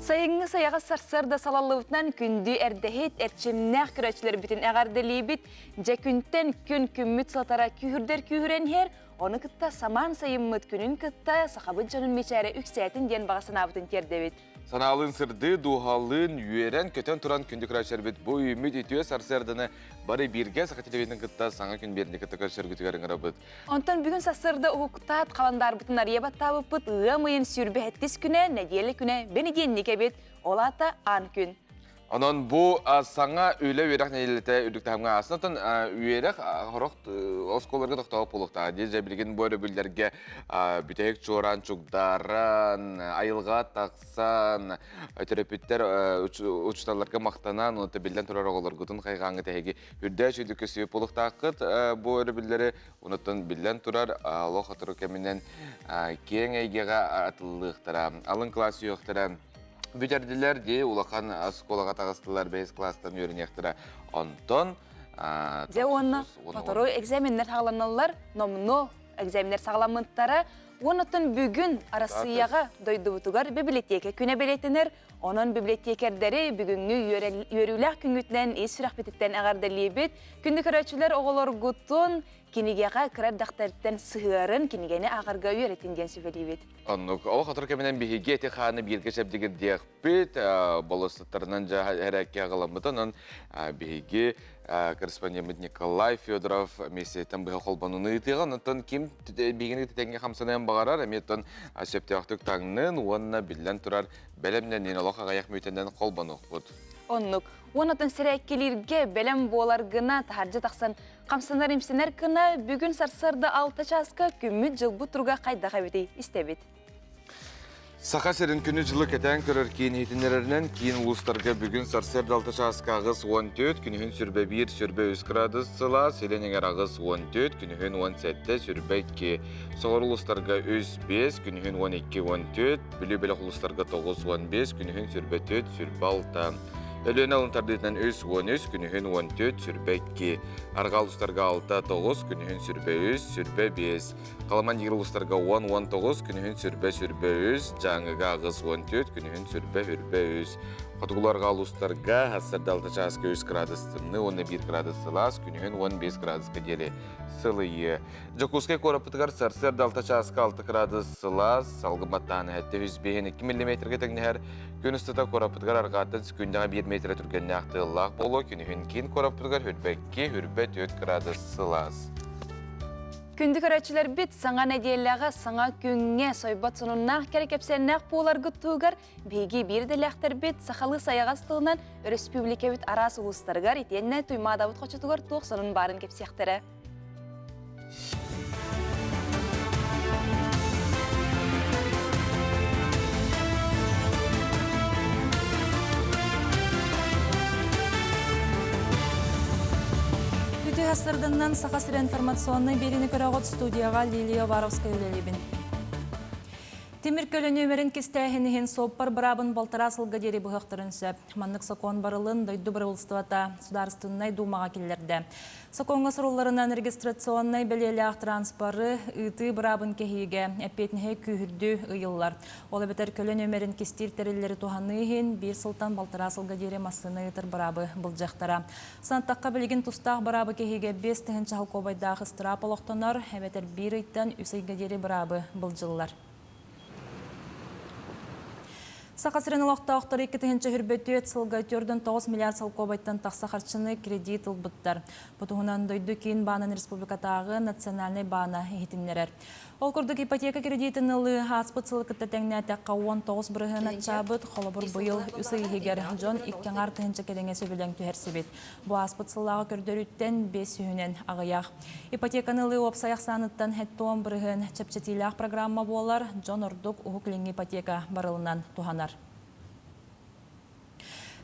Сайыҥҥы сайаҕас сарсыарда салаллыбытынан күндү эрдэһит, эрчимнээх көрөөччүлэрбитин эҕэрдэлиибит. Дьэ күнтэн күн күммүт сылатара күүһүрдэр күүһүрэн иһэр, ону кытта самаан сайыммыт күнүн кытта сахабыт дьонун мичээрэ үксээтин диэн баҕа санаабытын тиэрдэбит. Санаалыын сырдыы, дууһалыын үөрэн, көтөн туран күндү көрөөччүлэрбит бу үүммүт үтүө сарсыарданы бары бииргэ Саха телевидениетин кытта саҥа күн биэрни кытта көрсөргүтүгэр ыҥырабыт. Онтон бүгүн сарсыарда уһуктаат халандаарбытын арыйа баттаабыппыт ыам ыйын сүүрбэһэттис күнэ, нэдиэлэ күнэ, бэнидиэнньик эбит, ол аата аан күн. Онон бу саҥа үлэ үөрэх нэдиэлэтэ үрдүк таһымҥа аасын. Оттон үөрэх сорох оскуолаларга тохтообот буолуохтаах. Дии дьэ билигин бу өрөбүллэргэ бүтэһик чуораан чугдааран, айылҕа тахсан, төрөппүттэр учууталларга махтанан, онон биллэн турар оҕолоргутун хайҕааҥҥыт эһиги үрдээ сүйдүккэ сүйүп буолуохтааххыт бу өрөбүллэри. Онуттан биллэн турар олох сотору кэминэн киэҥ эйгэҕэ атыллыахтара, алын кылаас үөхтэрэ бүтэрдилэр дии улахан оскуолаҕа таҕыстылар бэһис кылаастан үөрэниэхтэрэ онтон Дьэ уонна сотору экзаменнэр саҕаланаллар номнуо экзаменнэр саҕаламмыттара уонна бүгүн Арассыыйаҕа дойдубутугар библиотека күнэ бэлиэтэнэр онон библиотекердэри бүгүҥҥү үөрүүлээх күҥҥүтүнэн ис сүрэхпититтэн эҕэрдэлиибит күндү көрөөччүлэр оҕолоргутун кинигэҕэ кыра эрдэхтэриттэн сыһыарын кинигэни ааҕарга үөрэтин диэн сүбэлиибит Оннук. Ол хотор кэминэн биһиги эти-хааны бииргэ чэбдигирдиэхпит, болуоссаттарынан дьэ эрээккэ аҕаламмыт. Онон биһиги корреспондеммыт Николай Федоров миэстэтиттэн быһа холбонууну ыытыаҕа. Онтон ким биһигини тэҥҥэ хамсаныан баҕарар, эмиэ оттон сөптөөхтүк таҥнын уонна биллэн турар бэлэмнэнин олох аҕыйах мүөтэнэн холбонуохпут. Оннук. Уонна сэрээккилииргэ бэлэм буолар гына таһырдьа тахсан Хамсанар-имсэнэр гына бүгүн сарсыарда 6 чааска күммүт-дьылбыт туруга хайдах эбитий истэбит. Саха сирин күнү-дьылы кэтээн көрөр киин иһитиннэрэринэн киин улуустарга бүгүн сарсыарда 6 чааска 84, күнүһүн сүрбэ 1, сүрбэ 3 градус сылаас, илин эҥэр 84, күнүһүн 17, сүрбэ 2. Соҕуруу улуустарга 3, 5, күнүһүн 12, 14, Бүлүү бөлөх улуустарга 9, 15, күнүһүн сүрбэ 4, сүрбэ 6. Өлүөнэ алын тардыытынан 3, 13, күнүһүн 14, сүрбэ 2. Арҕаа улуустарга 6, 9, күнүһүн сүрбэ 3, сүрбэ 5. Халаман диир улуустарга 10, 19, күнүһүн сүрбэ сүрбэ 3, Дьааҥыга 8, 14, күнүһүн сүрбэ үрбэ 3. Хотугулуу арҕаа улуустарга сарсыарда 6 чааска 3 градус тымныы уонна 1 градус сылаас, күнүһүн 15 градуска диэри сылыйыа. Дьокуускай куораппытыгар сарсыарда 6 чааска 6 градус сылаас, салгын баттаан 752 миллиметргэ тэҥнэһэр. Күн устата куораппытыгар арҕааттан секундаҕа 1 метрэ түргэннээх тыаллаах буолуо. Күнүһүн киин куораппытыгар хүрбэкки, хүрбэ 4 градус сылаас. Күндү көрөөччүлэрбит, саҥа нэдиэлэҕэ, саҥа күҥҥэ сойбот сонуннаах кэрэ кэпсээннээх буоларгыт туһугар биһиги биир идэлээхтэрбит сахалыы сайаҕас тылынан өрөспүүбүлүкэбит араас улуустарыгар итиэннэ Туймаадабыт хочотугар туох сонун баарын кэпсиэхтэрэ. Үтүө сарсыарданнан Саха сирэ информационнай биэриини көрөҕүт студияҕа Лилия Уваровская үлэлиибин. Тимир көлө нүөмэрин кистээһин иһин суоппар быраабын балтараа сылга диэри быһыахтарын сөп. Маннык сокуон барылын дойду бырабыылыстыбата Судаарыстыбаннай Дуумаҕа киллэрдэ. Сокуоҥҥа сурулларынан регистрационнай бэлиэлээх транспоры ыытыы быраабын кэһиигэ эппиэтинэһи күүһүрдүү ыйыллар. Ол эбэтэр көлө нүөмэрин кистиир тэриллэри туһаныы иһин биир сылтан балтараа сылга диэри массыына ыытар быраабы былдьыахтара. Санаттахха билигин тустаах быраабы кэһиигэ 5 тыһыынча солкуобайдаах ыстыраап олохтонор, эбэтэр биир ыйтан үс ыйга диэри быраабы былдьыллар. Саха сирин олохтоохторо 2024 сылга 4,9 миллиард солкуобайтан тахса харчыны кредит ылбыттар. Бу туһунан дойду киин баанын республикатааҕы национальнай баана иһитиннэрэр. Ол курдук ипотека кредитин ылыы ааспыт сылы кытта тэҥнээтэххэ 19% аччаабыт, холобур быйыл үс ый иһигэр дьон икки аҥаар тыһыынча кэриҥэ сөбүлэҥ түһэрсибит. Бу ааспыт сыллааҕы көрдөрүүттэн биэс сүүһүнэн аҕыйах. Ипотеканы ылыы уопсай ахсааныттан 70% чэпчэтиилээх программа буолар, дьон ордук Уһук Илиҥҥи ипотека барылынан туһанар.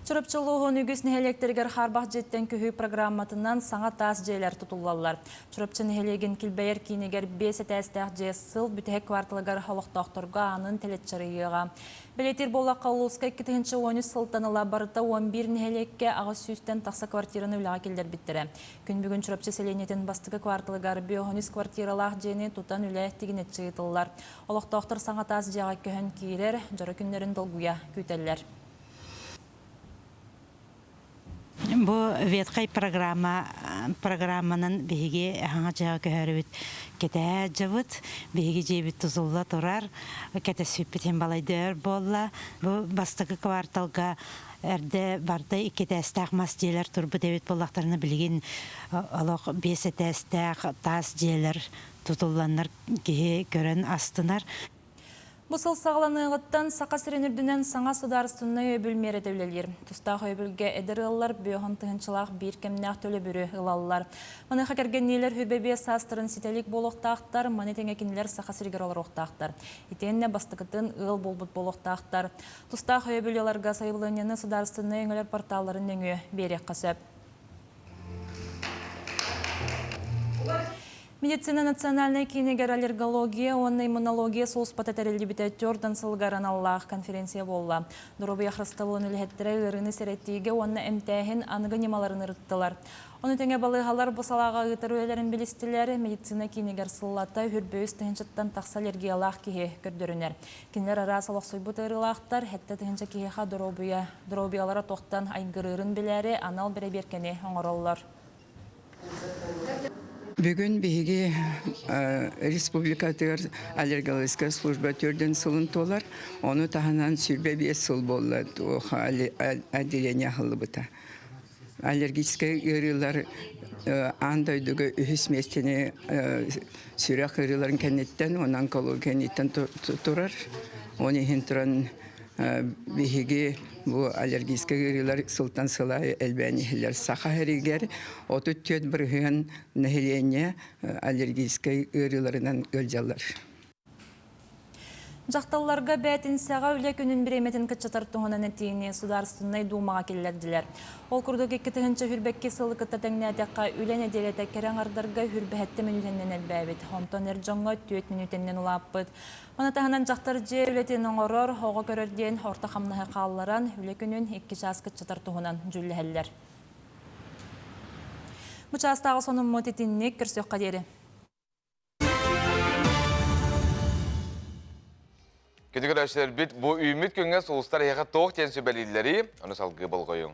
Чурапчы улууһун үгүс нэһилиэктэригэр хаарбах дьиэттэн көһүү программатынан саҥа таас дьиэлэр тутуллаллар. Чурапчы нэһилиэгин килбэйэр киинигэр биэс этээстээх дьиэ сыл бүтэһик кварталыгар олохтоохторго аанын тэлэччарыйыаҕа. Бэлиэтиир буоллахха, улууска 2013 сылтан ыла барыта 11 нэһилиэккэ 800-тэн тахса квартираны үлэҕэ киллэрбиттэрэ. Күн бүгүн Чурапчы сэлиэнньэтин бастакы кварталыгар 53 квартиралаах дьиэни тутан үлэ тигинэччи ыытыллар. Олохтоохтор саҥа таас дьиэҕэ көһөн киирэр дьоро күннэрин долгуйа күүтэллэр. Бу ветхай программа программанан биһиги хаҥа дьиэҕэ көһөрүбүт кэтэһэ дьабыт. Биһиги дьиэбит тутулла турар. Кэтэспиппит иһин балайда өр буолла. Бу бастакы кварталга эрдэ барда икки этээстээх мас дьиэлэр турбут эбит буоллахтарына билигин олох биэс этээстээх таас дьиэлэр тутулланнар киһи көрөн астынар. Бу сыл саҕаланыаҕыттан Саха сирин үрдүнэн саҥа судаарыстыбаннай өйөбүл миэрэтэ үлэлиир. Тустаах өйөбүлгэ эдэр ыаллар бөһөн тыһыынчалаах биир кэмнээх төлөбүрү ылаллар. Маныаха кэргэнниилэр хүрбэбиэс саастарын ситэлик буолуохтаахтар, маны тэҥэ кинилэр Саха сиригэр олоруохтаахтар. Итиэннэ бастакытын ыал буолбут буолуохтаахтар. Тустаах өйөбүл ыларга сайабылыанньаны судаарыстыбаннай өҥөлөр порталларын нөҥүө биэриэххэ сөп. Медицина национальнай киинигэр аллергология уонна иммунология сулууспата тэриллибитэ төрдөн сылыгар аналлаах конференция буолла. Доруобуйа харыстабылын үлэһиттэрэ ыарыыны сэрэтиигэ уонна эмтээһин аныгы ньымаларын ырыттылар. Ону тэҥэ балыыһалар бу салааҕа ыытар үлэлэрин билистилэр. Медицина киинигэр сыллата үрбөйүс тыһыынчаттан тахса аллергиялаах киһи көрдөрүнэр. Кинилэр араас олохсуйбут ыарыылаахтар, сэттэ тыһыынча киһиэхэ доруобуйа, доруобуйалара туохтан айгырыырын билээри анал бэрэбиэркэни оҥороллор. Бүгүн биһиги республикатыгар аллергологическая служба төрдүн сылын туолар. Ону таһынан 25 сыл буолла отделение аһыллыбыта. Аллергическай ыарыылар аан дойдуга үһүс миэстэни сүрэх ыарыыларын кэнниттэн уонна онкология кэнниттэн турар. Оны иһин туран биһиги бу аллергическай ыарыылар сылтан сыл аайы элбээн иһэллэр. Саха сиригэр 34% нэһилиэнньэ аллергическай ыарыыларынан ыалдьаллар. Дьахталларга бээтинсэҕэ үлэ күнүн бириэмэтин кыччатар туһунан этиини Судаарыстыбаннай Дуумаҕа киллэрдилэр. Ол курдук 2022 сылы кытта тэҥнээтэххэ, үлэ нэдиэлэтэ кэрэ аҥардарга хүрбэһэттэ мүнүүтэннэн элбээбит, онтон эр дьоҥҥо түөрт мүнүүтэннэн улааппыт. Маны таһынан дьахтар дьиэ үлэтин оҥорор, оҕо көрөр диэн орто хамнаһы хаалларан, үлэ күнүн икки чаас кыччатар туһунан дьүүллэһэллэр. Бу чаастааҕы сонуммут итинник көрсүөххэ диэри. Күндү көрөөччүлэрбит, бу үүммүт күҥҥэ сулустар эһиэхэ туох диэн сүбэлииллэрий, ону салгыы болҕойуҥ.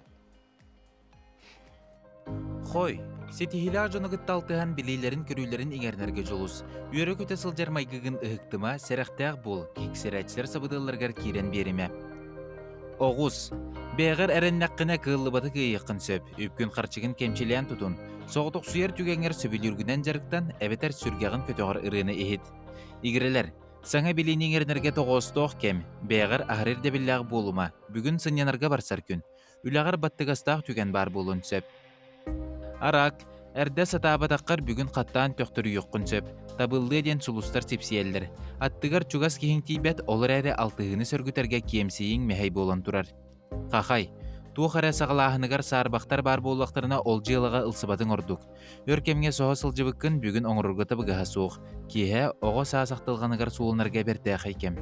Хой, ситиһиилээх дьону кытта алтыһан билиилэрин-көрүүлэрин иҥэринэргэ дьулус. Үөрэ-көтө сылдьар майгыгын ыһыктыма, сэрэхтээх буол, киксэрээччилэр сабыдыалларыгар киирэн биэримэ. Оҕус, бэйэҕэр эрэннэххинэ кыаллыбаты кыайыаххын сөп. Үпкүн-харчыгын кэмчилээн тутун. Соҕотохсуйар түгэҥҥэр сөбүлүүргүнэн дьарыктан, эбэтэр сүргэҕин көтөҕөр ырыаны иһит. Игирэлэр, саҥа билиини иҥэринэргэ тоҕоостоох кэм, бэйэҕэр аһары ирдэбиллээх буолума, бүгүн сынньанарга барсар күн. Үлэҕэр баттыгастаах түгэн баар буолуон сөп. Арак, эрдэ сатаабатаххар бүгүн хаттаан төхтөрүйүөххүн сөп. Табыллыа диэн сулустар сипсийэллэр. Аттыгар чугас киһиҥ тиийбэт, ол эрээри алтыһыыны сөргүтэргэ киэмсийиҥ мэһэй буолан турар. Хахай, туох эрэ саҕалааһыныгар саарбахтар баар буоллахтарына ол дьыалаҕа ылсыбатыҥ ордук. Өр кэмҥэ соһо сылдьыбыккын бүгүн оҥорорго табыгаһа суох. Киэһэ оҕо саас ахтылҕаныгар сууланарга бэртээхэй кэм.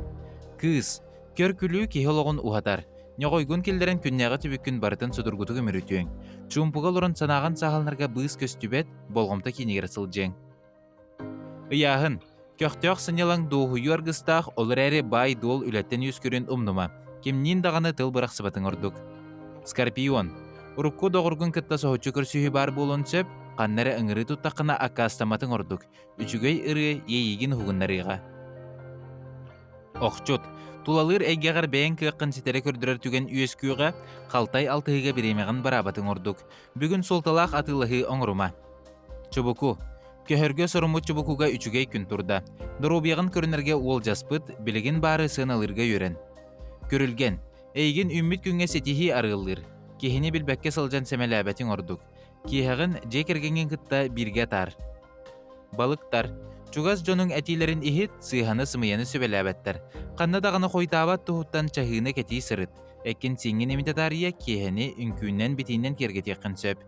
Кыыс, көр-күлүү киһи олоҕун уһатар. Ньоҕойгун киллэрэн күннээҕи түбүккүн барытын судургутук үмүрүтүөҥ. Чуумпуга олорон санааҕын сааһыланарга быыс көстүбэт, болҕомто киинигэр сылдьыаҥ. Ыйааһын. Көхтөөх сынньалаҥ дуоһуйуу аргыстаах, ол эрээри баай-дуол үлэттэн үөскүүрүн умнума. Кимниин даҕаны тыл бырахсыбатыҥ ордук. Скорпион. Урукку доҕоргун кытта соһуччу көрсүһүү баар буолуон сөп, ханна эрэ ыҥырыы туттаххына аккаастамматыҥ ордук. Үчүгэй ырыа иэйиигин уһугуннарыаҕа. Охчут. Тулалыыр эйгэҕэр бэйэҥ кыаххын ситэри көрдөрөр түгэн үөскүөҕэ, халтай алтыһыыга бириэмэҕин бараабатыҥ ордук. Бүгүн суолталаах атыылаһыы оҥорума. Чубуку. Көһөргө соруммут чубукуга үчүгэй күн турда. Доруобуйаҕын көрүнэргэ уолдьаспыт, билигин баары сыаналыырга үөрэн. Күрүлгэн. Эйигин үүммүт күҥҥэ ситиһии арыаллыыр. Киһини билбэккэ сылдьан сэмэлээбэтиҥ ордук. Киэһэҕин дьиэ кэргэҥҥин кытта бииргэ атаар. Балыктар. Чугас дьонуҥ этиилэрин иһит, сыыһаны-сымыйаны сүбэлээбэттэр. Ханна даҕаны хойутаабат туһуттан чаһыыны кэтии сырыт. Эккин-сииҥҥин имитэ таарыйа киэһэни үҥкүүнэн битиинэн киэргэтиэххин сөп.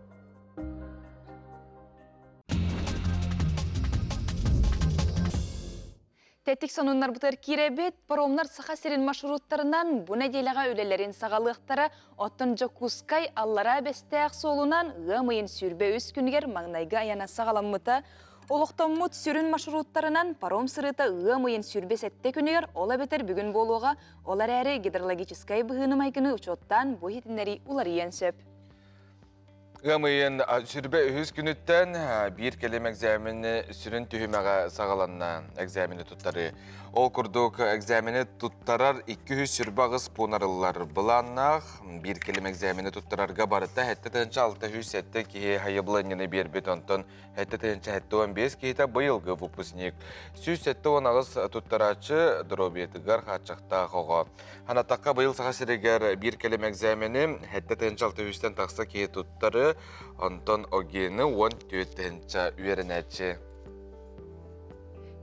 Тэттик сонуннарбытыгар киирэбит. Паромнар Саха сирин маршруттарынан бу нэдиэлэҕэ үлэлэрин саҕалыахтара. Оттон Дьокуускай Аллараа Бэстээх суолунан ыам ыйын 23 күнүгэр маҥнайгы айана саҕаламмыта. Олохтоммут сүрүн маршруттарынан паром сырыыта ыам ыйын 27 күнүгэр, ол эбэтэр бүгүн буолуоҕа. Ол эрээри гидрологическай быһыыны-майгыны учуоттаан бу иһитиннэрии уларыйыан сөп. Ыам ыйын сүрбэ үһүс күнүттэн биир кэлим экзамени сүрүн түһүмэҕэ саҕаланна экзамени туттарыы. Ол курдук экзамени туттарар 228 пуун арыллар былааннаах. Биир кэлим экзамени туттарарга барыта 7607 киһи хайыбыланньаны биэрбит, онтон 775 киһитэ быйылгы выпускник. 178 туттарааччы доруобуйатыгар хааччахтаах оҕо. Ханатахха быйыл Саха сиригэр биир кэлим экзамени 7 тыһыынча тахса киһи туттары, онтон ОГЭ-ны 14 тыһыынча үөрэнээччи.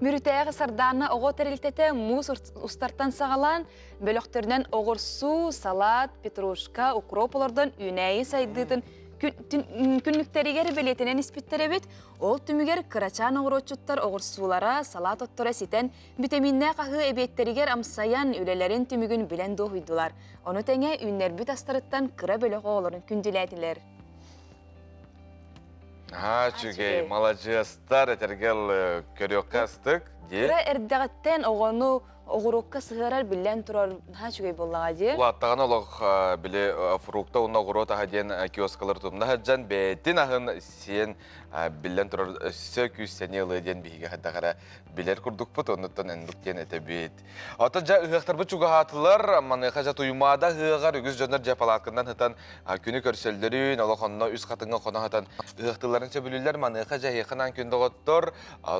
Мүрүтээҕи Сардаана оҕо тэрилтэтэ муус устартан саҕалаан, бөлөхтөрүнэн оҕурсуу, салат, петрушка, укроп олордон үүнээйи сайдыытын күннүктэригэр бэлиэтэнэн испиттэр эбит. Ол түмүгэр кырачаан оҕуруотчуттар оҕурсуулара, салаат отторо ситэн, Битэмииннээх аһыы эбиэттэригэр амсайан, үлэлэрин түмүгүн билэн дуоһуйдулар. Ону тэҥэ үүннэрбит астарыттан кыра бөлөх оҕолорун күндүлээтилэр. Наһаа үчүгэй, маладьыастар, этэргэл көрүөххэ астык. Кыра эрдэҕиттэн оҕону оҕуруокка сыһыарар биллэн турар наһаа үчүгэй буоллаҕа дии. Улааттаҕына олох били фрукта уонна оҕуруот аһа диэн киоскалар тумна сылдьан бэйэтин аһын сиэн биллэн турар өссө күүс сэниэ ылыа диэн биһиги хайдах эрэ билэр курдукпут, оннуттан оннук диэн этэбит. Оттон дьэ ыһыахтарбыт чугаһаатылар, маныаха дьэ Туймаада ыһыаҕар үгүс дьоннор дьэ палатканан сытан күнү көрсөллөрүн, олох онно үс хатыҥҥа хоно сытан ыһыахтыылларын сөбүлүүллэр. Маныаха дьэ эһиэхэ күн доҕоттор,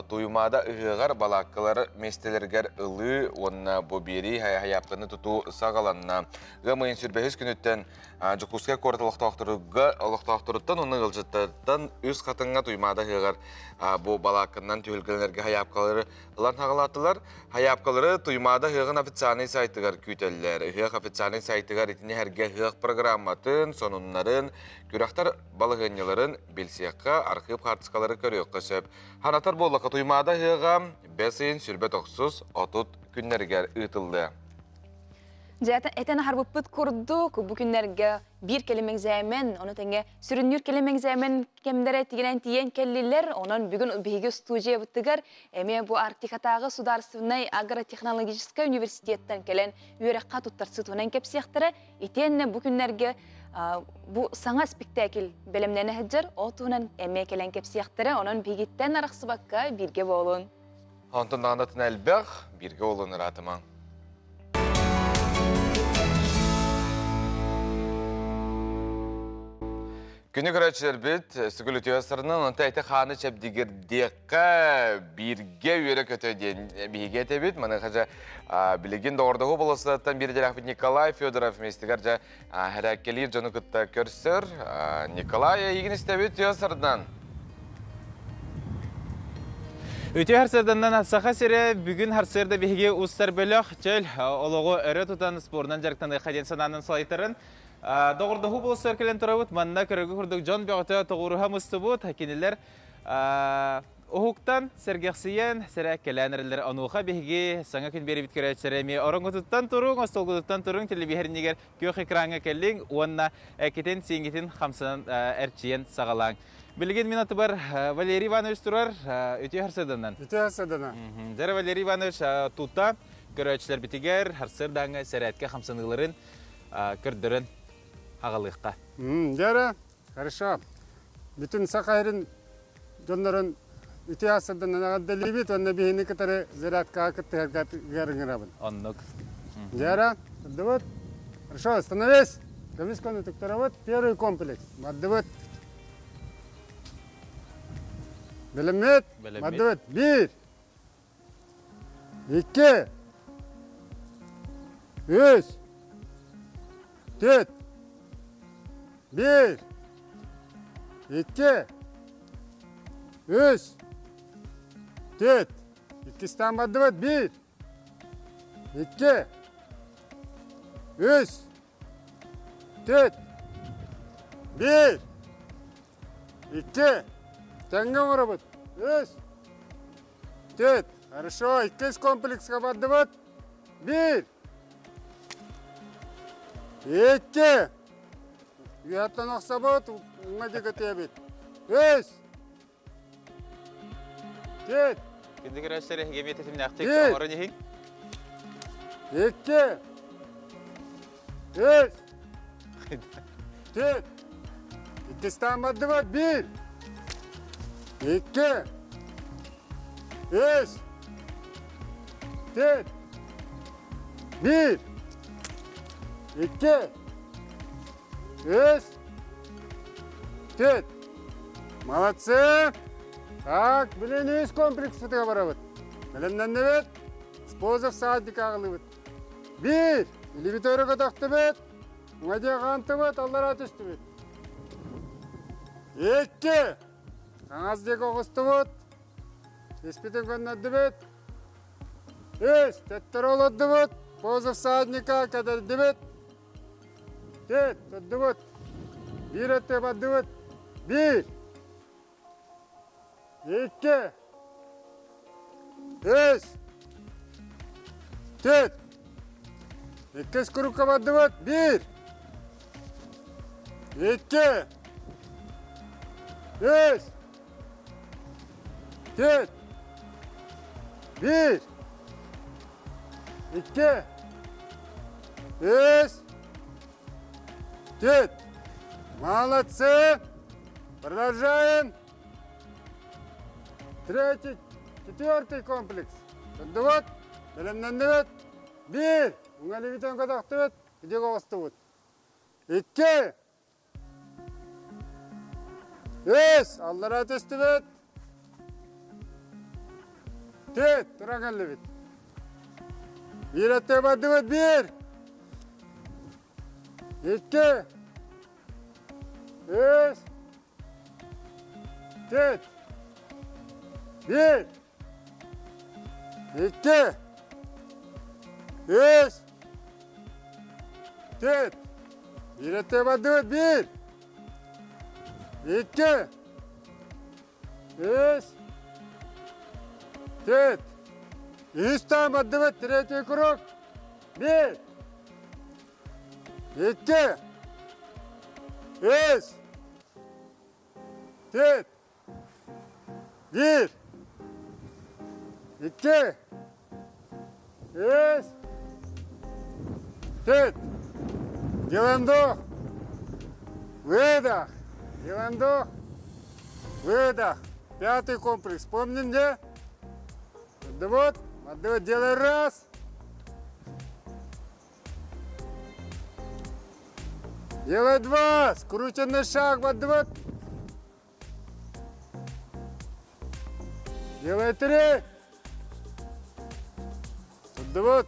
Туймаада ыһыаҕар балааккалар миэстэлэригэр ылыы уонна бу биэрии хайаапканы тутуу саҕаланна. Ыам ыйын сүрбэһис күнүттэн Дьокуускай куорат олохтоохторуга олохтоохторуттан уонна ыалдьыттартан үс хатыҥҥа Туймаада ыһыаҕар бу балаакканан түһүлгэлэргэ хайаапкалары ылан хаҕалаатылар. Хайаапкалары Туймаада ыһыаҕын официальнай сайтыгар күүтэллэр. Ыһыах официальнай сайтыгар итини сэргэ ыһыах программатын, сонуннарын, күрэхтэр балаһыанньаларын билсиэххэ, архыып хаартыскалары көрүөххэ сөп. Ханатар буоллахха Туймаада ыһыаҕа бэс ыйын сүрбэ тохсус 30 күннэригэр ыытыллыа. Дьэ, этэн аһарбыппыт курдук, бу күннэргэ биир кэлим экзамен, ону тэҥэ сүрүннүүр кэлим экзамен кэмнэрэ тигинэн тиийэн кэллилэр. Онон бүгүн биһиги студиябытыгар эмиэ бу Арктикатааҕы судаарыстыбаннай агротехнологическай университеттан кэлэн үөрэххэ туттарсыы туһунан кэпсиэхтэрэ. Итиэннэ бу күннэргэ бу саҥа спектакль бэлэмнэнэ сылдьар, ол туһунан эмиэ кэлэн кэпсиэхтэрэ. Онон биһигиттэн арахсыбакка бииргэ буолун. Онтон даҕаны элбэх, бииргэ буолун ыраатымаҥ. Күнү көрөөччүлэрбит сүгүл үтүө сарынан, онто эти хааны чэбдигирдиэххэ бииргэ үөрэ-көтө диэн биһиги этэбит. Маныаха дьэ билигин доҕордоһуу болуоссатыттан биир идэлээхпит Николай Федоров миэстигэр дьэ хэрээккэлиир дьону кытта көрсөр. Николай, эйигин истэбит үтүө сарынан. Үтүө харсыарданнан Саха сирэ бүгүн харсыарда биһиги устар бөлөх чөл олоҕу өрө тутан спорунан дьарыктаныахха диэн санаанан салайтаран доҕордоһуу болуоссатыгар кэлэн турабыт. Манна көрөгү курдук дьон бөҕөтө тоҕуоруһа мустубут. Кинилэр уһуктан, сэргэхсийэн, сэрээккэлээн эрэллэр. Онуоха биһиги саҥа күн биэрибит көрөөччүлэрэ эмиэ ороҥҥутуттан туруҥ, остуолгутуттан туруҥ, телевизорнигэр күөх экраҥҥа кэллиҥ уонна эккитин-сииҥҥитин хамсанан эрчийэн саҕалааҥ. Билигин мин атыбар Валерий Иванович турар. Үтүө харсыарданан. Үтүө харсыарданан. Дьэ, Валерий Иванович тута көрөөччүлэрбитигэр харсыардааҥҥа сэрээткэ хамсаныыларын көрдөрөн аҕалыахха. Дьэ, хорошо. Бүтүн Саха сирин дьоннорун үтүө харсыарданан эҕэрдэлиибит уонна биһини кытары зарядкаҕа кыттыһарга ыҥырабын. Оннук. Дьэ, Бардыбыт. Хорошо, становись. Көмүс конутуктарабыт. Первый комплекс. Бардыбыт. Бэлэммит. Бардыбыт. Биир. Икки. Үс. Түөрт. Биир. Икки. Үс. Түөрт. Иккистээн бардыбыт. Биир. Икки. Үс. Төрт. Биир. Икки. Тэҥҥэ оҥоробут. Үс. Төрт. Хорошо. Иккис комплекска бардыбыт. Биир. Икки. Үөһэттэн охсобут, уҥа диэки тиэбит. Үс. Төрт. Күндү көрөөччүлэр эһиги эмиэ тэтимнээхтик Биир. оҥорон иһиҥ. Икки. Үс. Төрт. Иккистээн бардыбыт. Биир. Икки. Үс. Төрт. Биир. Икки. Үс. Төрт. Молодцы! Так, билин үс комплекспытыга барабыт. Бэлэмнэннибит. Спозов саадик аҕылыбыт. Биир. Илибит өрө көтөхтүбүт. Уҥа диэки хаамтыбыт, аллараа түстүбүт. Икки. Хаҥас диэки оҕустубут. Испитин көннөрдүбүт. Үс. Төттөрү олордубут. Позов садника кэтэрдибит. Төрт. Турдубут. Биир өттө бардыбыт. Биир. Икки. Үс. Төрт. Иккис курукка бардыбыт. Биир. Икки. Үс. Төрт. Биир. Икки. Үс. Төрт. Молодцы. Продолжаем. Третий, четвертый комплекс. Турдубут, бэлэмнэннибит. Биир, уҥа көтөхтүбүт, идигэ оҕустубут. Икки, үс, аллара түстүбүт. Төрт, тура кэллибит. Биир өттө бардыбыт, биир. Икки, үс, төрт, биир, икки, үс, төрт. Биир өттө бардыбыт, биир, икки, үс, төрт. Үс таан бардыбыт, третий круг. Биир, икки, үс, төрт, биир, икки, үс, төрт. Делаем вдох, выдох. Делаем вдох, выдох. Пятый комплекс. Помним, где? Вот, вот, делай раз. Делай два. Скрученный шаг. Вот, вот. Делай три. Вот.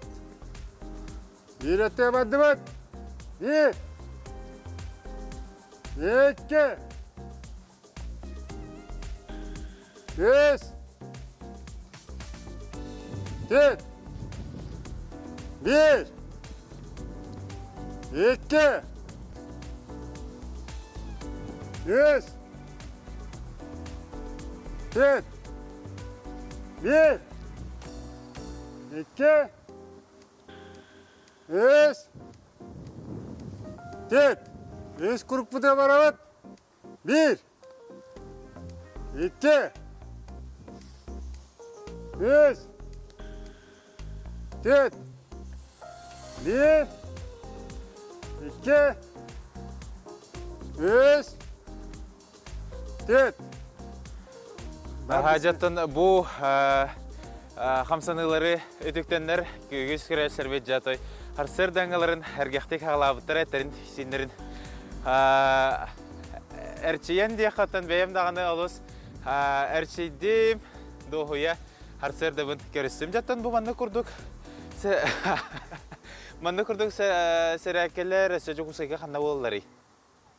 Биир өттө бардыбыт. Биир. Икки. Үс. Төрт. Биир. Икки. Үс. Төрт. Биир. Икки. Үс. Төрт. Үс курукпутуга барабыт. Биир. Икки. Үс. Төрт. Биир. Икки. Үс. Төрт. Хаажаттан бу хамсаныылары үтүктэннэр үгүс көрөөччүлэрбит дьатой харсыр даңгаларын эргэхтик хаалаабыттара эттерин синнэрин эрчийэн диэххаттан бэйэм даҕаны олус эрчийдим дуоһуйа харсыардабын көрүстүм дьаттан бу манна курдук манна курдук сэрээккэлэр өссө Дьокуускайга ханна буолалларый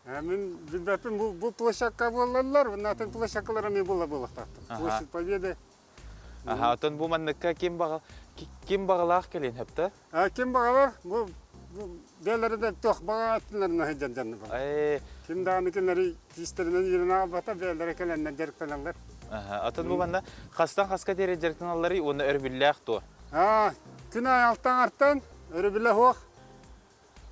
Мин билбэппин бу, бу площадка буоллаллар, атын площадкалар эмиэ буола буолуохтаахтар. Площадь Победы. Аха, оттон бу манныкка ким баҕа ким баҕалаах кэлиэн сөптө? Ким баҕалар бу. Бэйэлэрэ да туох баҕа өттүлэринэн сылдьан дьонно Ким даҕаны кинилэри тиистэринэн иирэн аҕалбата, бэйэлэрэ кэлэннэр дьарыктаналлар. Атын бу манна хастан хаска диэри дьарыктаналларый уонна өрөбүллээх дуо? Күн аайы алтан артан, өрөбүлэ суох.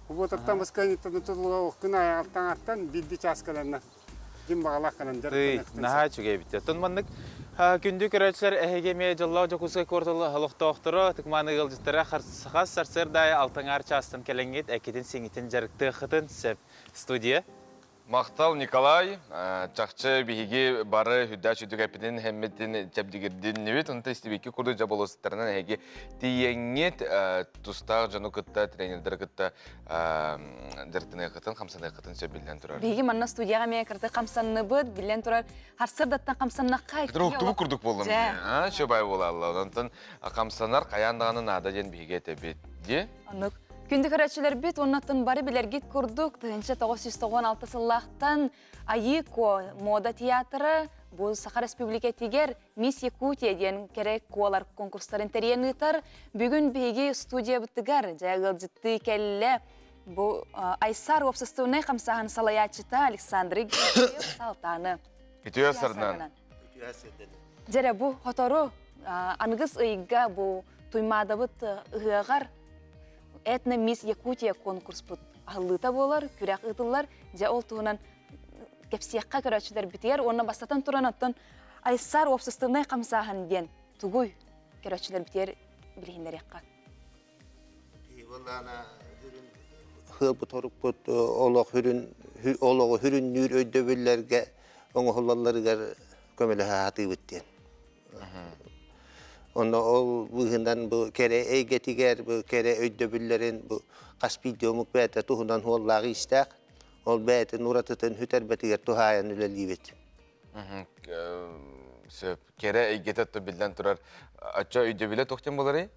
Субуотаттан воскресеньеттан тутулуга күн аайы алтан артан биирдии чаас кэлэннэр дьин баҕалаах кэлэн дьарыктаныахтын Наһаа үчүгэй эбит. Оттон маннык күндү көрөөччүлэр эһиги эмиэ дьоллоох Дьокуускай куорат олохтоохторо, ытык-мааны ыалдьыттара хас сарсыарда аайы алтаҥаар чаастан кэлэҥҥит, эккитин-сиҥҥитин дьарыктыаххытын сөп. Студия. Махтал, Николай. Чахчы биһиги бары үрдээх үрдүк эппитин хэммитин чэбдигирдиннибит. Онто истибикки курдук дьаболостарынан эһиги тиийэҥҥит тустаах дьону кытта, тренердары кытта дьарыктаныаххытын, хамсаныаххытын сөп биллэн турар. Биһиги манна студияҕа эмиэ кырдык хамсанныбыт, биллэн турар, харсырдаттан хамсаннахха Уктубут курдук буоллум. Дьэ. Чөбай буолалла. Онтон хамсанар хайаан даҕаны наада диэн биһиги этэбит. Дии? Оннук. Күндү көрөөччүлэрбит уоннаттан бары билэргит курдук 1996 сыллаахтан Айыы Куо мода театра бу Саха Республикатыгар Мисс Якутия диэн кэрэ куолар конкурстарын тэрийэн ыытар. Бүгүн биһиги студиябытыгар дьэ ыалдьыттыы кэллэ. Бу Айсар уопсастыбаннай хамсааһын салайааччыта Александр Георгиев Салтааны. Үтүө сарынан. Дьэрэ бу хотору аныгыс ыйга бу Туймаадабыт ыһыаҕар Этно Мисс Якутия конкурспут аһыллыыта буолар, күрэх ыытыллар. Дьэ ол туһунан кэпсиэххэ көрөөччүлэрбитигэр уонна бастатан туран оттон Айсар уопсастыбаннай хамсааһын диэн тугуй көрөөччүлэрбитигэр билиһиннэриэххэ. Хыалбыт хорукпут олох хүрүн олоҕу хүрүннүүр өйдөбүллэргэ оҥоһуллалларыгар көмөлөһө сатыыбыт диэн. Онно ол быыһынан бу кэрэ эйгэтигэр бу кэрэ өйдөбүллэрин бу хас биирдии омук бэйэтэ туһунан суоллаах-иистээх, ол бэйэтин уратытын сүтэрбэтигэр туһаайан үлэлиибит. Сөп. Кэрэ эйгэтэ биллэн турар. Оччо өйдөбүлэ туох диэн буоларый?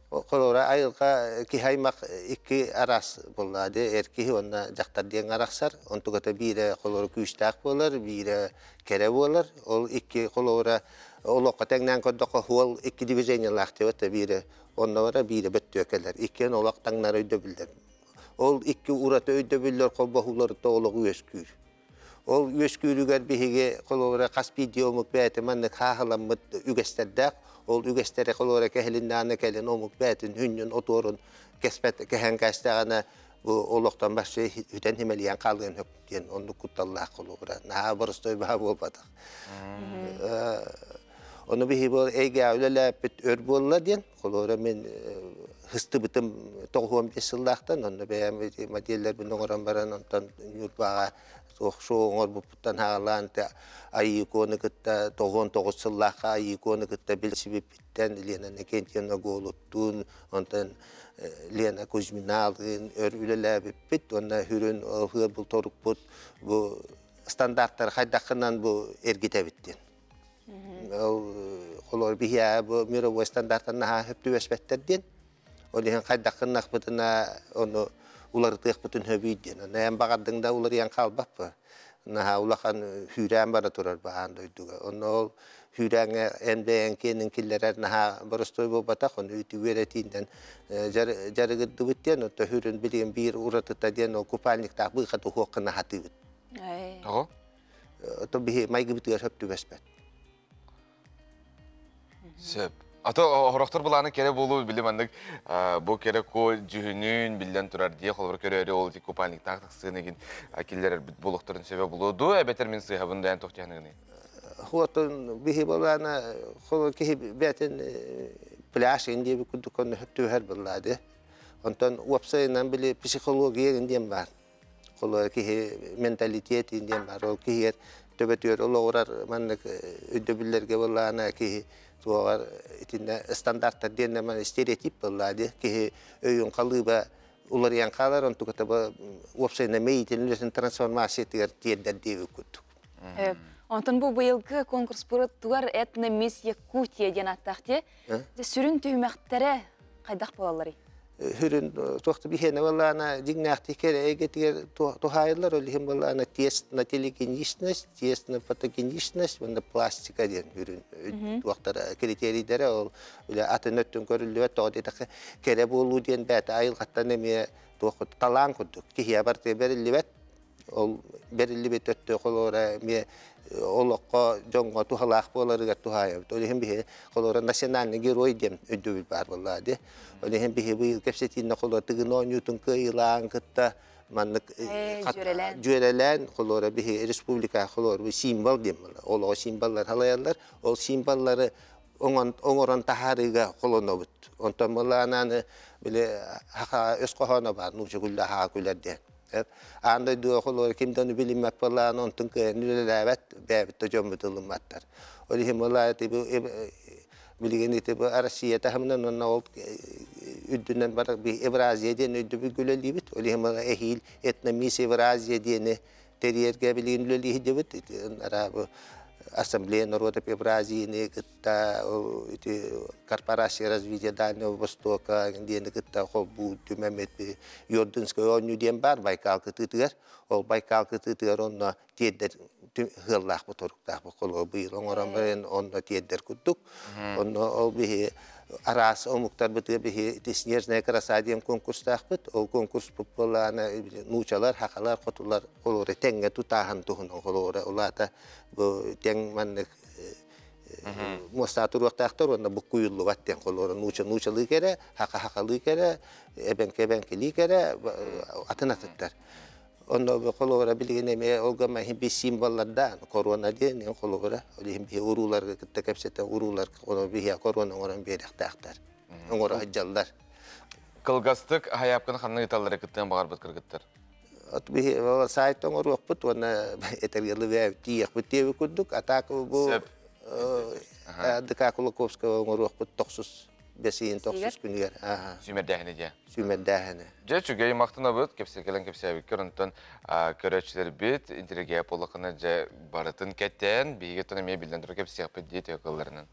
Холобура, айылҕа киһи аймах икки араас буоллаҕа дии, эр киһи уонна дьахтар диэн арахсар. Онтуката биирэ холобура күүстээх буолар, биирэ кэрэ буолар. Ол икки холобура олоххо тэҥнээн көрдөххө суол икки движениелаах диэбэт да биирэ онно барар, биирэ бөттүө кэлэр. Иккиэн олох таҥнары өйдөбүллэр. Ол икки ураты өйдөбүллэр холбоһууларыттан олох үөскүүр. Ол үөскүүрүгэр биһиги холобура хас биирдии омук бэйэтэ маннык хааһыламмыт үгэстэрдээх. Ол үгэстэри холобура кэһилиннэҕинэ кэлин омук бэйэтин хүнньүн отуорун кэспэт кэһэн кээстэҕинэ бу олохтон барсы үтэн химэлийэн хаалыан сөп диэн оннук кутталлаах холобура. Наһаа боростуой баһа буолбатах. Ону биһи бу эйгэҕэ үлэлээппит өр буолла диэн холобура мин хыстыбытым 95 сыллаахтан онно бэйэм модельлэрбин оҥорон баран онтон Ньурбаҕа туох шоу оҥорбуппуттан хаалаан Айыы кытта 99 сыллаахха Айыы кытта билсибиппиттэн Лена Иннокентьевна Голуттуун онтон Лена Кузьминалыын өр үлэлээбиппит уонна сүрүн ыал торукпут бу стандарттары хайдаххынан бу эргитэбит диэн Ол холор биһиэхэ бу мировой стандартан наһаа сөп түбэспэттэр диэн. Ол иһин хайдаххыннахпытына ону уларытыахпытын сөбүй диэн. Аны эн баҕардыҥ да уларыйан хаалбаппы. Наһаа улахан сүүрээн бара турар бу аан дойдуга. Онно ол сүүрээҥҥэ эн бэйэҥ киэнин киллэрэр наһаа боростуой буолбатах. Ону үтү үөрэтиинэн дьарыгырдыбыт диэн. Оттон сүрүн билигин биир уратыта диэн ол купальниктаах быыха туһуоххына хатыыбыт. Тоҕо? Оттон биһи майгыбытыгар сөп түбэспэт. Сөп. Ато орохтор былааны кэрэ буолуу били маннык бу кэрэ ко дьүһүнүн биллэн турар дии холобур көрөөрү ол ити купальниктаах тахсыын игин киллэрэрбит буолуохтарын сөбө булуо дуу эбэтэр мин сыыһабын да эн туох диэхыныгыный? Хуотун биһи былаана холобур киһи бэйэтин пляж ин диэби курдук онно сөп түбэһэр быллаады. Онтон уопсайынан били психология диэн баар. Холобура киһи менталитет диэн баар. Ол киһигэр төбөтүгэр олоҕурар маннык өйдөбүллэргэ буоллаҕына киһи туоҕар итиннэ стандарттар диэн маны стереотип буоллаа дии. Киһи өйүн халыыба уларыйан хаалар, онтуката бу уопсайынан мэйиитин үлэтин трансформациятыгар тиэрдэр диэбит курдук. Онтон бу быйылгы конкурс тугар этно мисс Якутия диэн ааттаах дии. Сүрүн түһүмэхтэрэ хайдах буолалларый? Сүрүн туох да биһиэнэ буоллаҕына дьиҥнээхтик кэрэ эйгэтигэр туһаайыллар, ол иһин буоллаҕына тест на телекиничность, тест на фотогеничность уонна пластика диэн сүрүн туохтара критерийдэрэ ол үлэ атын өттүн көрүллүбэт тоҕо диэтэххэ кэрэ буолуу диэн бэйэтэ айылҕаттан эмиэ. Туох талаан курдук киһиэ барытыгар бэриллибэт. Ол бэриллибит өттө холуора эмиэ олоххо дьоҥҥо туһалаах буоларыгар туһаайабыт. Ол иһин биһи холуора национальный герой диэн өйдөбүл баар буоллаҕа дии. Ол иһин биһи быйыл кэпсэтииннэ холуора Тыгын оонньуутун кыайыылаан кытта маннык дьүөрэлээн холуора биһи республика холуора символ диэн буолар. Олоҕу символлар халайаллар. Ол символлары оҥорон таһаарыыга холонобут. Онтон былаананы били хаха өс хоһооно баар нууча күллэ хаха күлэр диэн. Аан дойдуга холуора ким да ону билиммэт буоллаҕына онтун кыайан үлэлээбэт, бэйэбит да дьоммут ылымматтар. Ол иһин былаа билигин ити бу Россия таһымынан уонна ол үрдүнэн бар Евразия диэн өйдөбүлгэ үлэлиибит. Ол иһин эһиил этномисс Евразия диэни тэрийэргэ билигин үлэлии сылдьабыт. Ити Ассамблея народов Евразияны кытта ити корпорация развития Дальнего Востока диэни кытта холбуу түмэммит Йординскай оонньуу диэн баар Байкал кытыытыгар. Ол Байкал кытыытыгар онно тиэрдэр ыаллаахпыт соруктаахпыт холуо быйыл оҥорон баран онно тиэрдэр курдук. Онно ол биһи араас омуктарбытыгар биһи ити снежная краса диэн конкурстаахпыт. Ол конкурспут буоллаҕына нуучалар, хахалар, хотулар холуора тэҥҥэ тутааһын туһунан холуора улаата бу тэҥ маннык муостаа туруохтаахтар уонна буккуйуллубат диэн холуора нууча нуучалыы кэрэ, хаха хахалыы кэрэ, эбэҥки эбэҥкилии кэрэ, атын атыттар. Онно холобура билигин эмиэ ол гына иһин биир символлардаан корона диэн иһин холобура ол иһин биһи урууларга кытта кэпсэтэн уруулар биһиэхэ корона оҥорон биэриэхтээхтэр оҥоро сылдьаллар. Кылгастык хайаапканы ханна ыыталлары кыттыан баҕарбыт кыргыттар? От биһи сайт оҥоруохпут уонна этэргэлы тиийиэхпит диэбит курдук а так бу ДК Кулаковского оҥоруохпут тохсус бэсиин тохсус күнүгэр. Сүүмэрдээһини дьэ. Сүүмэрдээһини. Дьэ, үчүгэй махтанабыт, кэпсэкэлэн кэпсээбиккэр, онтон көрөөччүлэрбит интеллигия буоллахына дьэ барытын кэтээн, биһиги оттон эмиэ биллэн турар кэпсиэхпит дии төкөллөрүнэн.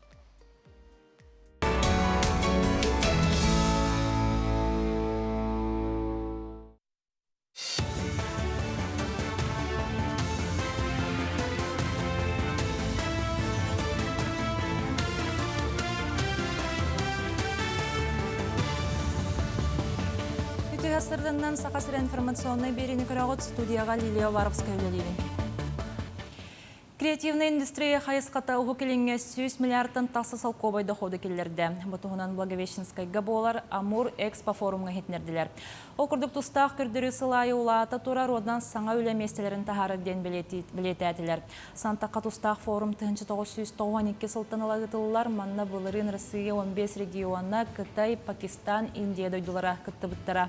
Үтүө сырдыннан Саха сирэ информационнай биэриини көрөҕүт студияҕа Лилия Уваровская үлэлиибин. Креативнай индустрия хайысхата Уһук Илиҥҥэ 100 миллиардтан тахса солкуобай доходу киллэрдэ. Бу туһунан Благовещенскайга буолар Амур Экспо форумҥа иһитиннэрдилэр. Ол курдук тустаах көрдөрүү сыл аайы улаата турар уонна саҥа үлэ миэстэлэрин таһаарар диэн бэлиэтээтилэр. Сантахха тустаах форум 1992 сылтан ыла ыытыллар. Манна былырыын Россия 15 региона, Кытай, Пакистан, Индия дойдулара кыттыбыттара.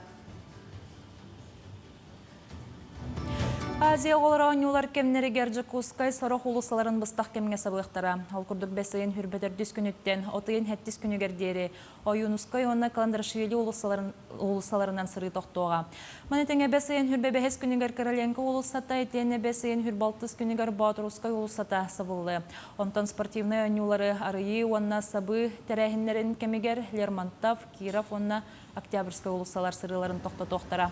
Азия оҕолоро оонньуулар кэмнэригэр Дьокуускай сорох уулуссаларын быстах кэмҥэ сабыахтара. Ол курдук бэс ыйын хүрбэтэрдүс күнүттэн от ыйын сэттис күнүгэр диэри Ойуунускай уонна Каландрашвили уулуссаларынан сырыы тохтуоҕа. Маны тэҥэ бэс ыйын хүрбэ бэһис күнүгэр Короленко уулуссата итиэннэ бэс ыйын хүрбалтыс күнүгэр Боотурускай уулуссата сабыллыа. Онтон спортивнай оонньуулары арыйыы уонна сабыы тэрээһиннэрин кэмигэр Лермонтов, Киров уонна Октябрьскай уулуссалар сырыыларын тохтотуохтара.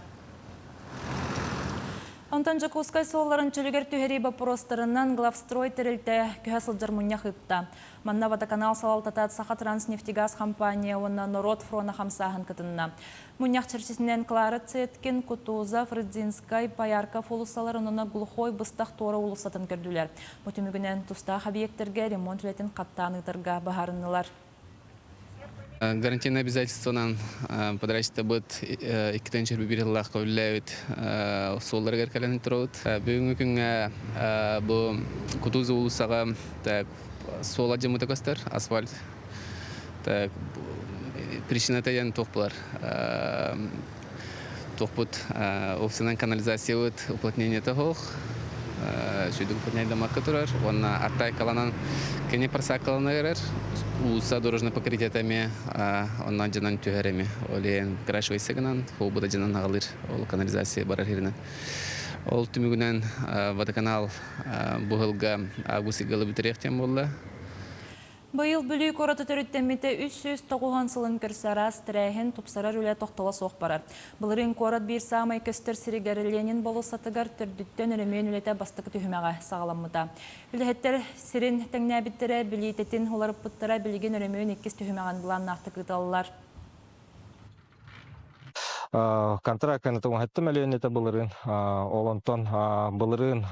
Онтон Дьокуускай суолларын чөлүгэр түһэрии боппуруостарынан Главстрой тэрилтэ көһө сылдьар мунньах ыытта. Манна Водоканал салалтата Сахатранснефтегаз компания уонна Норуот фрона хамсааһын кытынна. Мунньах чэрчитинэн Клара Цеткин, Кутузов, Рыдзинскай, Поярков уулуссаларын уонна Глухой быстах туора уулуссатын көрдүлэр. Бу түмүгүнэн тустаах объектэргэ ремонт үлэтин хаттаан ыытарга быһаарыннылар. Гарантийное обязательствонан подрядчиттабыт иккитэн чөрбү сыллаахха үлэлээбит суолларыгар кэлэн турабыт. Бүгүҥҥү күҥҥэ бу Кутузов уулуссаҕа суола дьымыта көстөр, асфальт. Так, причината диэн туох буолар? Туохпут офисынан канализациябыт уплотнениета суох, сүйдүк уплотняйдамакка турар уонна аттайкаланан кини просаккалана эрэр уулусса дорожное покрытиета эмиэ онно дьанан түһэр эмиэ ол иһин крашивайся гынан холбута дьанан аҕалыыр ол канализация барар сиринэн ол түмүгүнэн водоканал бу сылга август ыйга бүтэриэх диэн буолла. Быйыл Бүлүү куората төрүттэммитэ 390 сылын көрсө араас тэрээһин, тупсарар үлэ тохтоло суох барар. Былырыын куорат биир саамай көстөр сиригэр Ленин болуоссатыгар төрдүттэн өрөмүөн үлэтэ бастакы түһүмэҕэ саҕаламмыта. Үлэһиттэр сирин тэҥнээбиттэрэ, билиитэтин уларыппыттара билигин өрөмүөн иккис түһүмэҕин былааннаахтык ыыталлар. Контракт туҥаһытта мөлүйүөннэтэ былырыын. Ол онтон былырыын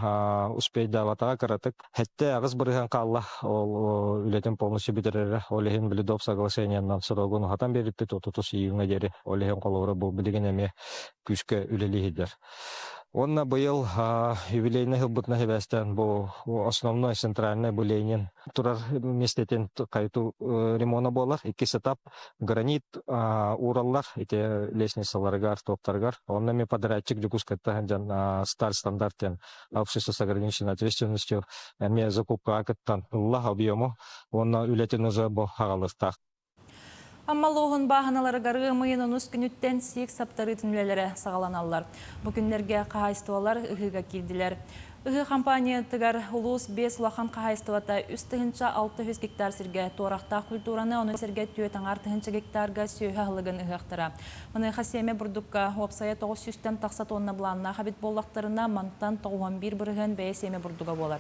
успейдаабатаҕа кыратык 7-8% хаалла. Ол үлэтин полностью бүтэрэрэ. Ол иһин били доп соглашениеннан срогун уһатан биэрбиппит 30 июҥҥа диэри. Ол иһин холобура бу билигин эмиэ күүскэ үлэлии сылдьар. Уонна быйыл юбилейнай сылбытынан сибээстээн бу основной центральный бу Ленин турар миэстэтин хайытуу ремона буолар. Иккис этап гранит уураллар ити лестницаларыгар, туоптарыгар. Онно эмиэ подрядчик Дьокуускайтан сылдьан Сталь стандарт диэн общество с ограниченной ответственностью эмиэ закупкаҕа кыттан ылла объему уонна үлэтин уже бу аҕалыахтаах. Амма улууһун бааһыналарыгар ыам ыйын онус күнүттэн сиик саптарыытын үлэлэрэ саҕаланаллар. Бу күннэргэ хаһаайыстыбалар ыһыыга киирдилэр. Ыһыы хампаанньатыгар улуус биэс улахан хаһаайыстыбата 3600 гектар сиргэ туорахтаах культураны, ону сэргэ 4,5 тыһыынча гектарга сүөһү аһылыгын ыһыахтара. Маныаха сиэмэ бурдукка уопсайа 900-тэн тахса тонна былааннаах эбит буоллахтарына, мантан 91% бэйэ сиэмэ бурдуга буолар.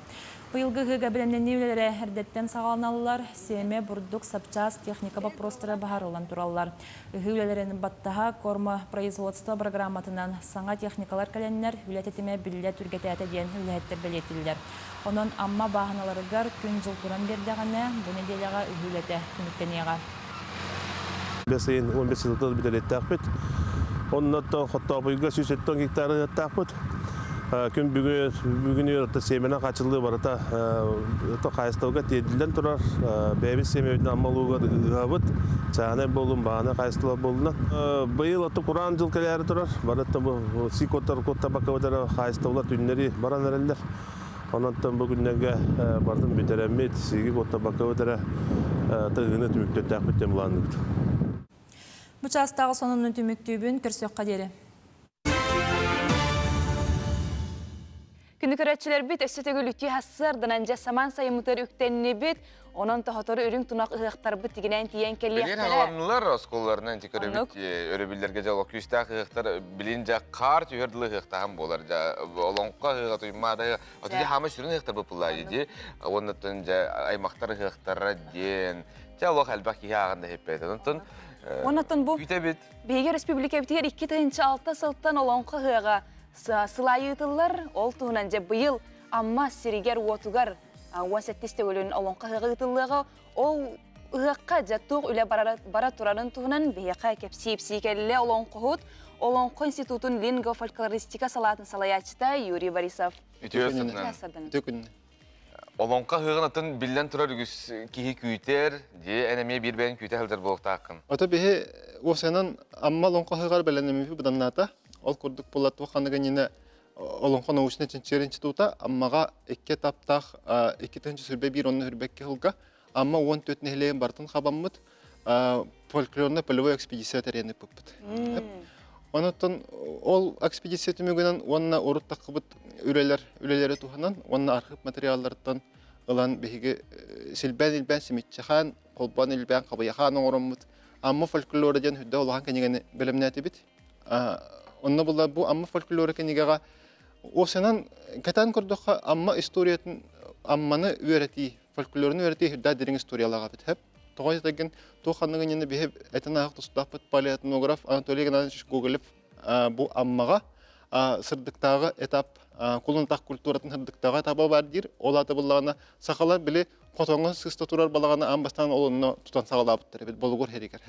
Быйылгы ыһыыга бэлэмнэнии үлэлэрэ эрдэттэн саҕаланаллар, сиэмэ, бурдук, сапчаас, техника боппуруостара быһаарыллан тураллар. Ыһыы үлэлэрин баттаһа кормопроизводство программатынан саҥа техникалар кэлэннэр, үлэ тэтимэ биллэ түргэтээтэ диэн үлэһиттэр бэлиэтииллэр. Онон Амма бааһыналарыгар күн-дьыл туран биэрдэҕинэ, бу нэдиэлэҕэ ыһыы үлэтэ түмүктэниэҕэ. Бэс ыйын 15 сылтан бүтэлиэттээхпит. Оннуттан Хоттоопуйга 170 гектар ыһыаттаахпыт. Күн бүгүн бүгүн үөрэтэ сиэмэнэн хаачыллыы барыта хаайыстыбага тиэрдиллэн турар. Бэйэбит сиэмэбитин Амма улуугар ыһабыт. Чааһынай буоллун, баҕана хаайыстыба буоллуна. Быйыл ото кураан дьыл кэлээри турар. Барыта бу сикоттар куоттабакка эрэ хаайыстыбалар түннэри баран эрэллэр. Онон бу күннэргэ барытын бүтэрэммит, сиги куоттабаккабыт эрэ тыгыны түмүктүөхтээхпит диэн былаанныыбыт. Бу чаастааҕы сонунун түмүктүүбүн, көрсүөххэ диэри. Күнү көрөөччүлэрбит өссө төгүл үтүө сарсыарданан дьэ самаан сайыммытыгар үктэннибит. Онон тоһотору үрүҥ тунах ыһыахтарбыт тигинээн тиийэн кэлиэхтэрэ. Билигин хааланнылар оскуолаларынан ити көрөбүт өрөбүллэргэ дьэ олох күүстээх ыһыахтар билин дьэ хаар түһэр дылы ыһыахтаһан буолар дьэ олоҥхо ыһыаҕа туймаада ыһыаҕа дьэ хаама сүрүн ыһыахтар быппыллаа дии уоннаттан дьэ аймахтар ыһыахтара диэн дьэ олох элбэх киһи ааҕан да иһиппэт онтон Оннуттан бу күүтэбит. Биһиги республикабытыгар 2006 сылтан олоҥхо ыһыаҕа сылайы ыытыллар. Ол туһунан дьэ быйыл Амма сиригэр-уотугар 18 төгүлүн олоҥхо ыһыаҕа ыытыллыаҕа. Ол ыһыахха дьэ туох үлэ бара турарын туһунан биһиэхэ кэпсии-ипсии кэллэ олоҥхоһут, Олоҥхо институтун линго-фольклористика салаатын салайааччыта Юрий Борисов. Үтүө сарсыарданан. Үтүө күнүнэн. Олоҥхо ыһыаҕын атын биллэн турар үгүс киһи күүтэр, дьиэ эн эмиэ биир бэйэҥ күүтэ сылдьар буолуохтааххын. Ото биһи уопсайынан Амма олоҥхо ыһыаҕар бэлэмнэммиппит быданнаата. Ол курдук буолла туох ханнык иннинэ Олоҥхо научнай чинчийэр института Аммаҕа икки этаптаах 2021 уонна 22 сылга Амма 14 нэһилиэгин барытын хабаммыт фольклорно-полевой экспедиция тэрийэн ыыппыппыт. Онон ол экспедиция түмүгүнэн уонна урут таххыбыт үлэлэр үлэлэри туһанан уонна архыып материалларыттан ылан биһиги силбээн-илбээн симиччэхээн, холбоон илбээн хабыйахаан оҥороммут Амма фольклора диэн үрдэ улахан кинигэни бэлэмнээтибит. Онно була бу Амма фольклора кинигэҕэ уопсайынан кэтээн көрдөххө Амма историятын Амманы үөрэтии, фольклорун үөрэтии үрдэ дириҥ историялаах эбит. Хөп. Тоҕо этэгин туох ханнык иннинэ биһи этэн аах тустаахпыт палеоэтнограф Анатолий Игнатьевич Гоголев бу Аммаҕа сырдыктааҕы этап кулун-тах культуратын сырдыктааҕы этаба бар диир. Ол аата буллаҕына сахалар били хотоҥҥо сыста турар балаҕаны аан бастаан ол онно тутан саҕалаабыттар эбит Болугур һиригэр.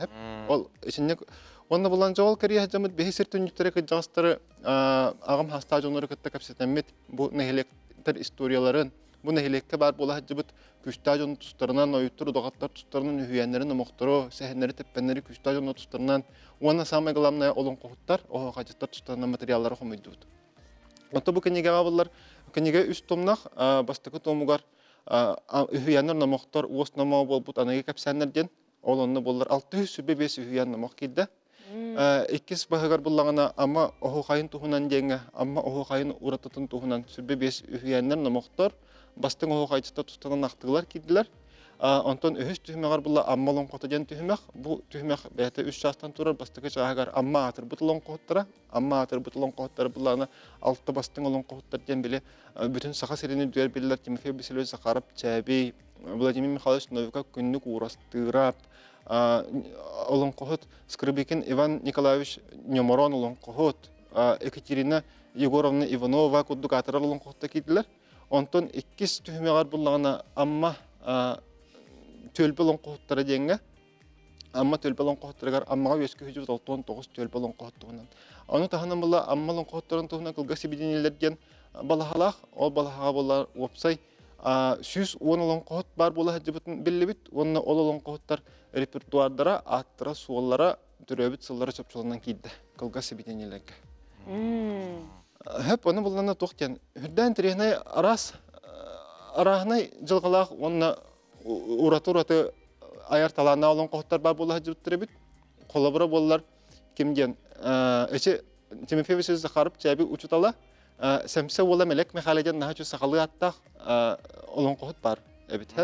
Ол итинник уонна булан дьоҕол кэрийэ сылдьаммыт биһи сир түннүктэрэ кырдьаҕастары аҕам хаастаах дьоннору кытта кэпсэтэммит бу нэһилиэктэр историяларын бу нэһилиэккэ баар буола сылдьыбыт күүстээх дьон тустарынан, ойуттар, удаҕаттар тустарынан үһүйээннэрин, омохтору, сэһэннэри, тэппэннэри күүстээх дьон тустарынан уонна самое главное олоҥхоһуттар, оһуохайдьыттар тустарынан материаллары хомуйдубут. Онто бу кинигэҕэ буллар кинигэ үс томнах бастакы томугар үһүйээннэр номохтор уос номоҕо буолбут аныгы кэпсээннэр диэн ол онно буоллар 605 үһүйээн номох киирдэ. Иккис баһыгар буллаҕына Амма оһуохайын туһунан диэҥҥэ Амма оһуохайын уратытын туһунан 105 үһүйээннэр номохтор бастыҥ оһуохайдьыттар тустанан ахтыылар киирдилэр. Онтон үһүс түһүмэҕэр була Амма олоҥхото диэн түһүмэх. Бу түһүмэх бэйэтэ үс чаастан турар. Бастакы чааһыгар Амма аатырбыт олоҥхоһуттара, Амма аатырбыт олоҥхоһуттара буллаҕына алта бастыҥ олоҥхоһуттар диэн били бүтүн Саха сирин үрдүгэр биллэр Тимофей Васильевич Захаров Чээбий, Владимир Михайлович Новиков Күннүк Уурастыырап, олоҥхоһут Скрыбыкин Иван Николаевич Ньоморон олоҥхоһут, Екатерина Егоровна Иванова курдук аатырар олоҥхоһуттар киирдилэр. Онтон иккис түһүмэҕэр буллаҕына Амма түөлбэ олоҥхоһуттара диэҥҥэ Амма түөлбэ олоҥхоһуттарыгар Аммаҕа үөскүү 69 түөлбэ олоҥхоһут туһунан. Ону таһынан була Амма олоҥхоһуттарын туһунан кылгас сибидиэнньэлэр диэн балаһалаах. Ол балаһаҕа буолар уопсай 110 олоҥхоһут баар буола сылдьыбытын биллибит уонна ол олоҥхоһуттар репертуардара, ааттара, суоллара, төрөөбүт сыллара чопчуланан киирдэ кылгас сибидиэнньэлэргэ. Хөп, ону буллана туох диэн, үрдээн интэриэһинэй араас арааһынай дьылҕалаах уонна ураты-ураты айар талааннаах олоҥхоһуттар баар буола сылдьыбыттар эбит. Холобура буоллар, ким диэн, эчи Тимофей Васильевич Захаров чээби учуутала Сэмсэ уола Мэлэк Михайло диэн наһаа үчүгэй сахалыы ааттаах олоҥхоһут баар эбит.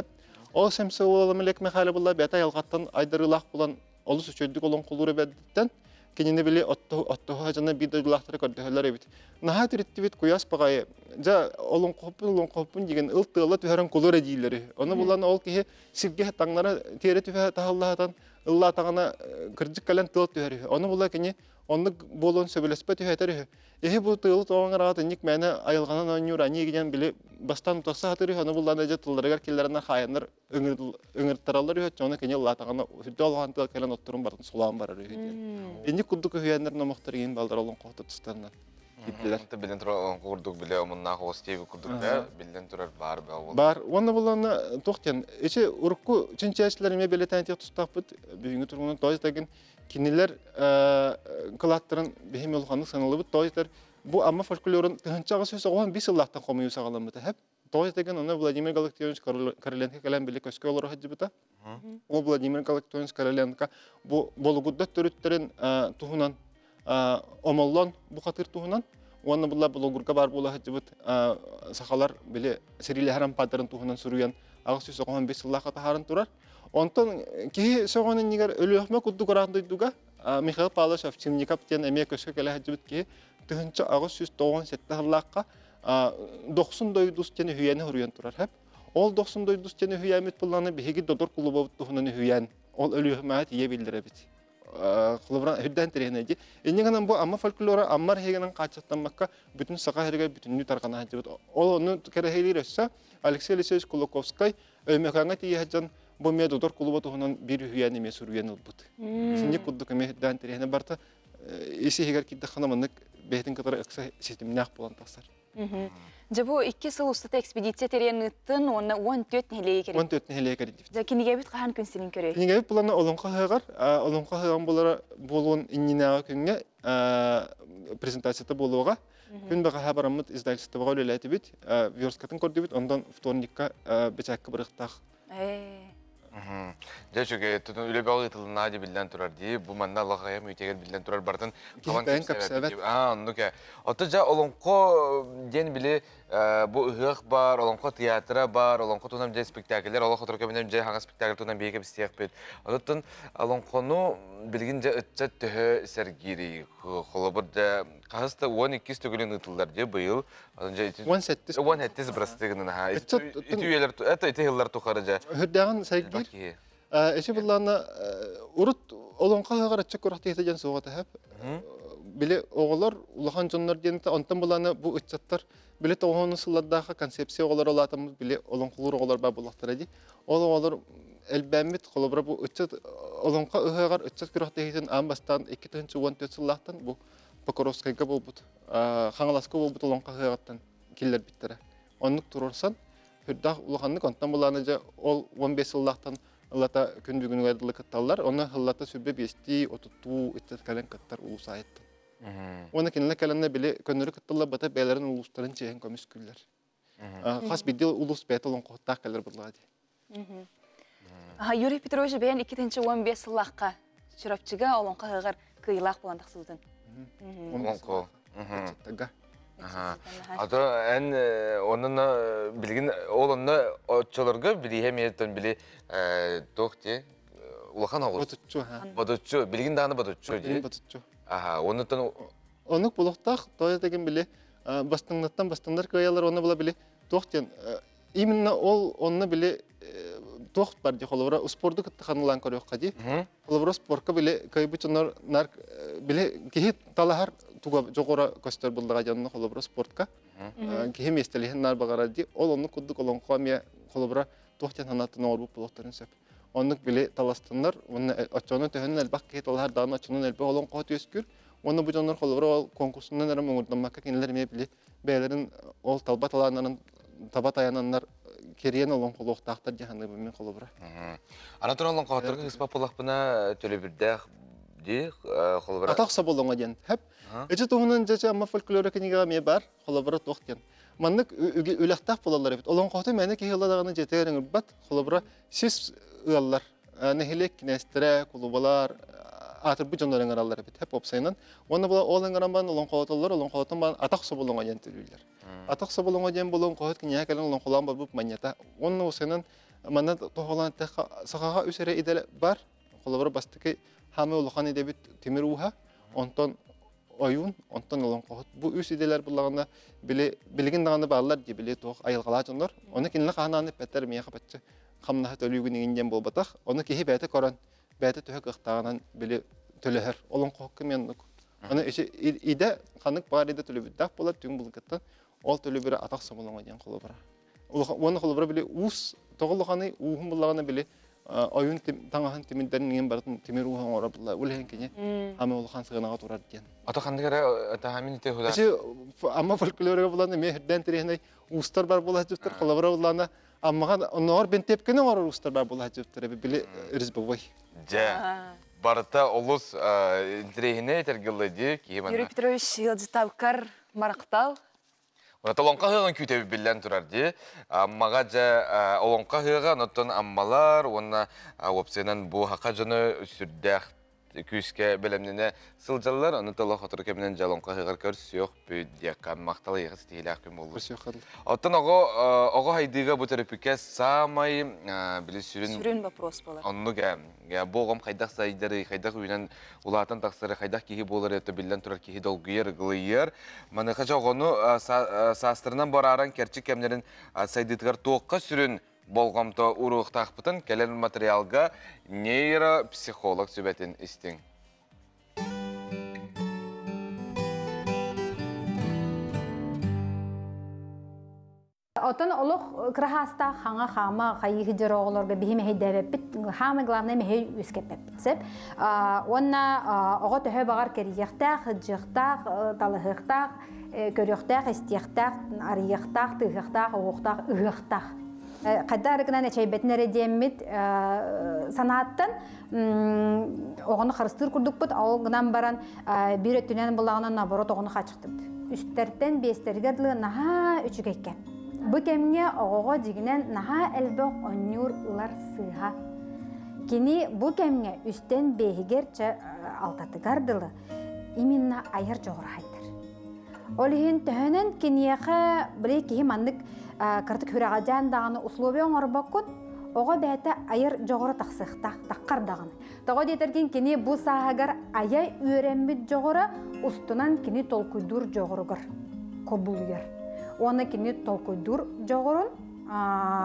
Ол Сэмсэ уола Мэлэк Михайло буолла бэйэтэ айылҕаттан айдарыылаах буолан олус үчүгэйдик олоҥхолуур эбэдиттэн кинини били оттоһо дьоно биир дойдулаахтара көрдөһөллөр эбит. Наһаа тириттибит куйаас баҕайы. Дьэ олоҥхоппун олоҥхоппун диген ыл тыала түһэрэн кулур дииллэр үһү. Ону булан ол киһи сиргэ таҥнара тиэрэ түһэ таһаллаһатан ыллаатаҕына кырдьык кэлэн тыал түһэр үһү. Ону була кини оннук буолуон сөбүлэспэт үһү этэр үһү. Эһи бу тыалы тоҕоҥ араҕат инник мээнэ айылҕанан оонньуур аньыы диэн били бастаан утарса сатыыр үһү. Ону буллаан дьэ тылларыгар киллэрэннэр хаайаннар ыҥыртараллар үһү оччоҕуна кини ыллаатаҕына үрдэ олоһон тыал кэлэн отторун барын сулаан барар үһү диэн. Инник курдук үһүйээннэр номохтор иин баллар олоҥхоһута тустарынан киирдилэр. Биллэн турар олоҥхо курдук билэ омуннаах оҕус диэбит курдук да биллэн турар баар баа Бар уонна буллаана туох диэн ичи урукку чинчээччилэр эмиэ бэлиэтээн этиэх тустаахпыт бүгүҥҥү туругунан тоҕо диэтэгин кинилэр кылааттарын биһим улаханнык саналыбыт тоҕо диэтэр бу Амма фольклорун 1895 сыллаахтан хомуйуу саҕаламмыта хэп Тоҕо этэгин, ону Владимир Галактионович Короленко кэлэн били көскө олоро сылдьыбыта. Ол Владимир Галактионович Короленко бу Болугурдар төрүттэрин туһунан омоллон бухатыыр туһунан уонна була Болугурга баар буола сылдьыбыт сахалар били сэриилэһэр ампаардарын туһунан суруйан 895 сыллаахха таһааран турар. Онтон киһи сөҕөн иннигэр Өлүөхүмэ курдук ыраах дойдуга Михаил Павлович Овчинников диэн эмиэ көскө кэлэ сылдьыбыт киһи 1897 сыллаахха Дохсун дойдус диэн үһүйээни суруйан турар хэп. Ол Дохсун дойдус диэн үһүйээммит булланы биһиги Додор кулубабыт туһунан үһүйээн ол Өлүөхүмэҕэ тиийэ биллэрэбит. Холобура үрдээн тэрээһинэ дии. Инньэ гынан бу Амма фольклора Амма иһигинэн хааччахтаммакка бүтүн саха сиригэр бүтүннүү тарҕана сылдьыбыт. Ол ону кэрэһилиир өссө Алексей Алексеевич Кулаковскай Өймөкөөҥҥө тиийэ сылдьан бу эмиэ Додор кулуба туһунан биир үһүйээн эмиэ суруйан ылбыт. Синник курдук эмиэ үрдээн тэрээһинэ барыта ис-иһигэр киирдэххинэ маннык бэйэтин кытары ыкса ситимнээх буолан тахсар. Дьэ бу икки сыл устата экспедиция тэрийэн ыыттын уонна 14 нэһилиэги кэрийдибит. 14 нэһилиэги кэрийдибит. Дьэ кинигэбит хаһан күн сирин көрөй? Кинигэбит плана Олоҥхо ыһыаҕар, Олоҥхо ыһыаҕын буолара буолуон иннинээҕи күҥҥэ презентацията буолуоҕа. Күн бэҕэһээ бараммыт издательствоҕа үлэлээтибит, версткатын көрдүбүт, онтон вторникка бэчээккэ барыахтаах. Дьэ үчүгэй өттүн үлэ бөҕө ыытылынна дии биллэн турар дии. Бу манна аллахайым үтэгэр биллэн турар барытын хабан кэпсээбэт. Аа оннук ээ. Ото дьэ олоҥхо диэн били бу ыһыах бар, олоҥхо театра бар, олоҥхо туһунан дьэ спектакльлэр, олох отор көмөнөн дьэ хаҥас спектакль туһунан биһиги кэпсиэхпит. Оттон олоҥхону билигин дьэ ыччат төһө сэргиирий? Холобур дьэ хаһыс да 12 төгүлүн ыытыллар дии быйыл. 17 17 бырастыы гынан аха. Ити үйэлэр это ити сыллар тухары дьэ. Үрдээҕин сэргиир. Эчи буллаана урут олоҥхо ыһыаҕар аччык күрэхтэһиитэ диэн суоҕа тэһэп. Били оҕолор улахан дьоннор диэн онтон булаана бу ыччаттар били тоҕоһону сыллардаахха концепция оҕолор улаатаммыт били олоҥхолуур оҕолор баар буоллахтара дии. Ол оҕолор элбээммит холобура бу ыччат олоҥхо ыһыаҕар ыччат күрэхтэһиитин аан бастаан 2014 сыллаахтан бу Покровскайга буолбут Хаҥаласка буолбут олоҥхо ыһыаҕыттан киллэрбиттэрэ. Оннук туруорсан, сүрдээх улаханнык онтон былаана дьэ ол 15 сыллаахтан ылата күн бүгүнүгэр дылы кытталлар. Онно сыллата сүрбэ биэстии, отуттуу ыччат кэлэн кыттар улуус аайыттан. Уонна кинилэр кэлэннэр били көннөрү кытталлар бата бэйэлэрин улуустарын чиэһин көмүскүүллэр. Хас биирдии улуус бэйэтэ олоҥхоһуттаах кэлэр буоллаҕа дии. Юрий Петрович бэйэн 2015 сыллаахха Чурапчыга олоҥхо ыһыаҕар кыайыылаах буолан тахсыбытын. Олоҥхо. Ато эн онон билигин ол онно оччолорго билиһэ миэттэн били туох дии улахан оҕус. Ботуччу. Ботуччу. Билигин даҕаны ботуччу дии. Ботуччу. Аха, оннуттан Оннук болохтаах, тоҕо диэтэгин били бастыҥнаттан бастыҥнар кыайалар уонна була били туох диэн именно ол онно били. туох бар ди холобура успуорду кытта ханалаан көрүөххэ ди. Холобура спорка били кыайбыт дьоннор нар били киһи талаһар туга дьоҕура көстөр буллаҕа дьонно холобура спортка киһи миэстэлиһин нар баҕарар ди. Ол оннук курдук олоҥхо эмиэ холобура туох диэн санааттан оҥорбут буолуохтарын сөп. Оннук били таластыннар уонна оччону төһөнөн элбэх киһи талаһар даҕаны оччонон элбэх олоҥхо үөскүүр. Уонна бу дьоннор холобура ол конкурсунан эрэ муҥурдаммакка кинилэр эмиэ били бэйэлэрин ол талба талааннарын таба тайананнар кириэн олоҥхолуохтаахтар дии саныыбын мин холобура. Ана туран олоҥхоһотторго кыыспат буоллахпына төлөбүрдээх дии холобура. Атах соболоҥо диэн. Хэп. Ити туһунан дьэ Амма фольклора кинигэҕэ эмиэ бар. Холобура туох диэн. Маннык үлэхтээх буолаллар эбит. Олоҥхоһоту мээнэ киһи ыла даҕаны дьиэтигэр ыҥырбат. Холобура сис ыаллар, нэһилиэк кинээстэрэ, кулубалар, аатырбыт дьоннор ыҥыраллар эбит. Хэп уопсайынан. Уонна була ол ыҥыран баран олоҥхолотоллор, олоҥхолотон баран атах соболоҥо диэн төлүүллэр. Атах соболоҥо диэн буолан олоҥхоһут киниэхэ кэлэн олоҥхолоон барбыт манньата. Уонна уопсайынан манна тоһоҕолоон эттэххэ, сахаҕа үс эрэ идэ бар. Холобура бастакы хаамыы улахан идэбит тимир ууһа, онтон ойуун, онтон олоҥхоһут. Бу үс идэлэр буллаҕына били билигин даҕаны бааллар дии били туох айылҕалаах дьоннор. Ону кинилэр хаһан эппэттэр миэхэ бачча хамнаһы төлүүгүн иҥин диэн буолбатах. Ону киһи бэйэтэ көрөн, бэйэтэ төһө кыахтааҕынан били төлөһөр. Олоҥхоһукка эмиэ оннук. Аны идэ ханнык баар идэ төлөбүрдээх буолар түҥ былыргыттан ол төлөбүрэ атах соболоҥо диэн холобура. Уонна холобура били уус тоҕо улаханый ууһун буллаҕына били ойуун таҥаһын тимирдэрин иҥин барытын тимир ууһа оҥоро булла улэһин кини ама улахан сыанаҕа турар диэн. Ата ханнык эрэ таһамин ите худа. Эчи ама фольклорга булан эмиэ үрдээн тириһинэй уустар бар була сылдьыбыттар холобура буллаана аммаҕа оннооҕор бентиэпкэни оҥорор уустар бар була сылдьыбыттар били резьбовой. Дьэ барыта олус интэриэһинэй этэргиллэ дии киһи манна. Юрий Петрович ыалдьыттаабыккар марактал. Олоҥхо ыһыаҕын күүтэбит биллэн турар дии. Аммаҕа дьэ олоҥхо ыһыаҕа, онтон аммалар уонна уопсайынан бу саха дьоно сүрдээх күүскэ бэлэмнэнэ сылдьаллар. Ону толо сотору кэминэн дьэ олоҥхо ыһыаҕар көрсүөхпүт диэххэ махтал эйиэхэ ситиһиилээх күн буоллун. Оттон оҕо оҕо хайдыыга бу төрөппүккэ саамай били сүрүн сүрүн вопрос буолар. Оннук ээ. Бу оҕом хайдах сайдарый, хайдах үүнэн улаатан тахсары хайдах киһи буолар это биллэн турар киһи долгуйар, ыгылыйар. Маныаха дьэ оҕону саастарынан барааран кэрчик кэмнэрин сайдыытыгар туохха сүрүн болҕомто ууруохтаахпытын кэлэр материалга нейропсихолог сүбэтин истиҥ. Отон олох кыраһаастаах хаҥа хаама хайыы дьор оҕолорго биһи мэһэйдээбэппит хаамай главное мэһэй үөскэппэппит сеп уонна оҕо төһө баҕар кэрийиэхтээх сылдьыахтаах талаһыахтаах көрүөхтээх истиэхтээх арыйыахтаах тыаһыахтаах оһуохтаах ыһыахтаах хайда арыгынан эчэйбэтин эрэ диэммит санааттан оҕону харыстыыр курдукпут ол гынан баран биир өттүнэн булаҕынан наоборот оҕону хааччахтыбыт үстэртэн биэстэригэр дылы наһаа үчүгэйкэ бу кэмҥэ оҕоҕо дьигинэн наһаа элбэх онньуур ылар сыыһа кини бу кэмҥэ үстэн биэһигэр чэ алтатыгар дылы именно айар дьоҕура хайдар ол иһин төһөнөн киниэхэ били киһи маннык кыратык хүрэҕэдьээн даҕаны условия оҥорбоккун оҕо бэйэтэ айар дьоҕура тахсыахтаах таххар даҕаны тоҕо диэтэргин кини бу сааһыгар айа үөрэммит дьоҕура устунан кини толкуйдуур дьоҕуругар кубулуйар уонна кини толкуйдуур дьоҕурун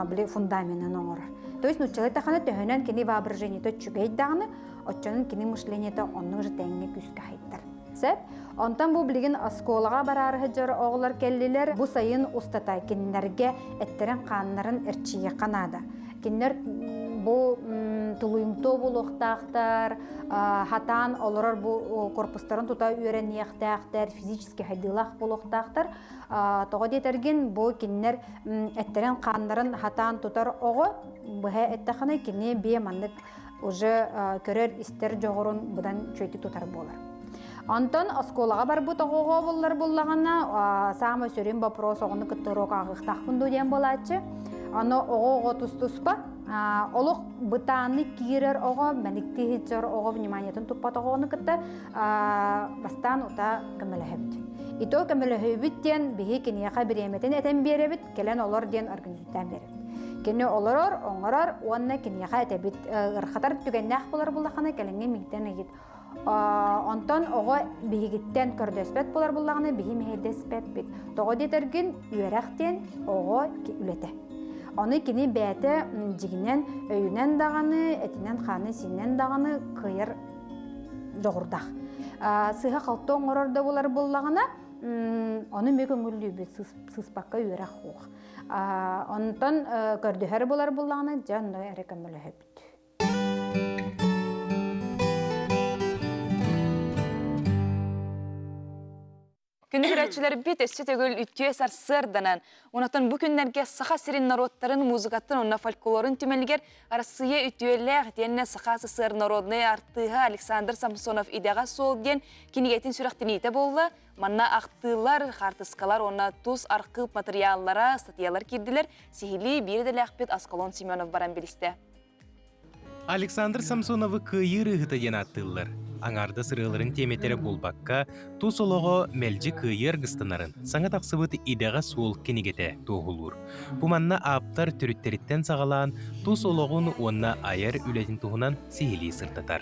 били фундаменын оҥорор то есть нууччалыы тахана төһөнөн кини воображениета үчүгэй даҕаны оччонон кини мышлениета оннук же тэҥҥэ күүскэ хайдар Сөп. Онтон бу билигин оскуолаҕа бараары сылдьар оҕолор кэллилэр. Бу сайын устата кинилэргэ эттэрин-хааннарын эрчийиэххэ наада. Кинилэр бу тулуйумтуо буолуохтаахтар, хатаан олорор бу корпустарын тута үөрэниэхтээхтэр, физически хайдыылаах буолуохтаахтар. Тоҕо диэтэргин, бу кинилэр эттэрин-хааннарын хатаан тутар оҕо быһа эттэххинэ кини бие маннык уже көрөр-истэр дьоҕурун быдан үчүгэйдик тутар буолар. Онтон оскуолаҕа барбыт оҕоҕо буллар буллаҕына, саамай сүрүн вопрос оҕону кытта уруок ааҕыахтаахпын дуу диэн буолааччы. Аны оҕо-оҕо тус-туспа. Олох бытааннык киирэр оҕо, мэниктии сылдьар оҕо вниманиетын туппат оҕону кытта бастаан ута көмөлөһөбүт. Ито көмөлөһөбүт диэн биһи киниэхэ бириэмэтин этэн биэрэбит, кэлэн олор диэн организуйдаан биэрэбит. Кини олорор, оҥорор уонна киниэхэ этэбит ырхатар түгэннээх буолар буллахына кэлиҥҥи миигтэн ыйыт. Онтон оҕо биһигиттэн көрдөспөт буолар буллаҕына биһи мэһэйдэспэппит. Тоҕо диэтэргин үөрэх диэн оҕо үлэтэ. Ону кини бэйэтэ дьигинэн өйүнэн даҕаны, этинэн-хаанын-сиининэн даҕаны кыайар дьоҕурдаах. Сыыһа-халты оҥорор да буолар буоллаҕына, ону эмиэ көҥүллүүбүт, сыыспакка үөрэх суох. Онтон көрдөһөр буолар буоллаҕына, дьэ онно эрэ көмөлөһөбүт. Күнү көрөөччүлэрбит өссө төгүл үтүө сарсыарданан, онтон бу күннэргэ Саха сирин норуоттарын музыкатын уонна фольклорун түмэлигэр Арассыыйа үтүөлээх итиэннэ Саха СССР народнай артыыһа Александр Самсонов идэҕэ суол диэн кинигэтин сүрэхтэниитэ буолла. Манна ахтыылар, хаартыскалар уонна тус архыып матырыйааллара, статьялар киирдилэр. Сиһилии биир идэлээхпит Аскалон Семенов баран билистэ. Александр Самсоновы кыайыы ырыаһыта диэн ааттыыллар. Аҥаардас ырыаларын тиэмэтэрэ буолбакка, тус олоҕо мэлдьи кыайыы аргыстанарын саҥа тахсыбыт Идэҕэ суол кинигэтэ туоһулуур. Бу манна ааптар төрүттэриттэн саҕалаан тус олоҕун уонна айар үлэтин туһунан сиһилии сырдатар.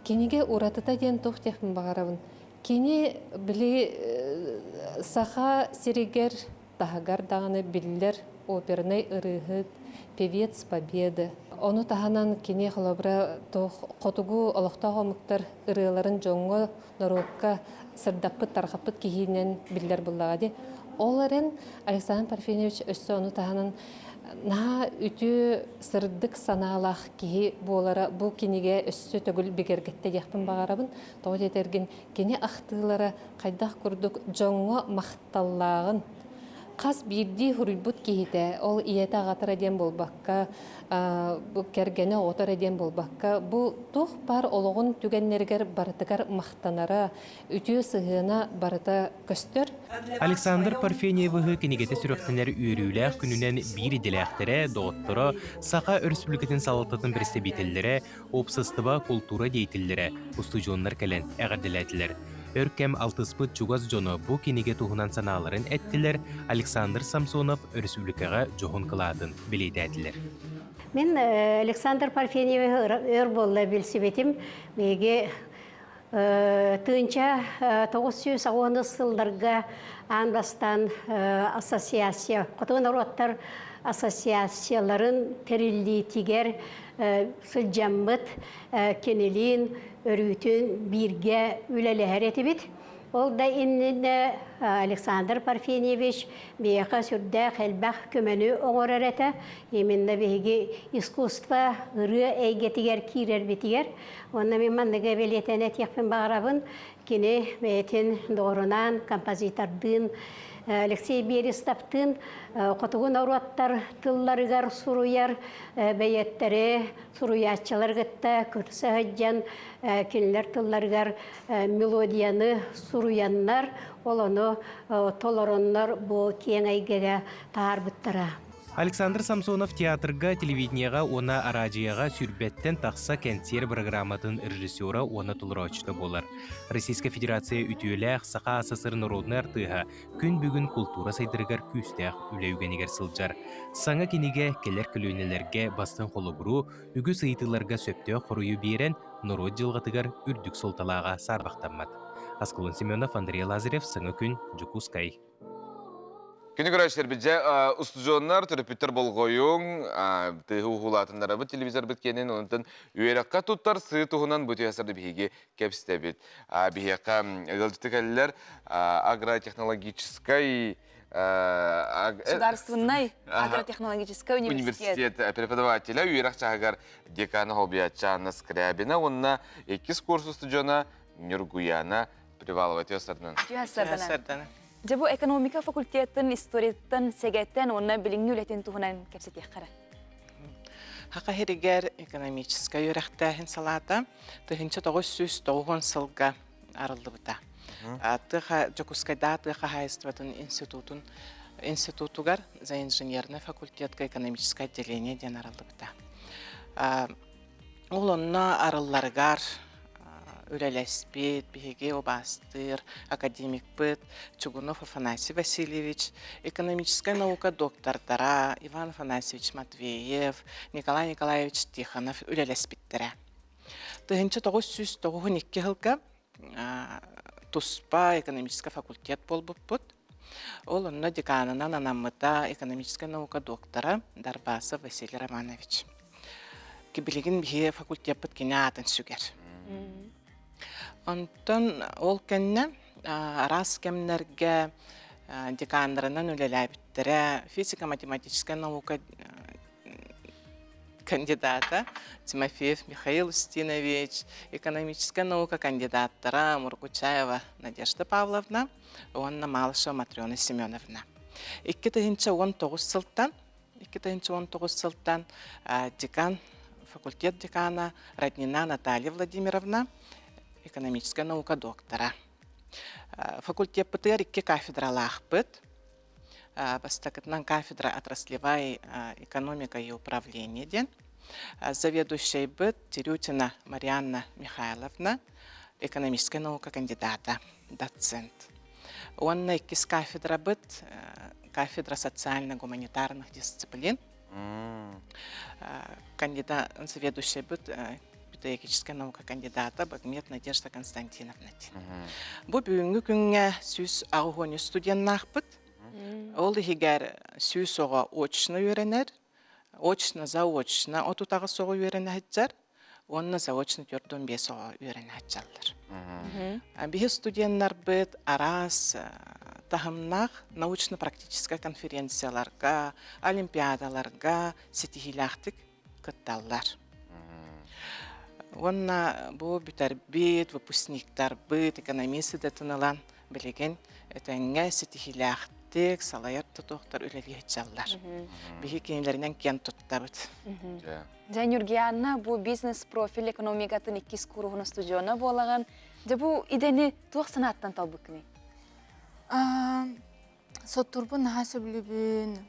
Кинигэ уратыта диэн туох диэхпин баҕарабын. Кини били саха сиригэр таһыгар даҕаны биллэр опернай ырыаһыт, певец Победы. Ону таһынан кини холобура туох хотугу олохтоох омуктар ырыаларын дьоҥҥо, норуокка сырдаппыт, тарҕаппыт киһинэн биллэр буоллаҕа дии. Ол эрэн Александр Парфеньевич өссө ону таһынан наһаа үтүө сырдык санаалаах киһи буолара бу кинигэ өссө төгүл бигэргэттэ диэхпин баҕарабын. Тоҕо диэтэргин кини ахтыылара хайдах курдук дьоҥҥо махталлааҕын хас биирдии суруйбут киһитэ ол ийэтэ аҕата эрэ диэн буолбакка бу кэргэнэ оҕото эрэ диэн буолбакка бу туох баар олоҕун түгэннэригэр барытыгар махтанара үтүө сыһыана барыта көстөр. Александр Парфеньевыһы кинигэтэ сүрэхтэнэр үөрүүлээх күнүнэн биир идэлээхтэрэ, доҕотторо, Саха Өрөспүүбүлүкэтин салалтатын бэрэстэбиитэллэрэ, уопсастыба, култуура деятеллэрэ, устудьуоннар кэлэн эҕэрдэлээтилэр. Өр кэм алтыспыт чугас дьоно бу кинигэ туһунан санааларын эттилэр, Александр Самсонов өрөспүүбүлүкэҕэ дьоһун кылаатын бэлиэтээтилэр. Мин Александр Парфеньевиһы өр буолла билсибитим. Биһиги тыынча 990 сылларга аан бастаан ассоциация, хотугу норуоттар ассоциацияларын тэриллиитигэр сылдьаммыт кинилиин өрүүтүн бииргэ үлэлэһэр этибит. Ол да иннинэ Александр Парфеньевич биһиэхэ сүрдээх элбэх көмөнү оҥорор этэ. Именно биһиги искусство ырыа эйгэтигэр киирэрбитигэр. Уонна мин манныгы бэлиэтээн этиэхпин баҕарабын. Кини бэйэтин доҕорунаан, композитордыын Алексей Берестовтыын хотугу норуоттар тылларыгар суруйар бэйэттэри суруйааччылар кытта көрсө сылдьан кинилэр тылларыгар мелодияны суруйаннар, ол ону толороннор бу киэҥ эйгэгэ таһаарбыттара. Александр Самсонов театрга, телевидениеҕа уонна араадьыйаҕа сүүрбэттэн тахса кэнсиэр бырагырааматын режиссера уонна толорооччута буолар. Российскай Федерация үтүөлээх Саха АССР народнай артыыһа күн бүгүн култуура сайдарыгар күүстээх үлэ үгэнигэр сылдьар. Саҥа кинигэ кэлэр көлүөнэлэргэ бастыҥ холобуру, үгүс ыйытыыларга сөптөөх хоруйу биэрэн, норуот дьылҕатыгар үрдүк суолталааҕа саарбахтаммат. Аскалон Семенов, Андрей Лазарев, Саҥа күн, Дьокуускай. Күнү көрөөччүлэрбит дьэ устудьуоннар, төрөппүттэр болҕойуҥ, тыаһы уһуулаатыннарабыт телевизорбыт киэнин, онтон үөрэххэ туттар сыы туһунан бу түһэсэрди биһиги кэпсэтэбит. Биһиэхэ ыалдьыты кэллилэр агротехнологическай Государственный агротехнологический университет. Университет преподавателя үөрэх чаһыгар декана Холбуйааччы Анна Скрябина уонна иккис курс устудьуона Нюргуяна Привалова Тёсардан. Тёсардан. Дьэ бу экономика факультеттын историяттан сэгэттэн уонна билиҥҥи үлэтин туһунан кэпсэтиэххэ Хака хиригэр экономическай үөрэхтээһин салаата 1990 сылга арыллыбыта. Тыа Дьокуускайдаа тыа хаһаайыстыбатын институтун институтугар за инженерный факультетка экономическое отделение диэн арыллыбыта. Ол онно арылларыгар үлэлэспит, биһиги убаастыыр академикпыт Чугунов Афанасий Васильевич, экономическай наука доктордара Иван Афанасьевич Матвеев, Николай Николаевич Тихонов үлэлэспиттэрэ. 1992 сылга туспа экономическай факультет буолбуппут. Ол онно деканынан анаммыта экономическай наука доктора Дарбасов Василий Романович. Билигин биһи факультеппыт кини аатын сүгэр. Онтон ол кэннэ араас кэмнэргэ деканнарынан үлэлээбиттэрэ физико-математическай наука кандидата Тимофеев Михаил Устинович, экономическай наука кандидаттара Мургучаева Надежда Павловна уонна Малышева Матрена Семеновна. 2019 сылтан 2019 сылтан декан факультет декана Роднина Наталья Владимировна, экономическай наука доктора. Факультеппытыгар икки кафедралаахпыт. Бастакытынан кафедра отраслевая экономика и управление диэн. Заведующайбыт Терютина Марианна Михайловна, экономическай наука кандидата, доцент. Уонна иккис кафедрабыт кафедра социально-гуманитарных дисциплин. Кандидат, заведующайбыт педагогическая наука кандидата Багмет Надежда Константиновна. Бу бүгүҥҥү күҥҥэ 183 студеннаахпыт. Ол иһигэр 100 оҕо очно үөрэнэр, очно-заочно 38 оҕо үөрэнэ сылдьар уонна заочно 45 оҕо үөрэнэ сылдьаллар. Биһи студеннарбыт араас таһымнаах научно-практическай конференцияларга, олимпиадаларга ситиһиилээхтик кытталлар. Уонна бу бүтэрбит, выпускниктарбыт экономист идэтин ылан билигин этэҥҥэ ситиһиилээхтик салайар тутуохтар үлэлии сылдьаллар. Биһи кинилэринэн киэн туттабыт. Дьэ, Ньургианна, бу бизнес-профиль экономикатын иккис кууруһун устудьуона буолаҕын. Дьэ, бу идэни туох санааттан талбыккыный? Соттурбун наһаа сөбүлүүбүн,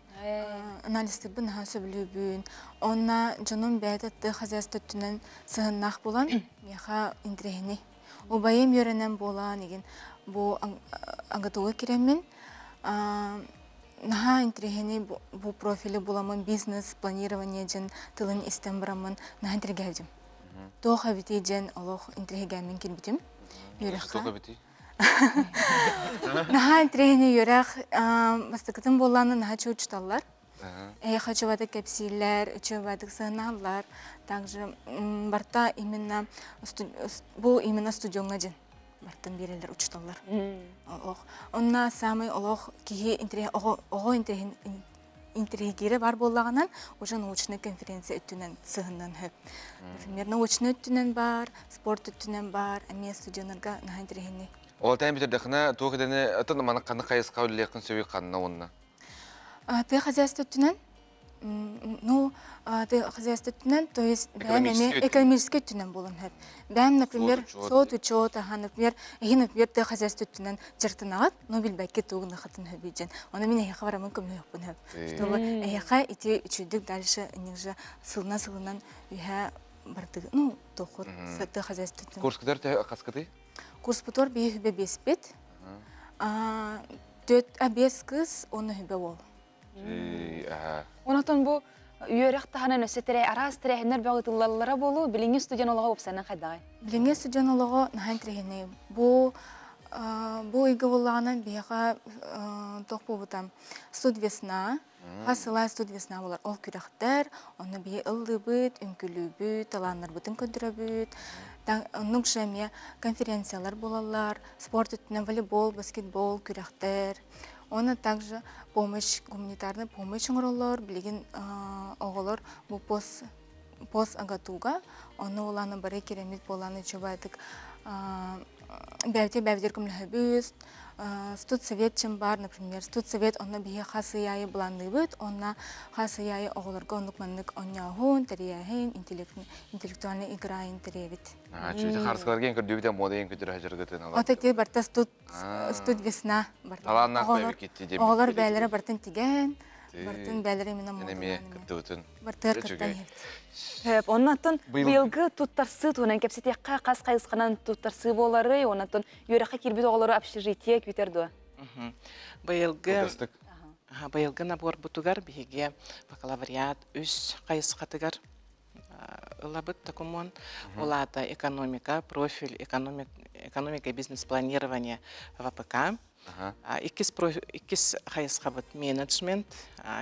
анализтыырбын наһаа сөбүлүүбүн. Онно дьонум бэйэтэ тыа хозяйство өттүнэн сыһыннаах буолан, миэхэ интэриэһинэй. Убайым үөрэнэн буолан, игин бу АГТУга киирэммин, наһаа интэриэһинэй бу профили буламмын бизнес планирование диэн тылын истэн бараммын наһаа интириэһиргээбитим. Туох эбитий диэн олох интириэһиргээммин киирбитим үөрэххэ. Туох эбитий? Наһаа интэриэһинэй үөрэх. Бастакытын буоллаҕына наһаа учууталлар. Эһиэхэ үчүгэйдик кэпсииллэр, үчүгэйдик сыаналыыллар. Также барыта именно бу именно студеҥҥа дьин бартын биэрэллэр учууталлар. Олох. Онно самый олох киһи оҕо интэриэһин интэриэһиргиирэ баар буоллаҕынан уже научнай конференция өттүнэн сыһыннан сөп. Например, научнай өттүнэн баар, спорт өттүнэн баар, эмиэ студеннарга наһаа интэриэһинэй. Ол тайм бүтэрдэххинэ туох идэни атын маны ханнык хайысха үлэлиэххин сөбүй ханна уонна? Тыа хозяйство өттүнэн Ну, хозяйство өттүнэн, то есть бэйэм эмиэ экономическай өттүнэн буолан сөп. Бэйэм, например, суот учет, аха, например, эһи, например, тыа хозяйство өттүнэн дьарыктанаҕыт, но билбэккэ тугун хатын хөбүй диэн. Ону мин эһиэхэ бараммын көмөлөһүөхпүн сөп. Чтобы эһиэхэ ити үчүгдүк дальше же сылынан-сылынан үһэ бардыгы, ну, доход тыа хозяйство өттүнэн. Курскутар төһө хаскытый? Курспутугар биир хүбэ биэспит. Төрт, биэс кыз, уонна хүбэ уол. Онотон бу үөрэх таһынан өссө тэрэ араас тэрээһиннэр бөҕө ытыллаллара буолуу билиҥҥи студент олоҕо уопсайынан хайдаҕай? Билиҥҥи студент олоҕо наһаа интэриэһинэй. Бу бу ыйга буоллаҕына биһиэхэ туох буолбута студ весна хас сылаа студ весна буолар ол күрэхтэр онно биһи ыллыыбыт үҥкүлүүбүт талааннарбытын көрдөрөбүт оннук же эмиэ конференциялар буолаллар спорт өттүнэн волейбол баскетбол күрэхтэр Уонна также помощь, гуманитарная помощь оҥороллор. Билигин оҕолор бу пост пост АГАТУга онно улаана бары киремит буолааны чубайтык бэйбитин бэйбитигэр көмөлөһөбүт. Студсовет чем бар, например, студсовет онно биһи хас ый аайы былаанныыбыт, онно хас ый аайы оҕолорго оннук маннык онньооһун, тэрийээһин, интеллектуальный игра тэрийэбит. Чүтэ харыскаларга көрдүүбүтэ мода ең көтөр хажыргытын алар. От эти барта студ Студ весна Талааннаах Оҕолор бээлэрэ бартын тигэн, бартын бээлэрэ именно Эмиэ кыттыбытын. Бартыгар кыттан Сөп, оннаттан быйылгы туттарсыы туһунан кэпсэтиэххэ хас хайысханан туттарсыы буоларый, оннаттан үөрэххэ киирбит оҕолору общежитие күүтэр дуо? Быйылгы быйылгы наборбутугар биһиги бакалавриат үс хайысхатыгар ылабыт документ. Ол аата экономика, профиль экономика и бизнес-планирование ВПК. Иккис, иккис хайысхабыт менеджмент,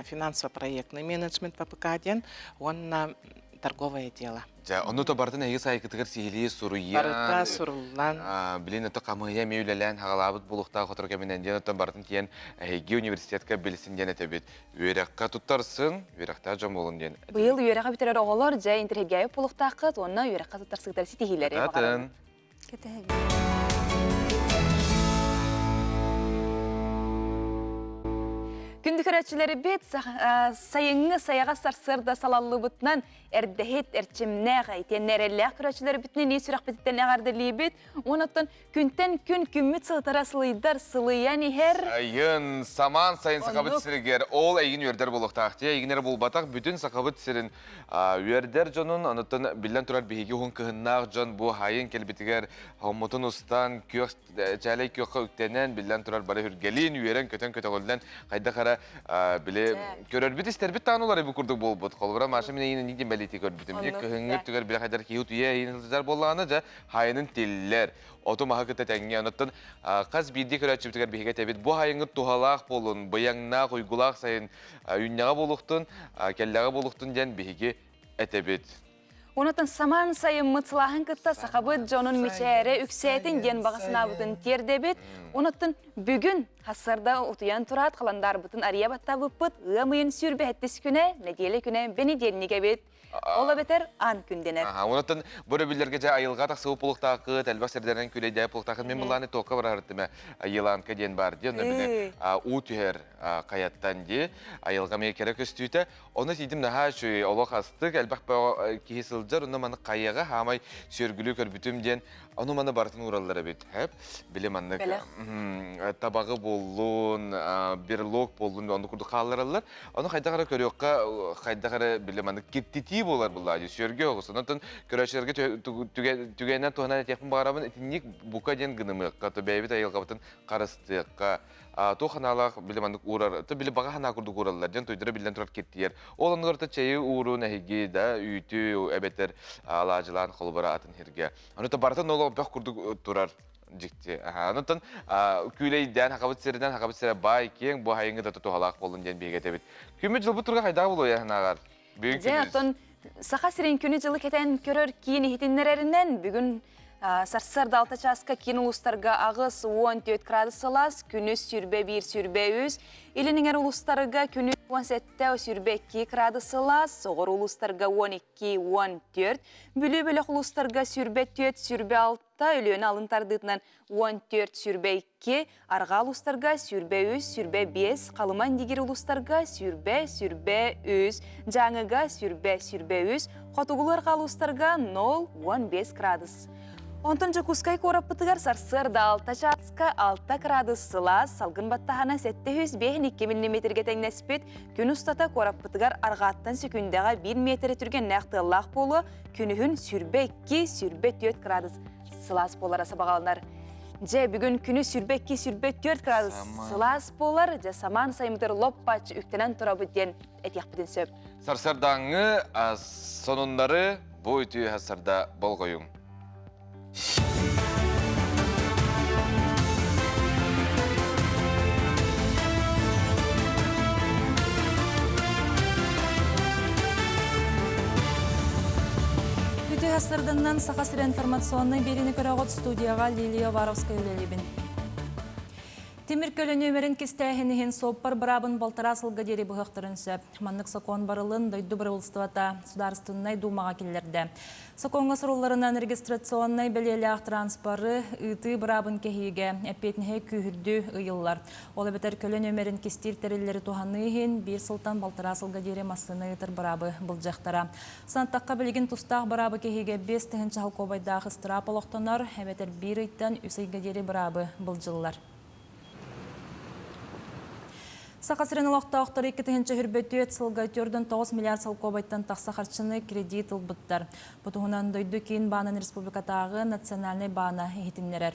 финансово-проектный менеджмент ППК диэн уонна торговое дело. Дьэ, ону то барытын эһиги сайкытыгар сиһилии суруйан, Барыта суруллан. Билин ото хамыыйа эмиэ үлэлээн хаҕалаабыт буолуохтаах хотор кэминэн диэн оттон барытын тиийэн эһиги университетка билсин диэн этэбит. Үөрэххэ туттарсын, үөрэхтээх дьон буолун диэн. Быйыл үөрэххэ бүтэрэр оҕолор дьэ интэриэһиргээбит буолуохтааххыт уонна үөрэххэ туттарсыытар ситиһиилэри баҕарабыт. Күндү көрөөччүлэрбит сайыҥҥы сайаҕас сарсыарда салаллыбытынан эрдэһит, эрчимнээх, итиэннэ эрэллээх көрөөччүлэрбитинэн ис сүрэхпититтэн эҕэрдэлиибит. Онон күнтэн күн күммүт сылытара сылыйдар, сылыйан иһэр. Сайын, самаан сайын Сахабыт сиригэр ол эйигин үөрдэр буолуохтаах. Тиэ эйигин эрэ буолбатах, бүтүн Сахабыт сирин Үөрдэр дьонун, онуттан биллэн турар биһиги уһун кыһыннаах дьон бу хайын кэлбитигэр хоммутун устан, күөх чээлэй күөххэ үктэнэн, биллэн турар бары үргэлиин, үөрэн-көтөн көтөҕүллэн, хайдах эрэ били көрөрбүт истэрбит даҕаны уларый бу курдук буолбут. Холобура, Маша мин эйиин инник диэн бэлиэтии көрбүтүм. Кыһыҥҥы өттүгэр били хайдар киһи утуйа эйиин сылдьар буоллаҕына, дьэ, хайынын тиллэр. Оту маһы кытта тэҥҥэ. Онуттан хас биирдии көрөөччүбүтүгэр биһиги этэбит, бу хайыҥҥыт туһалаах буолун, быйаҥнаах, уйгулаах сайын Үүннэҕэ буолуохтун, кэллэҕэ буолуохтун диэн биһиги этэбит. Онотон самаан сайыммыт сылааһын кытта сахабыт дьонун мичээрэ үксээтин диэн баҕа санаабытын тиэрдэбит. Онотон бүгүн хассарда утуйан тураат халандаарбытын арыйа баттаабыппыт ыам ыйын сүүрбэһэттис күнэ, нэдиэлэ күнэ бэнидиэнньик эбит. Ол эбэтэр аан күн дэнэр. Онотон бу өрөбүллэргэ дьэ айылҕа тахсыбыт булуктаахыт, элбэх сирдэринэн күлэйдээбит булуктаахыт. Мин былааны туокка барарыттым Еланка диэн бар диэн, били уу түһэр хайаттан дии, айылҕа эмиэ кэрэ көстүүтэ. Ону тиийдим наһаа үчүгэй, олох астык, элбэх киһи сылдьар, онно маны хайаҕа хаамай сүөргүлүү көрбүтүм диэн, ону маны барытын уураллар эбит. Хэп, били маннык табаҕы буоллун, берлог буоллун, ону курдук хааллараллар. Ону хайдах эрэ көрүөххэ, хайдах эрэ били маннык киртитии буолар буллаа дии, сүөргү оҕус. Онон көрөөччүлэргэ түгэнинэн туһанан этиэхпин баҕарабын, итинник бука диэн гынымыахха, то бэйэбит айылҕабытын харыстыахха, туох ханаалаах били маннык уурар, то били баҕа санаа курдук уураллар диэн туйдара биллэн турар киртийэр. Ол оннугар то чэйи уурун эһиги да үүтү эбэтэр алаадьылаан холобура атын сиргэ. Ону то барытын олох бөх курдук турар дьикти. Онтон күүлэйдээн хахабыт сиринэн хахабыт сирэ баай киэҥ бу хайыҥы да туһалаах буоллун диэн биһиги этэбит. Күммүт дьылбыт турга хайдаах буолуо санааҕар? Бүгүн Дьэ, оттон Саха сирин күнү-дьылы кэтэн көрөр киин иһитиннэрэринэн бүгүн сарсыарда 6 чааска киин улуустарга 84 градус сылаас, күнүс 21-23, илин иҥэр улуустарга күнүс 17-22 градус сылаас, соҕуруу улуустарга 12-14, Бүлүү бөлөх улуустарга 24-26, Өлүөнэ алын тардыытынан 14-22, арҕаа улуустарга 23-25, Халыма Индигир улуустарга 20-23, Дьааҥыга 20-23, хотугулуу арҕаа улуустарга 0-15 градус. Онтон Дьокуускай куораппытыгар сарсыарда 6 чааска 6 градус сылаас, салгын баттаһана 752 миллиметргэ тэҥнэспит. Күн устата куораппытыгар арҕааттан сөкүүндэҕэ 1 миэтэрэ түргэннээх тыаллаах буолуо, күнүһүн 22-24 градус сылаас буолара сабаҕаланар. Дьэ, бүгүн күнү 22-24 градус сылаас буолар, дьэ самаан сайымытыр лоп-бааччы үктэнэн турабыт диэн этиэхпитин сөп. Сарсардааҥҥы сонуннары бу үтүө сарсарда болҕойуҥ. Үтүө сарсыарданнан Саха сирэ информационнай биэриини көрөҕүт студияҕа Лилия Уваровская үлэлиибин. Тимир көлө нүөмэрин кистээһин иһин суоппар быраабын балтараа сылга диэри быһыахтарын сөп. Маннык сокуон барылын дойду бырабыылыстыбата Судаарыстыбаннай Дуумаҕа киллэрдэ. Сокуоҥҥа сурулларынан регистрационнай бэлиэлээх транспоры ыытыы быраабын кэһиигэ эппиэтинэһи күүһүрдүү ыйыллар. Ол эбэтэр көлө нүөмэрин кистиир тэриллэри туһаныы иһин биир сылтан балтараа сылга диэри массыына ыытар быраабы былдьыахтара. Санаттахха билигин тустаах быраабы кэһиигэ 5000 холкуобайдаах ыстыраап олохтонор, эбэтэр биир ыйтан үс ыйга диэри быраабы былдьыллар. Саха сирин олохтоохторо 2024 сылга 4,9 миллиард солкуобайтан тахса харчыны кредит ылбыттар. Бу туһунан дойду киин баанын республикатааҕы национальнай баана иһитиннэрэр.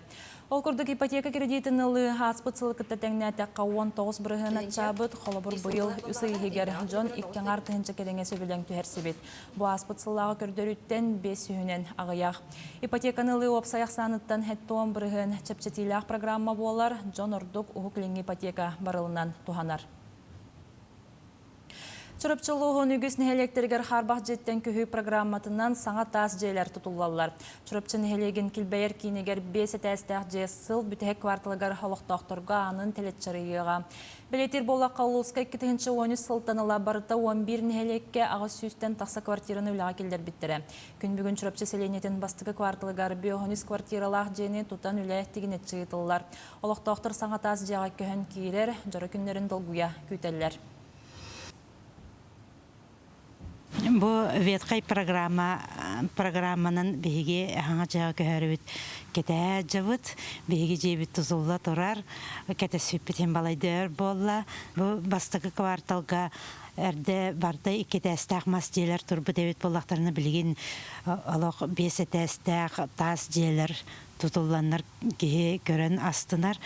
Ол курдук ипотека кредитин ылыы ааспыт сылы кытта тэҥнээтэххэ 19 бырыһыан аччаабыт, холобур быйыл үс ый иһигэр дьон икки аҥаар тыһыынча кэриҥэ сөбүлэҥ түһэрсибит. Бу ааспыт сыллааҕы көрдөрүүттэн 500-үнэн аҕыйах. Ипотеканы ылыы уопсай ахсааныттан 70 бырыһыан чэпчэтиилээх программа буолар, дьон ордук Уһук Илиҥҥи ипотека барылынан туһанар. Чурапчы улууһун үгүс нэһилиэктэригэр хаарбах дьиэттэн көһүү программатынан саҥа таас дьиэлэр тутуллаллар. Чурапчы нэһилиэгин килбэйэр киинигэр биэс этээстээх дьиэ сыл бүтэһик кварталыгар олохтоохторго аанын тэлэччарыйыаҕа. Бэлиэтиир буоллахха, улууска 2013 сылтан ыла барыта 11 нэһилиэккэ 800-тэн тахса квартираны үлэҕэ киллэрбиттэрэ. Күн бүгүн Чурапчы сэлиэнньэтин бастакы кварталыгар 53 квартиралаах дьиэни тутан үлэ тигинэччи ыытыллар. Олохтоохтор саҥа таас дьиэҕэ көһөн киирэр, дьоро күннэрин долгуйа күүтэллэр. Бу ветхай программа программанан биһиги хаҥа дьиэҕэ көһөрүбүт кэтээ дьабыт биһиги дьиэбит тузулла турар кэтэспиппитин балайдыыр буолла бу бастакы кварталга эрдэ барда икки этээстээх мас дьиэлэр турбут эбит буоллахтарына билигин олох биэс этээстээх таас дьиэлэр тутулланнар киһи көрөн астынар.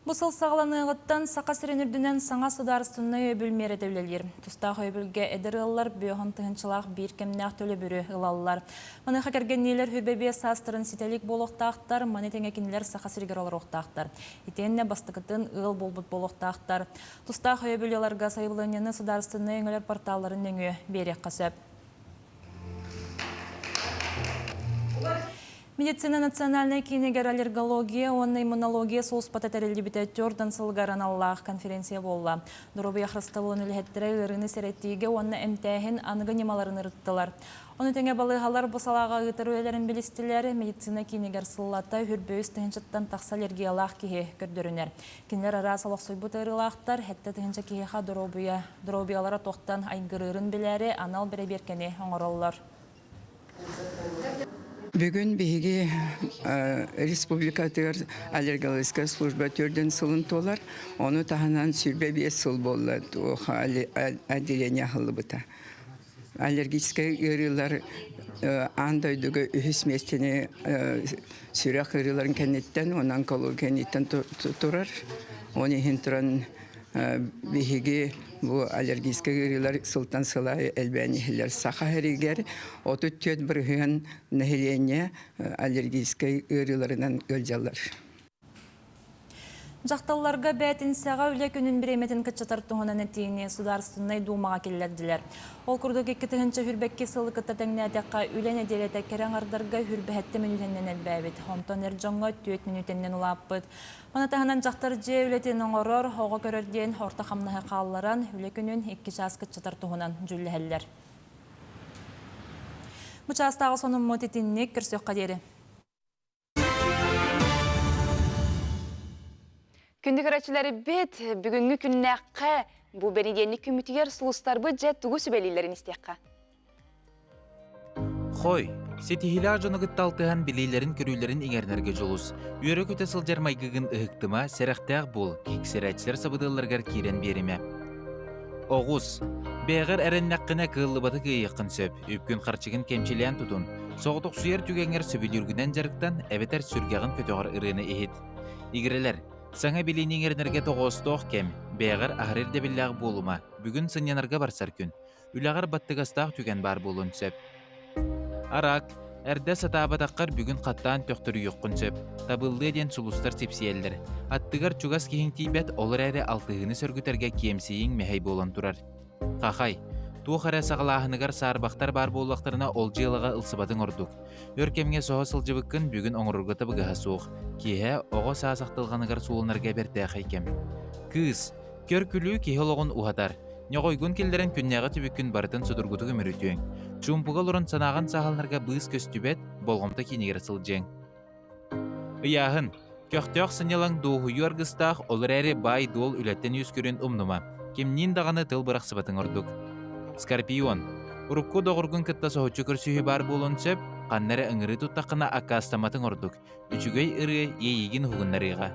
Бу сыл саҕаланыаҕыттан Саха сирин үрдүнэн саҥа судаарыстыбаннай өйөбүл миэрэтэ үлэлиир. Тустаах өйөбүлгэ эдэр ыаллар бүөһүн тыһыынчалаах биир кэмнээх төлөбүрү ылаллар. Маныаха кэргэнниилэр хүрбэ биэс саастарын ситэ илик буолуохтаахтар, маны тэҥэ кинилэр Саха сиригэр олоруохтаахтар. Итиэннэ бастакытын ыал буолбут буолуохтаахтар. Тустаах өйөбүл ыларга сайабылыанньаны судаарыстыбаннай өҥөлөр порталларын нөҥүө биэриэххэ сөп. Медицина национальнай киинигэр аллергология уонна иммунология сулууспата тэриллибитэ төрдөн сылыгар аналлаах конференция буолла. Доруобуйа харыстабылын үлэһиттэрэ ыарыыны сэрэтиигэ уонна эмтээһин аныгы ньымаларын ырыттылар. Ону тэҥэ балыыһалар бу салааҕа ыытар үлэлэрин билистилэр. Медицина киинигэр сыллата үрбөйүс тыһыынчаттан тахса аллергиялаах киһи көрдөрүнэр. Кинилэр араас олохсуйбут ыарыылаахтар, сэттэ тыһыынча киһиэхэ доруобуйа, доруобуйалара туохтан айгырыырын билээри анал бэрэбиэркэни оҥороллор. Бүгүн биһиги республикатыгар аллергологическая служба төрдүн сылын туолар. Ону таһынан 25 сыл буолла отделение аһыллыбыта. Аллергическай ыарыылар аан дойдуга үһүс миэстэни сүрэх ыарыыларын кэнниттэн уонна онкология кэнниттэн турар. Ол иһин туран биһиги бу аллергическай ыарыылар сылтан сыл аайы элбээн иһэллэр. Саха сиригэр 34% нэһилиэнньэ аллергическай ыарыыларынан ыалдьаллар. Дьахталларга бээтинсэҕэ үлэ күнүн бириэмэтин кыччатар туһунан этиини Судаарыстыбаннай Дуумаҕа киллэрдилэр. Ол курдук 2022 сылы кытта тэҥнээтэххэ, үлэ нэдиэлэтэ кэрэ аҥардарга хүрбэһэттэ мүнүүтэннэн элбээбит, онтон эр дьоҥҥо түөрт мүнүүтэннэн улааппыт. Маны таһынан дьахтар дьиэ үлэтин оҥорор, оҕо көрөр диэн орто хамнаһы хаалларан, үлэ күнүн икки чаас кыччатар туһунан дьүүллэһэллэр. Бу чаастааҕы сонуммут итинник көрсүөххэ диэри. Күндү көрөөччүлэрбит, бүгүҥҥү күннээххэ бу бэнидиэнньик күммүтүгэр сулустарбыт дьэ тугу сүбэлииллэрин истиэххэ. Хой, ситиһиилээх дьону кытта алтыһан билиилэрин-көрүүлэрин иҥэринэргэ дьулус. Үөрэ-көтө сылдьар майгыгын ыһыктыма, сэрэхтээх буол, киксэрээччилэр сабыдыалларыгар киирэн биэримэ. Оҕус, бэйэҕэр эрэннэххинэ кыаллыбаты кыайыаххын сөп, үпкүн-харчыгын кэмчилээн тутун, соҕотохсуйар түгэҥҥэр сөбүлүүргүнэн дьарыктан эбэтэр сүргэҕин көтөҕөр ырыаны иһит. Игирэлэр, саҥа билиини иҥэринэргэ тоҕоостоох кэм, бэйэҕэр аһары ирдэбиллээх буолума, бүгүн сынньанарга барсар күн. Үлэҕэр баттыгастаах түгэн баар буолуон сөп. Арак, эрдэ сатаабатаххар бүгүн хаттаан төхтөрүйүөххүн сөп. Табыллыа диэн сулустар сипсийэллэр. Аттыгар чугас киһиҥ тиийбэт, ол эрээри алтыһыыны сөргүтэргэ киэмсийиҥ мэһэй буолан турар. Хахай, туох эрэ саҕалааһыныгар саарбахтар баар буоллахтарына ол дьыалаҕа ылсыбатыҥ ордук. Өр кэмҥэ соһо сылдьыбыккын бүгүн оҥорорго табыгаһа суох. Киэһэ оҕо саас ахтылҕаныгар сууланарга бэртээхэй кэм. Кыыс, көр-күлүү киһи олоҕун уһатар. Ньоҕойгун киллэрэн күннээҕи түбүккүн барытын судургутук үмүрүтүөҥ. Чуумпуга олорон санааҕын сааһыланарга быыс көстүбэт, болҕомто киинигэр сылдьыаҥ. Ыйааһын. Көхтөөх сынньалаҥ дуоһуйуу аргыстаах, ол эрээри баай-дуол үлэттэн үөскүүрүн умнума. Кимниин даҕаны тыл бырахсыбатыҥ ордук. Скорпион. Урукку доҕоргун кытта соһуччу көрсүһүү баар буолуон сөп, ханна эрэ ыҥырыы туттаххына аккаастамматыҥ ордук. Үчүгэй ырыа иэйиигин уһугуннарыаҕа.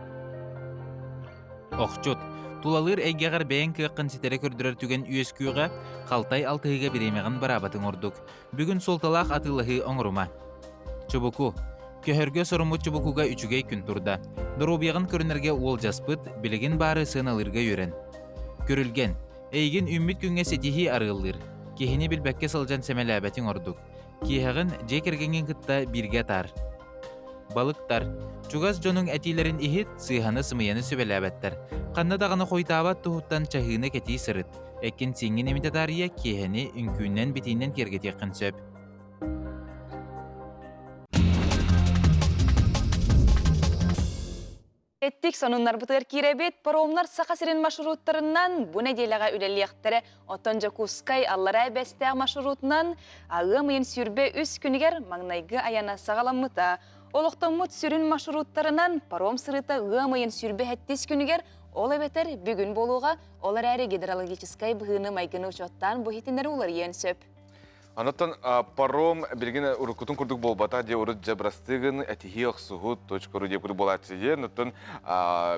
Охчут, тулалыыр эйгэҕэр бэйэҥ кыаххын ситэри көрдөрөр түгэн үөскүөҕэ, халтай алтыһыыга бириэмэҕин бараабатыҥ ордук. Бүгүн суолталаах атыылаһыы оҥорума. Чубуку. Көһөргө соруммут чубукуга үчүгэй күн турда. Доруобуйаҕын көрүнэргэ уолдьаспыт, билигин баары сыаналыырга үөрэн. Күрүлгэн. Эйигин үүммүт күҥҥэ ситиһии арыаллыыр. Киһини билбэккэ сылдьан сэмэлээбэтиҥ ордук. Киэһэҕин дьиэ кэргэҥҥин кытта бииргэ атаар. Балыктар. Чугас дьонуҥ этиилэрин иһит, сыыһаны-сымыйаны сүбэлээбэттэр. Ханна даҕаны хойутаабат туһуттан чаһыыны кэтии сырыт. Эккин-сииҥҥин имитэ таарыйа киэһэни үҥкүүннэн-битииннэн киэргэтиэххин сөп. Эттик сонуннарбытыгар киирэбит. Паромнар Саха сирин маршруттарынан бу нэдиэлэҕэ үлэлиэхтэрэ. Оттон Дьокуускай Аллараа Бэстээх маршрутунан ыам ыйын 23 күнүгэр маҥнайгы айана саҕаламмыта. Олохтоммут сүрүн маршруттарынан паром сырыыта ыам ыйын 27 күнүгэр, ол эбэтэр бүгүн буолуоҕа, ол эрээри гидрологическай быһыыны-майгыны учуоттаан бу иһитиннэри уларыйыан сөп. Онтон паром билигин уруккутун курдук буолбата дии урут дьэ бырастыгын этиһии охсуһут точка ру диэки буолааччы диэн оттон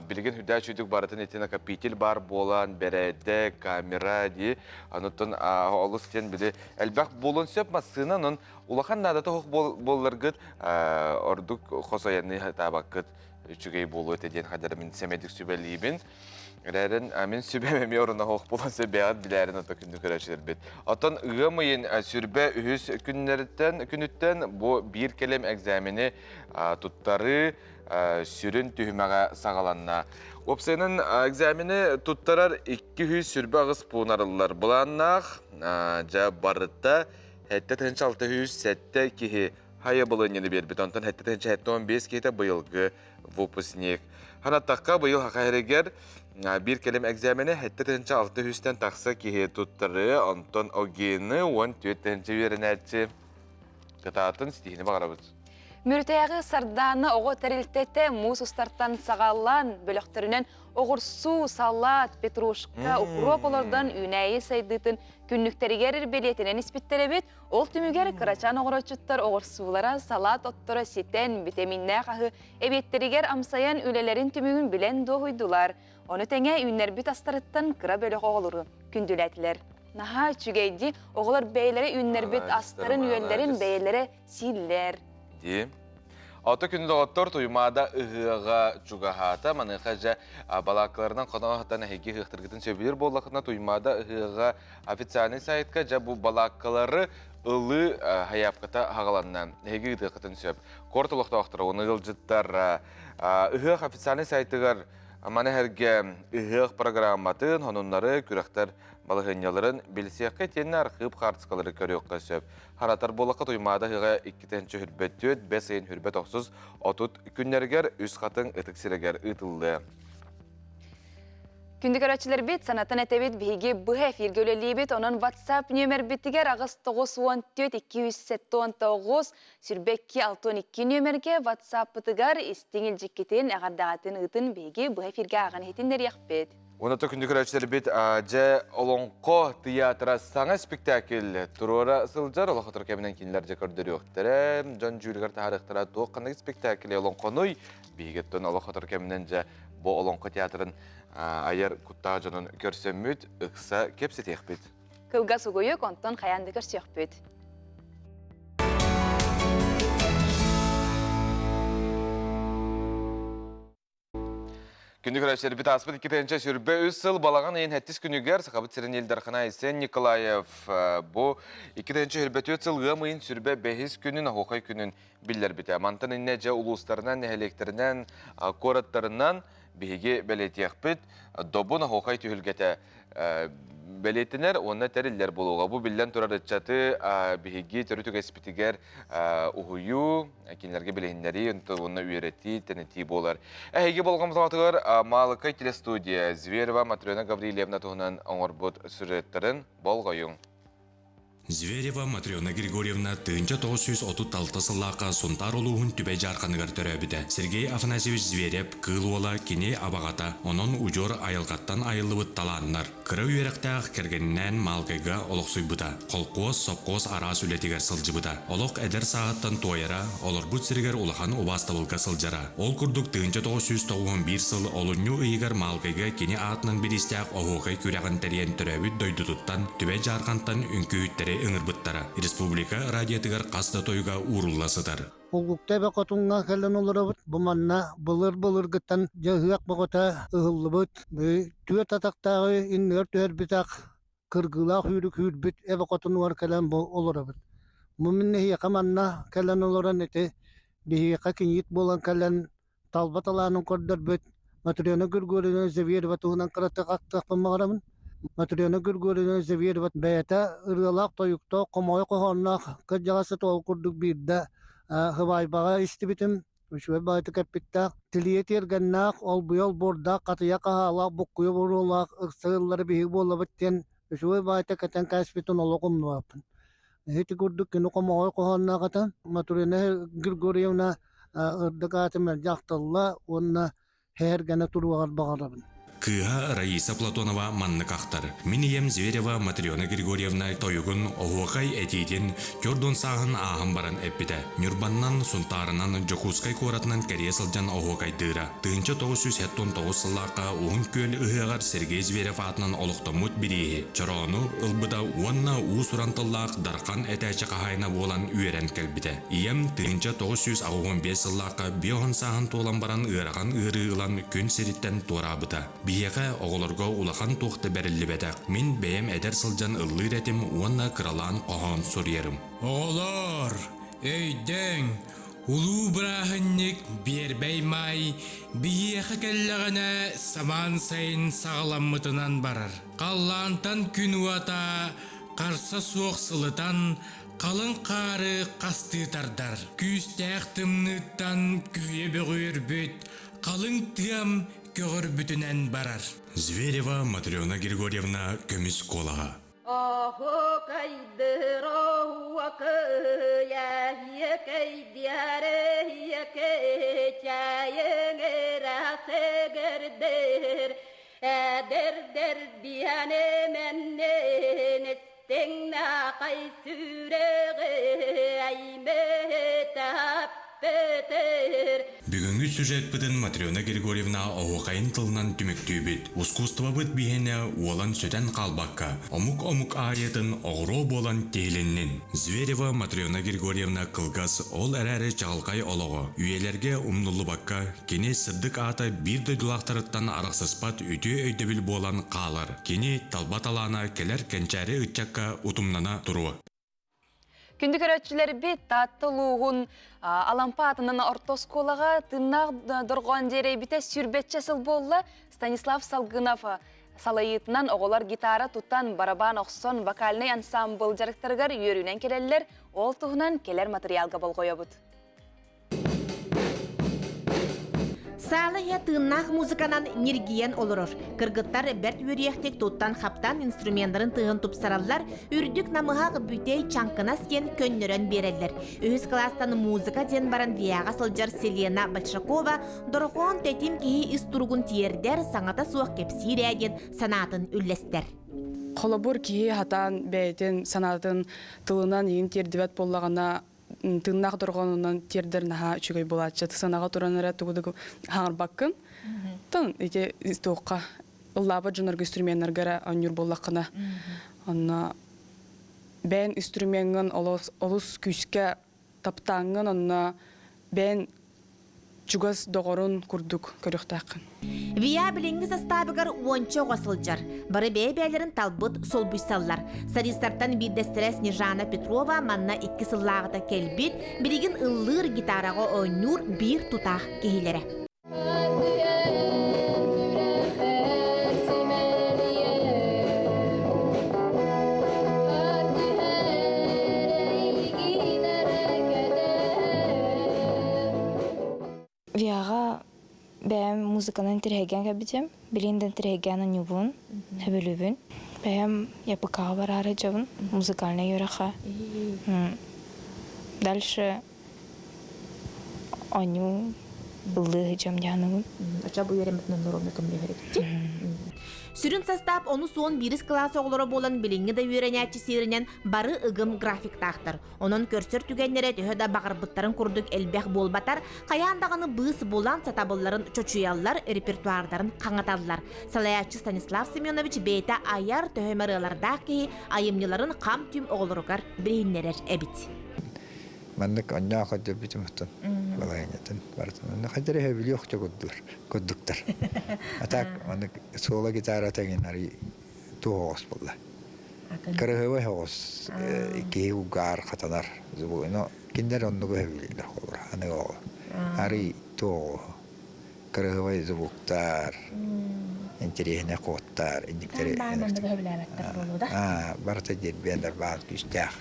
билигин үрдээх үчүгдүк барытын ити накопитель баар буолан бэрээдэк камера дии онтон олус диэн били элбэх буолуон сөп массыына онон улахан наадата суох буолларгыт ордук хос айанныы сатаабаккыт үчүгэй буолуо этэ диэн хадара мин сэмэдик сүбэлиибин Эрээрин мин сүбэм эмиэ оруна суох буолан сөбээҕит билээрин ото күндү көрөөччүлэрбит. Оттон ыам ыйын сүрбэ үһүс күннэриттэн күнүттэн бу биир кэлим экзамени туттарыы сүрүн түһүмэҕэ саҕаланна. Уопсайынан экзамени туттарар 228 пуун арыллар. Былааннаах дьэ барыта 7607 киһи хайабылынньаны биэрбит. Онтон 775 киһитэ быйылгы выпускник. Ханаттахха быйыл Саха сиригэр биир кэлим экзамени 7600-тэн тахса киһи туттарыы, онтон ОГЭ-ны 14 үөрэнээччи кытаатын ситиһини баҕарабыт. Мүрүтээҕи Сардаана оҕо тэрилтэтэ муус устартан саҕалаан бөлөхтөрүнэн оҕурсуу, салаат, петрушка, укроп олордон үүнээйи сайдыытын күннүктэригэр бэлиэтэнэн испиттэр эбит. Ол түмүгэр кырачаан оҕороччуттар оҕурсуулара, салаат отторо ситэн, битэмииннээх аһы эбиэттэригэр амсайан үлэлэрин түмүгүн билэн дуоһуйдулар. Ону тэҥэ үүннэрбит астарыттан кыра бөлөх оҕолору күндүлээтилэр. Наһаа үчүгэйди оҕолор бэйэлэрэ үүннэрбит астарын-үөллэрин бэйэлэрэ сииллэр. Дии. Ото күнү доҕоттор Туймаада ыһыаҕа чугаһаата. Маныаха дьэ балааккаларынан хоно-хатан эһиги ыһыахтаргытын сөбүлүүр буоллаххытына Туймаада ыһыаҕа официальный сайтка дьэ бу балааккалары ылыы хайаапката хаҕаланна. Эһиги ыытыаххытын сөп. Куорат олохтоохторо уонна ыалдьыттар ыһыах официальный сайтыгар маны эһэргэ ыһыах программатын, сонуннары, күрэхтэр балаһыанньаларын билсиэххэ итиэннэ архыып хаартыскалары көрүөххэ сөп. Харатар буоллахха Туймаада ыһыаҕа иккитэн 24, бэс ыйын 29 30 күннэригэр Үс Хатыҥ ытык сиригэр ыытыллыа. Күндү көрөөччүлэрбит, санатан этэбит, биһиги быһа эфиргэ үлэлиибит. Онон WhatsApp нүөмэрбитигэр аҕыс 94 279 22 62 нүөмэргэ WhatsApp-пытыгар истиҥ илдьиккитин, эҕэрдэҕитин ыытын биһиги быһа эфиргэ ааҕан иһитиннэриэхпит. Уонна күндү көрөөччүлэрбит, дьэ Олоҥхо тыйаатыра саҥа спектакль туруора сылдьар. Олохотор кэминэн кинилэр дьэ көрдөрүөхтэрэ, дьон дьүүлүгэр таһаарыахтара. Туох ханнык спектакль олоҥхонуй? Биһигиттэн олохотор кэминэн дьэ бу Олоҥхо театрын айар куттаах дьонун көрсөммүт, ыкса кэпсэтиэхпит. Кылгас угуйук, онтон хайаан да көрсүөхпүт. Күндү көрөөччүлэрбит ааспыт 2023 сыл балаҕан ыйын сэттис күнүгэр Сахабыт сирин Ил Дархана Айсен Николаев бу 2024 сыл ыам ыйын сүрбэ бэһис күнүн оһуохай күнүн биллэрбитэ. Мантан иннэ дьэ улуустарынан, нэһилиэктэринэн, куораттарынан биһиги бэлиэтиэхпит Добун оһуохай түһүлгэтэ бэлиэтэнэр уонна тэриллэр буолуоҕа. Бу биллэн турар ыччаты биһиги төрүт үгэспитигэр уһуйуу, кинилэргэ билиһиннэрии уонна үөрэтии, тэнитии буолар. Эһиги болҕомтоҕутугар Маалыкай телестудия Зверева Матрена Гаврильевна туһунан оҥорбут сюжеттарын болҕойуҥ. Зверева Матрена Григорьевна 1936 сыллаахха Сунтаар улууһун Түбэй Дьаарханыгар төрөөбүтэ. Сергей Афанасьевич Зверев кыыл уола кини абаҕата, онон удьуор айылҕаттан айыллыбыт талааннар. Кыра үөрэхтээх кэргэнинээн Маалкайга олохсуйбута. Холкуос, сопхуос араас үлэтигэр сылдьыбыта. Олох эдэр сааһыттан туойара, олорбут сиригэр улахан убаастабылга сылдьара. Ол курдук 1991 сыл олунньу ыйыгар Маалкайга кини аатынан бириистээх оһуокай күрэҕин тэрийэн төрөөбүт дойдутуттан Түбэй Дьаархантан үҥкүүһүттэри ыҥырбыттара. Республика радиотыгар хас да тойуга уурулла сытар. Улгукта эбэ хотуҥҥа кэлэн олоробут. Бу манна былыр-былыргыттан дьаһыах бөҕөтө ыһыллыбыт. Түөрт атахтааҕы иннигэр түһэрбитэх кыргыылаах үүрүк үүрбүт эбэ хотунугар кэлэн бу олоробут. Бу мин эһиэхэ манна кэлэн олорон ити биһиэхэ киниит буолан кэлэн талба талаанын көрдөрбүт Матрена Григорьевна Заверова туһунан кыратык ахтыахпын баҕарабын. Матрена Григорьевна Заверова бэйэтэ ырыалаах-тойуктаах, хомоҕой хоһоонноох кырдьаҕас ол курдук биирдэ сыбаайбаҕа истибитим. Үчүгэй баҕайытык эппиттээх. Тилийэ тиэргэннээх, олбуйа олбуордаах, хатыйа хаһаалаах, буккуйа буруолаах ыкса ыаллары биһиги буоллабыт диэн үчүгэй баҕайытык этэн кээспитин олох умнубаппын. Ити курдук кини хомоҕой хоһоонноох этэ. Матрена Григорьевна ырдык ааты мэлдьи ахтылла уонна һээргэнэ туруоҕар баҕарабын. Кыыһа Раиса Платонова маннык ахтар. Мин ийэм Зверева Матрена Григорьевна тойугун, оһуохай этиитин төрдүн сааһын ааһан баран эппитэ. Ньурбаннан, Сунтаарынан, Дьокуускай куоратынан кэрийэ сылдьан оһуокайдыыра. 1979 сыллаахха Уһун Күөл ыһыаҕар Сергей Зверев аатынан олохтоммут бирииһи, чороону ылбыта уонна уус-уран тыллаах Дархан этээччи хаһаайына буолан үөрэн кэлбитэ. Ийэм 1985 сыллаахха биоһун сааһын туолан баран ыарахан ыарыы ылан күн сириттэн туораабыта. Биһиэхэ, оҕолорго улахан туох да бэриллибэтэх. Мин бэйэм эдэр сылдьан ыллыыр этим уонна кыралаан хоһоон суруйарым. Оҕолоор, өйдөөҥ, улуу бырааһынньык Биэрбэй Маай биһиэхэ кэллэҕинэ самаан сайын саҕаламмытынан барар. Халлаантан күн уота харса суох сылытан, халыҥ хаары хастыы тардар. Күүстээх тымныыттан күһүйэ бөҕүөрбүт халыҥ тыам көҕөрбүтүнэн барар. Зверева Матрена Григорьевна көмүс куолаһа. Эдэрдэр биһанеменнен Тэҥнэхэй сүрэҕи аймэтэппэтэр. Бүгүҥҥү сюжетпытын Матрена Григорьевна оһуохайын тылынан түмүктүүбүт. Ускуустубабыт биһиэнэ уолан-сүтэн хаалбакка, омук-омук аариятын оҕуруо буолан тиһилиннин. Зверева Матрена Григорьевна кылгас, ол эрээри чаҕылхай олоҕо, үйэлэргэ умнуллубакка, Кини сырдык аата биир дойдулаахтарыттан арахсыспат үтүө өйдөбүл буолан хаалар. Кини талба талаана кэлэр кэнчээри ыччакка утумнана туруо. Күндү көрөөччүлэрбит Таатта улууһун Алампа аатынан орто оскуолаҕа тыыннаах дорҕоон дьиэрэйбитэ сүүрбэччэ сыл буолла. Станислав Салгынов салайыытынан оҕолор гитара тутан, барабан охсон, вокальнай ансаамбыл дьарыктарыгар үөрүүнэн кэлэллэр. Ол туһунан кэлэр матырыйаалга болҕойобут. Саала иһэ тыыннаах музыканан ньиргийэн олорор. Кыргыттар бэрт үөрүйэхтик туттан-хаптан инструменнарын тыаһын тупсараллар, үрдүк намыһах бүтэй чаҥкынас диэн көннөрөн биэрэллэр. Үһүс кылаастан музыка диэн баран ВИА-ҕа сылдьар Селена Большакова дорохоон тэтим киһи ис туругун тиэрдэр, саҥата суох кэпсиир ээ диэн санаатын үллэстэр. Холобур, киһи хатаан бэйэтин санаатын тылынан иин тиэрдибэт буоллаҕына, тыыннаах дорҕоонунан тиэрдэр наһаа үчүгэй буолааччы. Сыанаҕа туран эрэ тугу да хаҥарбаккын. Тон ити туохха ыллаабат дьоннорго инструменнарга эрэ оонньуур буоллаххына онно бэйэн инструмеҥҥын олус олус күүскэ таптааҥҥын онно бэйэн чугас доҕорун курдук көрүөхтээххин. ВИА билиҥҥи састаабыгар уонча оҕо сылдьар. Бары бэйэ-бэйэлэрин талбыт солбуйсаллар. Солистартан биирдэстэрэ Снежана Петрова манна икки сыллааҕыта кэлбит, билигин ыллыыр гитараҕа оонньуур биир тутаах киһилэрэ. ВИА-ҕа бэйэм музыканан интэриэһиргээн кэлбитим. Билигин да интэриэһиргээн оонньуубун, сөбүлүүбүн. Бэйэм ЯПК-ҕа бараары дьабын, музыкальнай үөрэххэ. Дальше оонньуу, ыллыы сылдьыам дии саныыбын. Оччо бу үөрэммитинэн норуодунай көмөлөһөр эбит. Сүрүн састаап ону суон биирис кылаас оҕолоро буолан билиҥҥи да үөрэнээччи сиэринэн бары ыгым графиктаахтар. Онон көрсөр түгэннэрэ төһө да баҕарбыттарын курдук элбэх буолбатар, хайаан даҕаны быыс булан сатабылларын чочуйаллар, репертуардарын хаҥаталлар. Салайааччы Станислав Семенович бэйэтэ айар төһө ырыалардаах киһи айымньыларын хам-түм оҕолоругар билиһиннэрэр эбит. Маннык онньоох өйдөбүтүм оттон балаһыанньатын барытын онно хайдары өбүлүөх курдуктар. А так маннык соло гитара тэҥин арый туох оҕус буолла. Кырыһыбай оҕус киһи угаар хатанар. Но кинилэр оннугу өбүлүллэр холор аны оҕо. Арый туох оҕо кырыһыбай звуктар, интэриэһинэй куоттар, инниктэри барыта дирбиэннэр баар күүстээх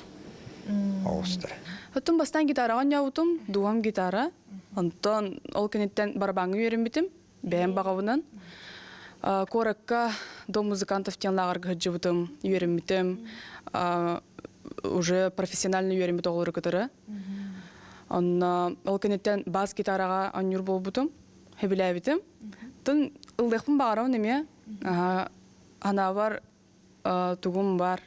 оҕустар. Оттон бастаан гитараҕа оонньообутум, дууһам гитара. Онтон ол кэнниттэн барабааҥҥа үөрэммитим, бэйэм баҕабынан. Куоракка Дом музыкантов диэн лааҕырга сылдьыбытым, үөрэммитим. Уже профессионально үөрэммит оҕолору кытары. Онно ол кэнниттэн бас гитараҕа оонньуур буолбутум, сөбүлээбитим. Тын ыллыахпын баҕарабын эмиэ. Анаабар тугум бар.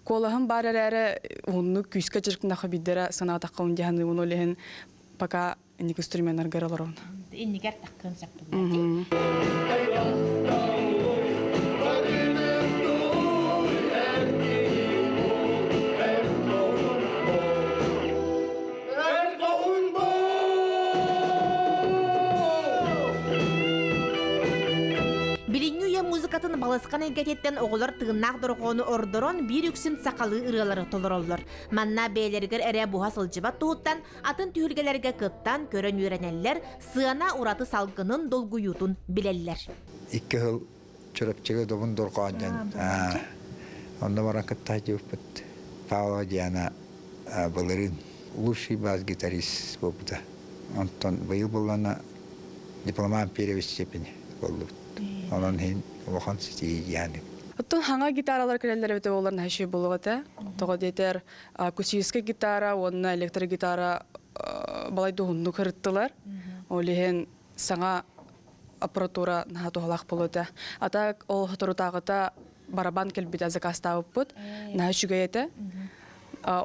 Куолаһым бар эрээри уһуннук күүскэ дьарыктанахха биирдэрэ санаатахха диһаныыбын ол иһин пока инник инструменнаргар олоробун. Иннигэр таххын сөп Билиҥҥи үйэ музыкатын балысхан эйгэтиттэн оҕолор тыыннаах дорҕоону ордорон биир үксүн сахалыы ырыалары толороллор. Манна бэйэлэригэр эрэ буһа сылдьыбат туһуттан атын түһүлгэлэргэ кыттан көрөн үөрэнэллэр, сыана ураты салгынын, долгуйуутун билэллэр. Икки сыл Чурапчыга Добун Дорҕоон диэн онно баран кытта сылдьыбыппыт. Павлова Диана былырыын лучший бас-гитарист буолбута. Онтон быйыл буоллаҕына дипломант первой степени буоллубут. Онон иһин улахан ситиһии диэн. Оттон хаҥа гитаралар кэлэллэр эбитэ буоллар наһаа буолуох этэ. Тоҕо диэтэр акустическай гитара уонна электрогитара балай да уһуннук ырыттылар. Ол иһин саҥа аппаратура наһаа туһалаах буолуо этэ. А так ол соторутааҕыта барабан кэлбитэ заказтаабыппыт. Наһаа үчүгэй этэ.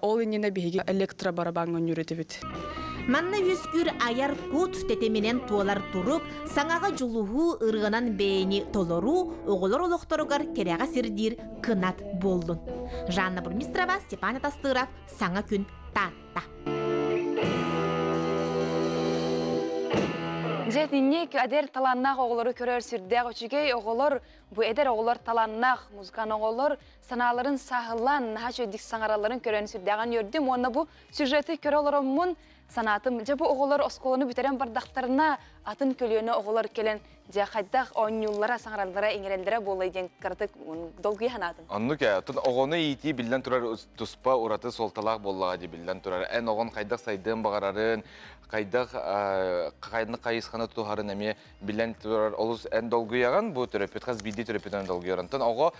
Ол иннинэ биһиги электробарабаҥҥа онньуур этибит. Манна үөскүүр айар кут тэтиминэн туолар турук, саҥаҕа дьулуһуу, ырыанан бэйэни толоруу оҕолор олохторугар кэрэҕэ сирдиир кынат буоллун. Жанна Бурмистрова, Степан Атастыров, Саҥа күн, Таатта. Дьэ, итинник эдэр талааннаах оҕолору көрөр сүрдээх үчүгэй оҕолор, бу эдэр оҕолор талааннаах музыкант оҕолор санааларын сааһылаан, наһаа үчүгэйдик саҥаралларын көрөн сүрдээҕин үөрдүм уонна бу сюжеты көрө олороммун санаатым. Дьэ, бу оҕолор оскуоланы бүтэрэн бардахтарына, атын көлүөнэ оҕолор кэлэн дьэ хайдах оонньууллара, саҥараллара, иҥэрэллэрэ буоллай диэн кыратык долгуйа санаатым. Оннук ээ. Оттон оҕону иитии биллэн турар туспа ураты суолталаах буоллаҕа дии биллэн турар. Эн оҕон хайдах сайдыан баҕарарын, хайдах ханнык хайысханы тутуһарын эмиэ биллэн турар олус эн долгуйаҕын бу төрөппүт хас биирдии төрөппүтүнэн долгуйар. Онтон оҕо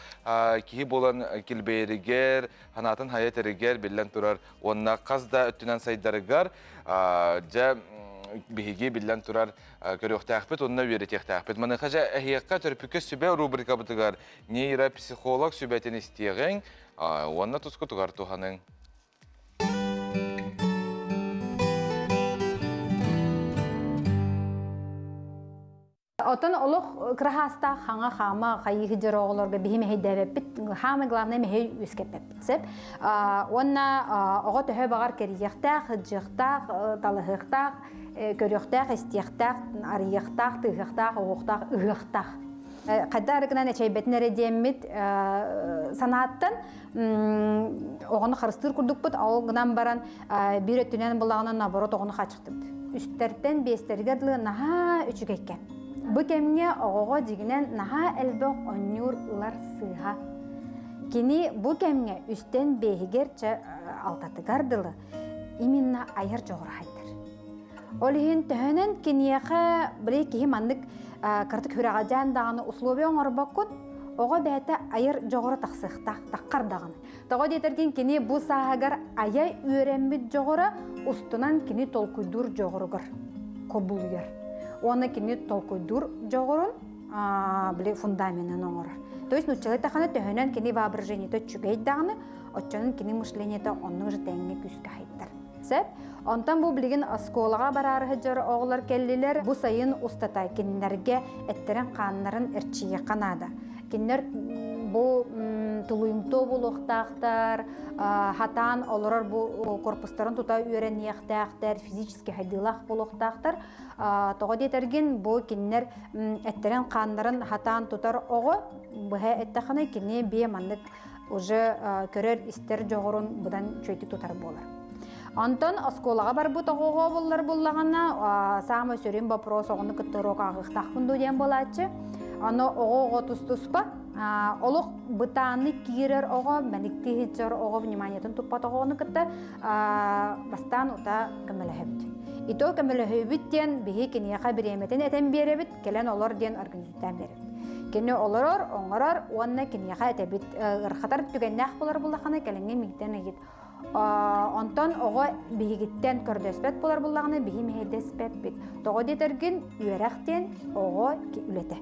киһи буолан килбэйэригэр, санаатын хайа этэригэр биллэн турар уонна хас да өттүнэн сайдарыгар дьэ биһиги биллэн турар көрүөхтээхпит уонна үөрэтиэхтээхпит. Маныаха дьэ эһиэхэ төрөппүккэ сүбэ рубрикабытыгар нейропсихолог сүбэтин истиэҕиҥ уонна тускутугар туһаныҥ. Отон олох кыраһаастаах хаҥа хаама хайыы дьор оҕолорго биһи мэһэйдээбэппит хаамай главное мэһэй үөскэппэппит сеп уонна оҕо төһө баҕар кэрийиэхтээх сылдьыахтаах талаһыахтаах көрүөхтээх истиэхтээх арыйыахтаах тыаһыахтаах оһуохтаах ыһыахтаах хайда арыгынан эчэйбэтин эрэ диэммит санааттан оҕону харыстыыр курдукпут ол гынан баран биир өттүнэн булаҕынан наоборот оҕону хааччахтыбыт үстэртэн биэстэригэр дылы наһаа үчүгэйкэ бу кэмҥэ оҕоҕо дьигинэн наһаа элбэх онньуур ылар сыыһа кини бу кэмҥэ үстэн биэһигэр чэ алтатыгар дылы именно айар дьоҕура хайдар ол иһин төһөнөн киниэхэ били киһи маннык кыратык хүрэҕэдьээн даҕаны условия оҥорбоккун оҕо бэйэтэ айар дьоҕура тахсыахтаах таххар даҕаны тоҕо диэтэргин кини бу сааһыгар айа үөрэммит дьоҕура устунан кини толкуйдуур дьоҕуругар кубулуйар уонна кини толкуйдуур дьоҕурун били фундаменын оҥорор. То есть нуччалыы тахана төһөнөн кини воображениета үчүгэй даҕаны, оччонон кини мышлениета оннук же тэҥҥэ күүскэ хайдар. Сөп. Онтон бу билигин оскуолаҕа бараары сылдьар оҕолор кэллилэр. Бу сайын устата кинилэргэ эттэрин-хааннарын эрчийиэххэ наада. Кинилэр бу тулуйумтуо буолуохтаахтар, хатаан олорор бу корпустарын тута үөрэниэхтээхтэр, физически хайдыылаах буолуохтаахтар. Тоҕо диэтэргин, бу кинилэр эттэрин-хааннарын хатаан тутар оҕо быһа эттэххинэ кини бие маннык уже көрөр-истэр дьоҕурун быдан үчүгэйдик тутар буолар. Онтон оскуолаҕа барбыт оҕоҕо буллар буллаҕына, саамай сүрүн вопрос оҕону кытта уруок ааҕыахтаахпын дуу диэн буолааччы. Аны оҕо-оҕо тус-туспа. Олох бытааннык киирэр оҕо, мэниктии сылдьар оҕо вниманиетын туппат оҕону кытта бастаан ута көмөлөһөбүт. Ито көмөлөһөбүт диэн биһи киниэхэ бириэмэтин этэн биэрэбит, кэлэн олор диэн организуйдаан биэрэбит. Кини олорор, оҥорор уонна киниэхэ этэбит ырхатар түгэннээх буолар буллахына кэлиҥҥи миигтэн ыйыт. Онтон оҕо биһигиттэн көрдөспөт буолар буллаҕына биһи мэһэйдэспэппит. Тоҕо диэтэргин үөрэх диэн оҕо үлэтэ.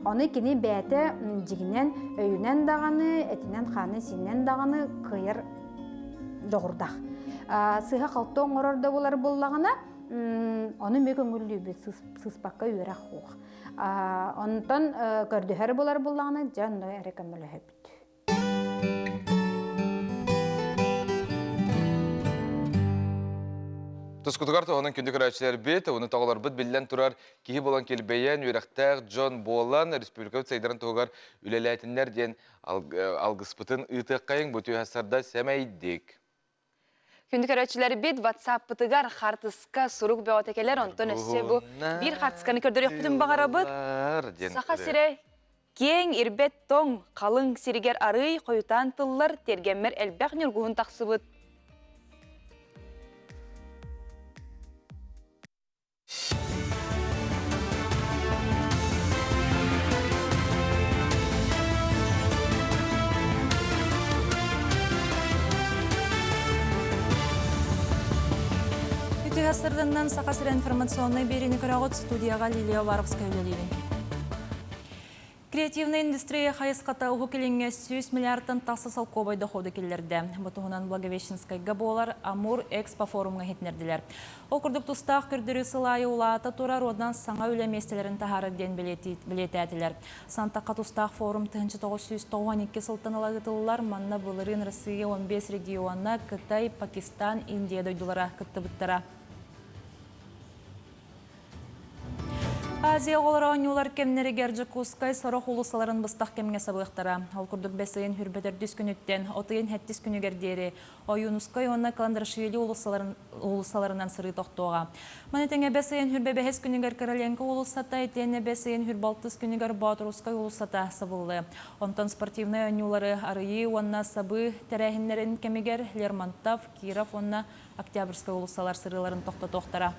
Ону кини бэйэтэ дьигинэн өйүнэн даҕаны, этинэн-хаанын-сиинэн даҕаны кыайар дьоҕурдаах. Сыыһа-халты оҥорор да буолар буллаҕына, ону эмиэ көҥүллүүбүт, сыыспакка үөрэх суох. Онтон көрдөһөр булар буллаҕына, дьэ онно эрэ көмөлөһөбүт. Тускутугар туһунан күндү көрөөччүлэрбит, уну тоҕолорбут биллэн турар киһи буолан килбэйэн, үөрэхтээх дьон буолан, республикабыт сайдарын туһугар үлэлээтиннэр диэн алгыспытын ыытыаххайыҥ. Бу түһэ сарда сэмэйдик. Күндү көрөөччүлэрбит WhatsApp-пытыгар хартыска сурук бөҕөтө кэлэр, онтон өссө бу биир хартысканы көрдөрүөхпүтүн баҕарабыт. Саха сирэ киэҥ, ирбэт тоҥ, халыҥ сиригэр арыый хойутаан тыллар, тиэргэммэр элбэх ньургуһун тахсыбыт. Үтүө сырдыннан Саха сирэ информационнай биэриини көрөҕүт студияҕа Лилия Уваровская үлэлиибин. Креативнай индустрия хайысхата Уһук Илиҥҥэ 100 миллиардтан тахса солкуобай доходу киллэрдэ. Бу туһунан Благовещенскайга буолар Амур Экспо форумҥа иһитиннэрдилэр. Ол курдук тустаах көрдөрүү сыл аайы улаата турар уонна саҥа үлэ миэстэлэрин таһаарар диэн бэлиэтээтилэр. Сантахха тустаах форум 1992 сылтан ыла ыытыллар. Манна былырыын Россия 15 региона, Кытай, Пакистан, Индия дойдулара кыттыбыттара. Азия оҕолоро оонньуулар кэмнэригэр Дьокуускай сорох уулуссаларын быстах кэмҥэ сабыахтара. Ол курдук бэс ыйын хүрбэ төрдүс күнүттэн от ыйын сэттис күнүгэр диэри Ойуунускай уонна Каландрашвили уулуссаларынан сырыы тохтуоҕа. Маны тэҥэ бэс ыйын хүрбэ бэһис күнүгэр Короленко уулуссата итиэннэ бэс ыйын хүрбэ алтыс күнүгэр Боотурускай уулуссата сабыллыа. Онтон спортивнай оонньуулары арыйыы уонна сабыы тэрээһиннэрин кэмигэр Лермонтов, Киров уонна Октябрьскай уулуссалар сырыыларын тохтотуохтара.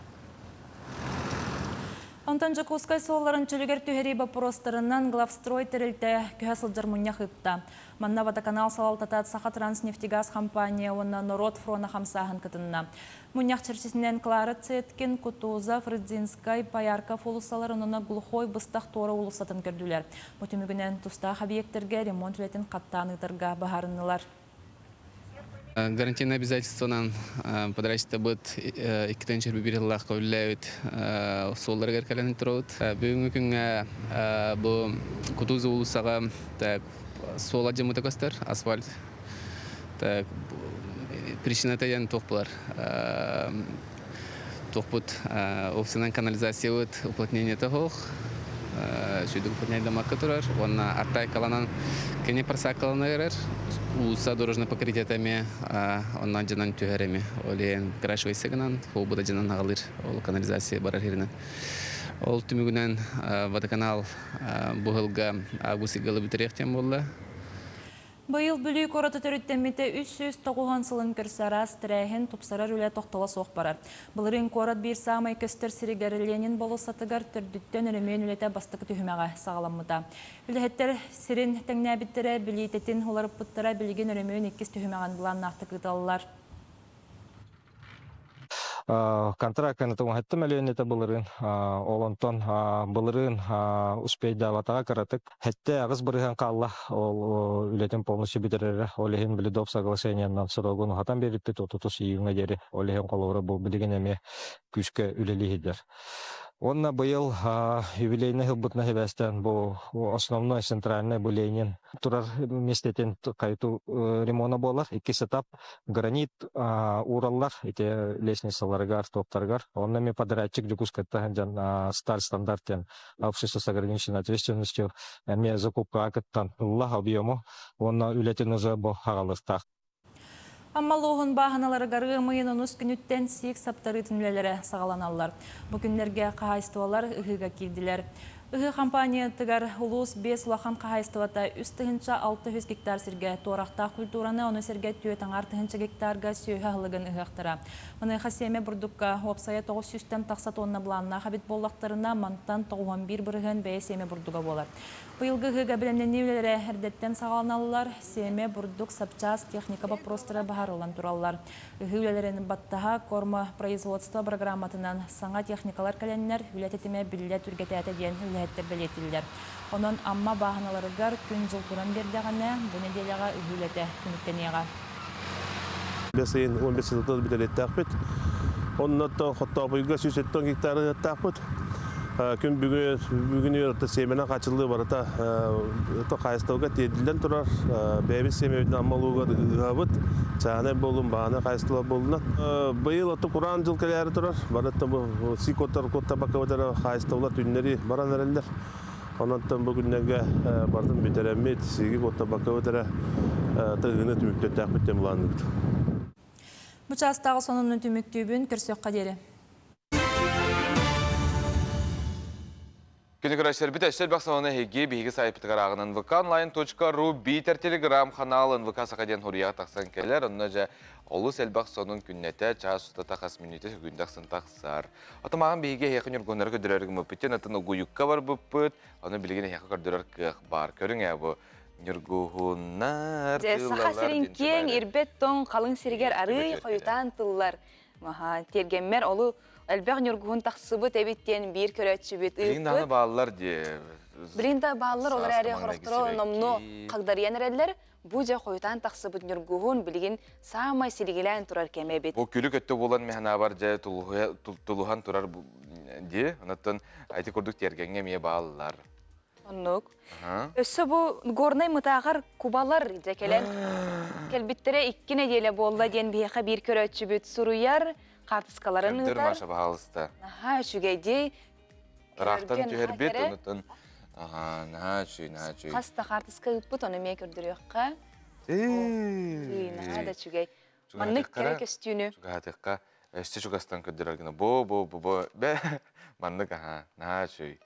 Онтон Дьокуускай суолларын чөлүгэр түһэрии боппуруостарынан Главстрой тэрилтэ көһө сылдьар мунньах ыытта. Манна Водоканал салалтата Сахатранснефтегаз компания уонна Норуот фрона хамсааһын кытынна. Мунньах чэрчитинэн Клара Цеткин, Кутузов, Рыдзинскай, Поярков уулуссаларын уонна Глухой быстах туора уулуссатын көрдүлэр. Бу түмүгүнэн тустаах объектэргэ ремонт үлэтин хаттаан ыытарга быһаарыннылар. Гарантийное обязательствонан подрядчиттабыт иккитэн чөрбү сыллаахха үлэлээбит суолларыгар кэлэн турабыт. Бүгүҥҥү күҥҥэ бу Кутузов уулуссаҕа суол алдьаммыта көстөр, асфальт. Причината диэн туох буолар? Туохпут уопсайынан канализациябыт уплотнениета суох, сүүрдүк уплотнение турар уонна артайкаланан кини просаккалана эрэр уулусса дорожный покрытиета эмиэ онно дьонон түһэр эми ол иһин крашивайся гынан холбута дьонон аҕалыыр ол канализация барар сиринэн ол түмүгүнэн водоканал бу сылга август ыйга бүтэриэх диэн буолла. Быйыл Бүлүү куората төрүттэммитэ 390 сылын көрсө араас тэрээһин, тупсарар үлэ тохтоло суох барар. Былырыын куорат биир саамай көстөр сиригэр Ленин болуоссатыгар төрдүттэн өрөмүөн үлэтэ бастакы түһүмэҕэ саҕаламмыта. Үлэһиттэр сирин тэҥнээбиттэрэ, билиитэтин уларыппыттара билигин өрөмүөн иккис түһүмэҕин былааннаахтык ыыталлар. Контракт 17 мөлүйүөн былырыын. Ол онтон былырыын успейдаабатаҕа кыратык 7-8% хаалла. Ол үлэтин полностью бүтэрэрэ. Ол иһин били доп соглашениеннан срогун уһатан биэрбиппит 30 июньҥа диэри. Ол иһин холобура бу билигин эмиэ күүскэ үлэлии сылдьар. Уонна быйыл юбилейнай сылбытынан сибээстээн бу основной центральный бу Ленин турар миэстэтин хайытуу ремона буолар. Иккис этап гранит уураллар ити лестницаларыгар, топтарыгар. Онно эмиэ подрядчик Дьокуускайтан дьон сталь стандарт диэн общество с ограниченной ответственностью эмиэ закупкаҕа кыттан ылла объему уонна үлэтин уже бу хаҕалыахтаах. Амма улууһун бааһыналарыгар ыам ыйын онус күнүттэн сиик саптарыытын үлэлэрэ саҕаланаллар. Бу күннэргэ хаһаайыстыбалар ыһыыга киирдилэр. Ыһыы хампаанньатыгар улуус биэс улахан хаһаайыстыбата 3600 гектар сиргэ туорахтаах культураны, ону сэргэ 4,5 тыһыынча гектарга сүөһү аһылыгын ыһыахтара. Маныаха сиэмэ бурдукка уопсайа 900-тэн тахса тонна былааннаах эбит буоллахтарына, мантан 91% бэйэ сиэмэ бурдуга буолар. Быйылгы ыһыыга бэлэмнэнии үлэлэрэ эрдэттэн саҕаланаллар, сиэмэ, бурдук, сапчаас, техника боппуруостара быһаарыллан тураллар. Ыһыы үлэлэрин баттаһа кормопроизводство программатынан саҥа техникалар кэлэннэр, үлэ тэтимэ биллэ түргэтээтэ диэн үлэһиттэр бэлиэтииллэр. Онон Амма бааһыналарыгар күн-дьыл туран биэрдэҕинэ, бу нэдиэлэҕэ ыһыы үлэтэ түмүктэниэҕэ. Бэс ыйын 15 сылтан бүтэлиэттээхпит. Оннуттан Хоттоопуйга 170 гектар ыһыаттаахпыт. Күн бүгүн бүгүн үөрэтэ сиэмэнэн хаачыллыы барыта хаайыстыбага тиэрдиллэн турар. Бэйэбит сиэмэбитин Амма улуугар ыһабыт. Чааһынай буоллун, бааһынай хаайыстыба буоллуна. Быйыл оту кураан дьыл кэлээри турар. Барыта бу сикоттар куоттабакка эрэ хаайыстыбалар түннэри баран эрэллэр. Онон бу күннэргэ барытын бүтэрэммит, сиги куоттабаккабыт эрэ тыгыны түмүктүөхтээхпит диэн былаанныыбыт. Бу чаастааҕы сонунун түмүктүүбүн, көрсүөххэ диэри. Күнү көрөччүлэрбит өссө элбэх сонуну эһиги биһиги сайтпытыгар ааҕынан vkonline.ru биитэр телеграм-ханаал НВК Саха диэн хуруйаҕа тахсан кэлэр. Онно дьэ олус элбэх сонун күннэтэ, чаас устата хас мүнүүтэ сүгүндэх сын тахсар. Ото маған биһиги эһиэхэ ньургуннары көрдөрөр гыммыппыт, атын угуйукка барбыппыт, ону билигин эһиэхэ көрдөрөр кыах баар. Көрүҥ ээ бу ньургуһуннар Дьэ, Саха сирин киэҥ, ирбэт тоҥ халыҥ сиригэр арыый хойутаан тыллар. Маха, тиэргэммэр олу элбэх ньургуһун тахсыбыт эбит диэн биир көрөөччүбүт Билигин даҕаны бааллар дии. Билигин да бааллар, ол эрээри хорохторо номнуо хагдарыйан эрэллэр. Бу дьэ хойутаан тахсыбыт ньургуһун билигин саамай силигилээн турар кэмэ эбит. Бу күлүк өттө буолан механабар дьэ тулуһан турар дии. Онон айти курдук тиэргэҥҥэ эмиэ бааллар. Оннук. Өссө бу горнай мытааҕар кубалар дьэ кэлэн кэлбиттэрэ икки нэдиэлэ буолла диэн биһиэхэ биир көрөөччүбүт суруйар, хаартыскаларын ыытар. Маша, баһаалыста. Наһаа үчүгэй Ыраахтан түһэрбит, онутун наһаа үчүгэй, наһаа үчүгэй. Хас да хаартыска ыыппыт, ону эмиэ көрдөрүөххэ. Наһаа да үчүгэй. Маннык кэрэ көстүүнү. Чугаһатыахха, өссө чугастан көрдөрөр гына. Бу, бу, бу, бу, бэ, маннык аһаа, наһаа үчүгэй.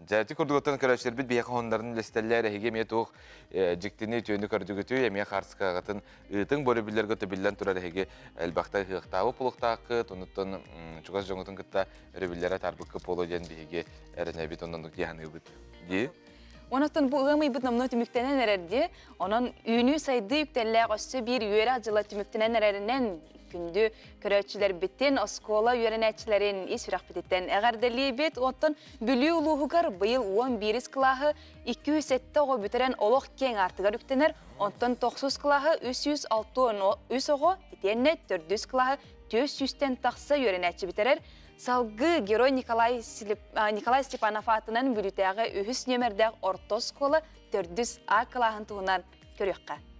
Дьэ, ити курдугуттан көрөөччүлэрбит биһиэхэ хоннорун үлэстэллэр, эһиги эмиэ туох дьиктини үтүөнү көрдүгүтүй, эмиэ хаарыскаҕытын ыытыҥ, бу өрөбүллэргэ төбүллэн турар эһиги элбэхтэ ыһыахтаабыт буолуохтааххыт, онуттан чугас дьоҥҥутун кытта өрөбүллэрэ таарбыкка буолуо диэн биһиги эрэнэбит, оннук дии саныыбыт дии. Онон бу ыам ыйбыт номнуо түмүктэнэн эрэр дии. Онон үүнүү-сайдыы үктэллээх өссө биир үөрэх дьыла түмүктэнэн эрэринэн күндү көрөөччүлэрбитин, оскуола үөрэнээччилэрин ис сүрэхпититтэн эҕэрдэлиибит. Оттон Бүлүү улууһугар быйыл 11 кылааһы 207 оҕо бүтэрэн олох киэҥ аартыгар үктэнэр, оттон тохсус кылааһы 363 оҕо, итиэннэ төрдүс кылааһы 400-тэн тахса үөрэнээччи бүтэрэр. Салгыы Герой Николай, Николай Степанов аатынан Бүлүүтээҕи үһүс нүөмэрдээх орто оскуола төрдүс А кылааһын туһунан көрүөххэ.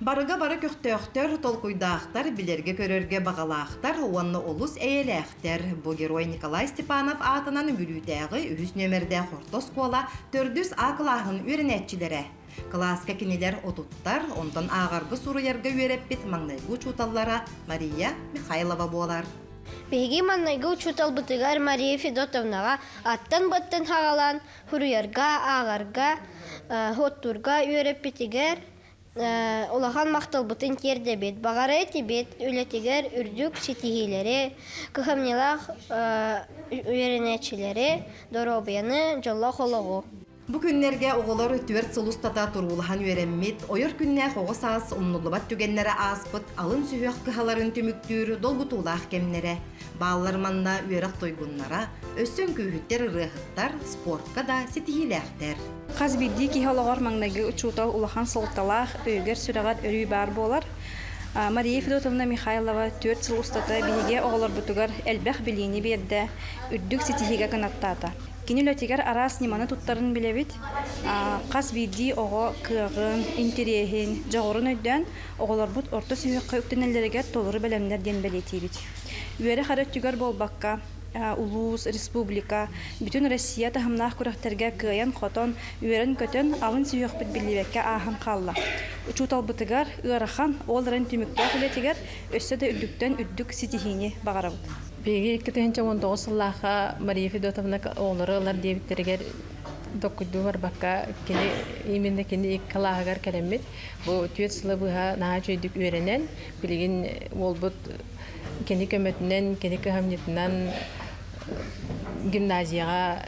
Барыга бары көхтөөхтөр, толкуйдаахтар, билэргэ-көрөргө баҕалаахтар уонна олус эйэлээхтэр. Бу Герой Николай Степанов аатынан Бүлүүтээҕи үһүс нүөмэрдээх орто оскуола төрдүс А кылааһын үөрэнээччилэрэ. Кылааска кинилэр отуттар, онтон ааҕарга-суруйарга үөрэппит маҥнайгы учууталлара Мария Михайлова буолар. Биһиги маҥнайгы учууталбытыгар Мария Федотовнаҕа аттан-баттан хаҕалаан суруйарга, ааҕарга, оттуурга үөрэппитигэр улахан махталбытын тиэрдэбит. Баҕара этибит үлэтигэр үрдүк ситиһиилэри, кыһамньылаах үөрэнээччилэри, доруобуйаны, дьоллоох олоҕу. Бу күннэргэ оҕолор түөрт сыл устата туруулаһан үөрэммит, ойор күннээх оҕо саас умнуллубат түгэннэрэ ааспыт алын сүһүөх кыһаларын түмүктүүр долгутуулаах кэмнэрэ. Бааллар манна үөрэх туйгуннара, өссө үҥкүүһүттэр ырыаһыттар, спортка да ситиһиилээхтэр. Хас биирдии киһи олоҕор маҥнайгы учуутал улахан суолталаах, өйүгэр-сүрэҕэр өрүү баар буолар. Мария Федотовна Михайлова түөрт сыл устата биһиги оҕолорбутугар элбэх билиини биэрдэ, үрдүк ситиһиигэ кынаттаата. Кини үлэтигэр араас ньыманы туттарын билэбит. Хас биирдии оҕо кыаҕын, интэриэһин, дьоҕурун өйдөөн, оҕолорбут орто сүһүөххэ үктэнэллэригэр толору бэлэмнэр диэн бэлиэтиибит. Үөрэх эрэ өттүгэр буолбакка, улуус, республика, бүтүн Россия таһымнаах күрэхтэргэ кыайан-хотон, үөрэн-көтөн, алын сүһүөхпүт биллибэккэ ааһан хаалла. Учууталбытыгар ыарахан, ол эрэн түмүктээх үлэтигэр өссө да үрдүктэн үрдүк ситиһиини баҕарабыт. Биһиги 2019 сыллаахха Мария Федотовна оҕолору ылар диэбиттэригэр доккуйдуу барбакка кини именно кини икки кылааһыгар кэлэммит бу түөрт сылы быһа наһаа үчүгэйдик үөрэнэн билигин уолбут кини көмөтүнэн кини кыһамньытынан гимназияҕа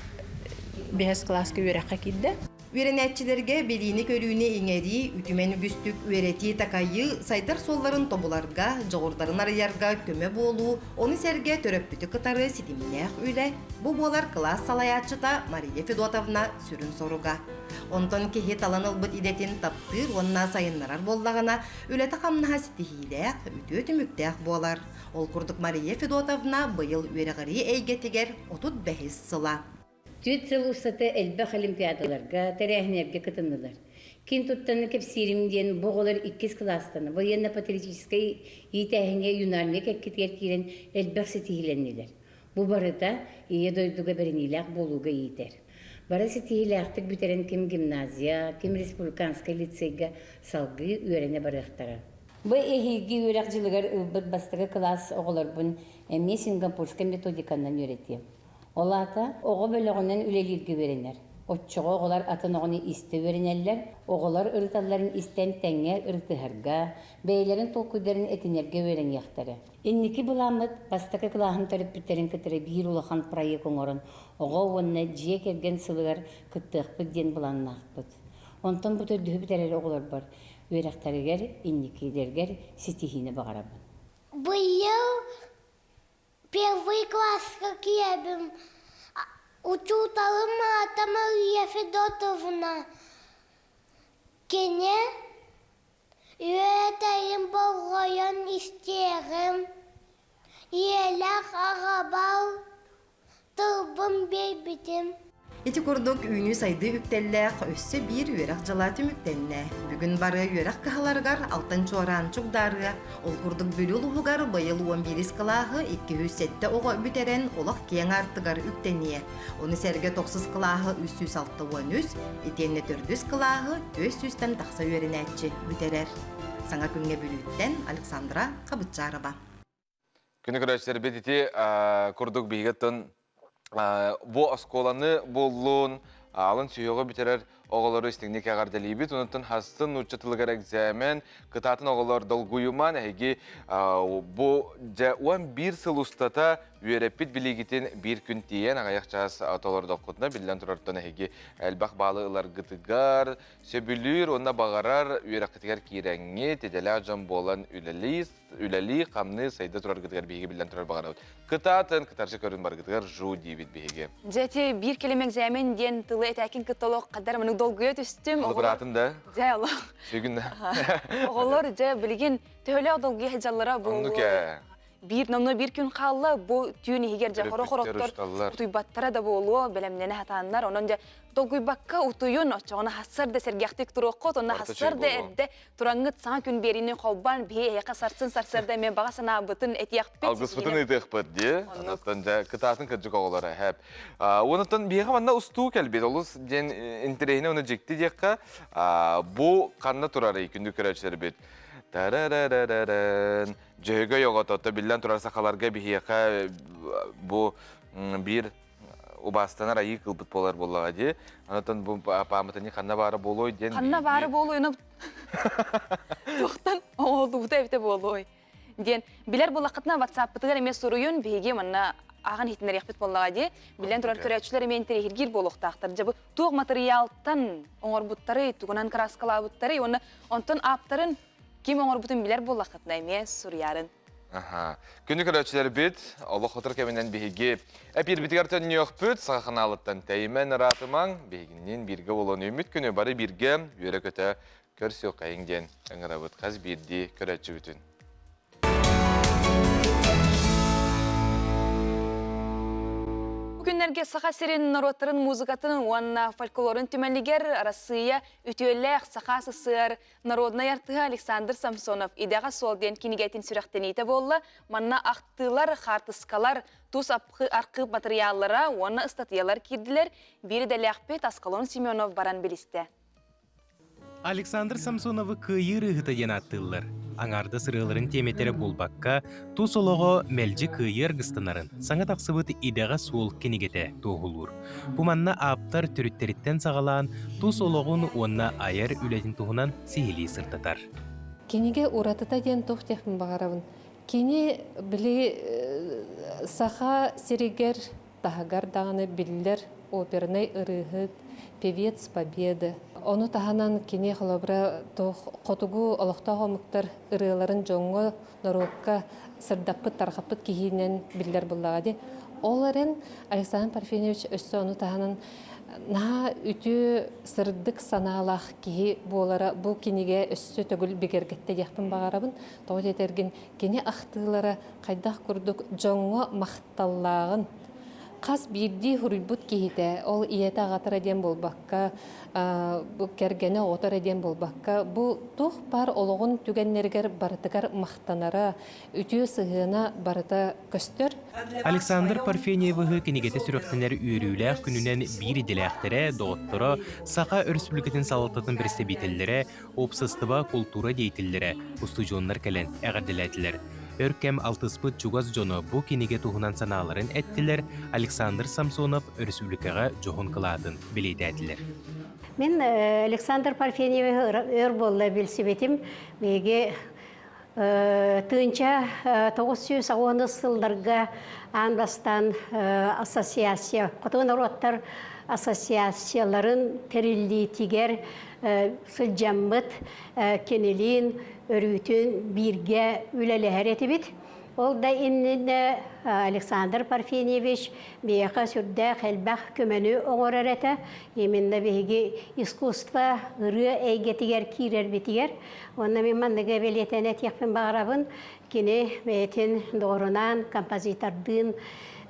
биэс кылааска үөрэххэ киирдэ. Үөрэнээччилэргэ билиини-көрүүнү иҥэрии, үтүмэн үгүстүк үөрэтии-такайыы, сайдар суолларын тобуларга, дьоҕурдарын арыйарга көмө буолуу, ону сэргэ төрөппүтү кытары ситимнээх үлэ, бу буолар кылаас салайааччыта Мария Федотовна сүрүн соруга. Онтон киһи талан ылбыт идэтин таптыыр уонна сайыннарар буоллаҕына, үлэтэ-хамнаһа ситиһиилээх, үтүө түмүктээх буолар. Ол курдук Мария Федотовна быйыл үөрэҕирии эйгэтигэр 35 сыла. Түөрт сыл устата элбэх олимпиадаларга, тэрээһиннэргэ кытыннылар. Киэн туттаны кэпсиирим диэн бу оҕолор иккис кылаастан военно-патриотическай иитээһиҥҥэ юнармия кэккэтигэр киирэн элбэх ситиһиилэннилэр. Бу барыта Ийэ дойдуга бэриниилээх буолууга иитэр. Бары ситиһиилээхтик бүтэрэн ким гимназия, ким республиканскай лицейгэ салгыы үөрэнэ барыахтара. Бу эһиилги үөрэх дьылыгар ылбыт бастакы кылаас оҕолорбун эмиэ сингапурскай методиканан үөрэтиэм. Ол аата оҕо бөлөҕүнэн үлэлииргэ үөрэнэр. Оччоҕо оҕолор атын оҕону истэ үөрэнэллэр, оҕолор ырыталларын истэн тэҥҥэ ырытыһарга, бэйэлэрин толкуйдарын этинэргэ үөрэниэхтэрэ. Инники былааммыт бастакы кылааһым төрөппүттэрин кытары биир улахан проект оҥорон оҕо уонна дьиэ кэргэн сылыгар кыттыахпыт диэн былааннаахпыт. Онтон бу төрдүһү бүтэрэр оҕолорбор үөрэхтэригэр инникилэригэр ситиһиини баҕарабын. Быйыл Первый класска киэбим учууталым аата Мария Федотовна. Кини үөтэйин болҕойон истиэҕим, ийэлээх аҕабал тылбын биэрбитим. Ити курдук үүнүү-сайдыы үктэллээх өссө биир үөрэх дьыла түмүктэннэ. Бүгүн бары үөрэх кыһаларыгар Алтан Чуораан чугдаарыа. Ол курдук Бүлүү улууһугар быйыл 11 кылааһы 207 оҕо бүтэрэн олох киэҥ аартыгар үктэниэ. Ону сэргэ тохсус кылааһы 363, итиэннэ төрдүс кылааһы 400-тэн тахса үөрэнээччи бүтэрэр. Саҥа күҥҥэ Бүлүүттэн Александра Хабытчарова. Күнү көрөөччүлэрбит ити курдук биһиги бу оскуоланы буоллун, алын сүһүөҕү бүтэрэр оҕолору истиҥник эҕэрдэлиибит. Онтон хастын нуучча тылыгар экзамен, кытаатын оҕолор долгуйуман, эһиги бу дьэ 11 сыл устата үөрэппит билиигитин биир күн тиийэн аҕыйах чаас толордоххутуна биллэн турартан эһиги элбэх баалы ыларгытыгар сөбүлүүр уонна баҕарар үөрэххитигэр киирэҥҥит, идэлээх дьон буолан үлэлии үлэлии, хамныы, сайда тураргытыгар биһиги биллэн турар баҕарабыт. Кытаатын, кытарчы көрүн баргытыгар жу диибит биһиги. Дьэ ити биир кэлим экзамен диэн тылы этээкин кытта олох хаддар маны долгуйа түстүм. Алыбыраатын да. Дьэ олох. Сүгүн да. Оҕолор дьэ билигин төһөлөөх долгуйа сылдьаллара Оннук ээ. Биир номно биир күн хаалла бу түүн иһигэр дьэ хоро хороттор утуйбаттара да буолуо бэлэмнэнэ сатааннар онон дьэ долгуйбакка утуйун оччоҕуна хассар да сэргэхтик туруоххут онно хассар да эрдэ Тураҥҥыт саҥа күн биэриини холбоон биһи эһиэхэ сарсын сарсыарда эмиэ баҕа санаабытын этиэхпит. Алгыспытын ыытыахпыт дии. Онтон дьэ кытаатын кырдьык оҕолоро хэп. Онтон биһиэхэ манна устуу кэлбит. Олус диэн интэриэһинэй уонна дьикти диэххэ бу ханна турарый күндү көрөөччүлэрбит. Тарарараран Дьөһөгөй оҕото биллэн турар сахаларга биһиэхэ бу биир убаастанар айыы кылбыт буолар буоллаҕа дии. Онтон бу пааматынньык ханна баара буолуой диэн Ханна баара буолуой, ону туохтан оҥоһуллубута эбитэ буолуой. Диэн билэр буллаххытына WhatsApp-пытыгар эмиэ суруйун, биһиги манна ааҕан иһитиннэриэхпит буоллаҕа дии. Билэн турар көрөөччүлэр эмиэ интэриэһиргиир буолуохтаахтар. Дьэ бу туох матырыйаалтан оҥорбуттарый, тугунан кырааскалаабыттарый уонна онтон ааптарын ким оҥорбутун билэр буоллаххытына эмиэ суруйаарын. Аха. Күнү көрөөччүлэрбит, олох отур кэминэн биһиги эпиирбитигэр төннүөхпүт, саха ханаалыттан тэйимэн ыраатымаҥ, биһигинниин бииргэ буолан үүммүт күнү бары бииргэ үөрэ-көтө көрсүөххэйиҥ диэн ыҥырабыт хас биирдии көрөөччүбүтүн. Бу күннэргэ Саха сирин норуоттарын музыкатын уонна фольклорун түмэлигэр Арассыыйа үтүөлээх Саха СССР народнай артыыһа Александр Самсонов «Идэҕэ суол» диэн кинигэтин сүрэхтэниитэ буолла. Манна ахтыылар, хаартыскалар, тус архыып матырыйааллара уонна ыстатыйалар киирдилэр. Биир идэлээхпит Аскалон Семенов баран билистэ. Александр Самсоновы кыайыы ырыаһыта диэн ааттыыллар. Аҥаардас ырыаларын тиэмэтэрэ буолбакка, тус олоҕо мэлдьи кыайыы аргыстанарын саҥа тахсыбыт Идэҕэ суол кинигэтэ туоһулуур. Бу манна ааптар төрүттэриттэн саҕалаан тус олоҕун уонна айар үлэтин туһунан сиһилии сырдатар. Кинигэ уратыта диэн туох диэхпин баҕарабын. Кини били саха сиригэр таһыгар даҕаны биллэр опернай ырыаһыт, певец Победы. Ону таһынан кини холобура туох хотугу олохтоох омуктар ырыаларын дьоҥҥо, норуокка сырдаппыт, тарҕаппыт киһинэн биллэр буоллаҕа дии. Ол эрэн Александр Парфеньевич өссө ону таһынан наһаа үтүө сырдык санаалаах киһи буолара бу кинигэ өссө төгүл бигэргэттэ диэхпин баҕарабын. Тоҕо диэтэргин кини ахтыылара хайдах курдук дьоҥҥо махталлааҕын хас биирдии суруйбут киһитэ ол ийэтэ аҕата эрэ диэн буолбакка бу кэргэнэ оҕото эрэ диэн буолбакка бу туох баар олоҕун түгэннэригэр барытыгар махтанара үтүө сыһыана барыта көстөр. Александр Парфеньевыһы кинигэтэ сүрэхтэнэр үөрүүлээх күнүнэн биир идэлээхтэрэ, доҕотторо, Саха Өрөспүүбүлүкэтин салалтатын бэрэстэбиитэллэрэ, уопсастыба, култуура деятеллэрэ, устудьуоннар кэлэн эҕэрдэлээтилэр. Өр кэм алтыспыт чугас дьоно бу кинигэ туһунан санааларын эттилэр, Александр Самсонов өрөспүүбүлүкэҕэ дьоһун кылаатын бэлиэтээтилэр. Мин Александр Парфеньевиһы өр буолла билсибитим. Биһиги тыынча 990 сылларга аан бастаан ассоциация, хотугу норуоттар ассоциацияларын тэриллиитигэр сылдьаммыт кинилиин өрүүтүн бииргэ үлэлэһэр этибит. Ол да иннинэ Александр Парфеньевич биһиэхэ сүрдээх элбэх көмөнү оҥорор этэ. Именно биһиги искусство ырыа эйгэтигэр киирэрбитигэр. Уонна мин манныгы бэлиэтээн этиэхпин баҕарабын. Кини бэйэтин доҕорунаан, композитордыын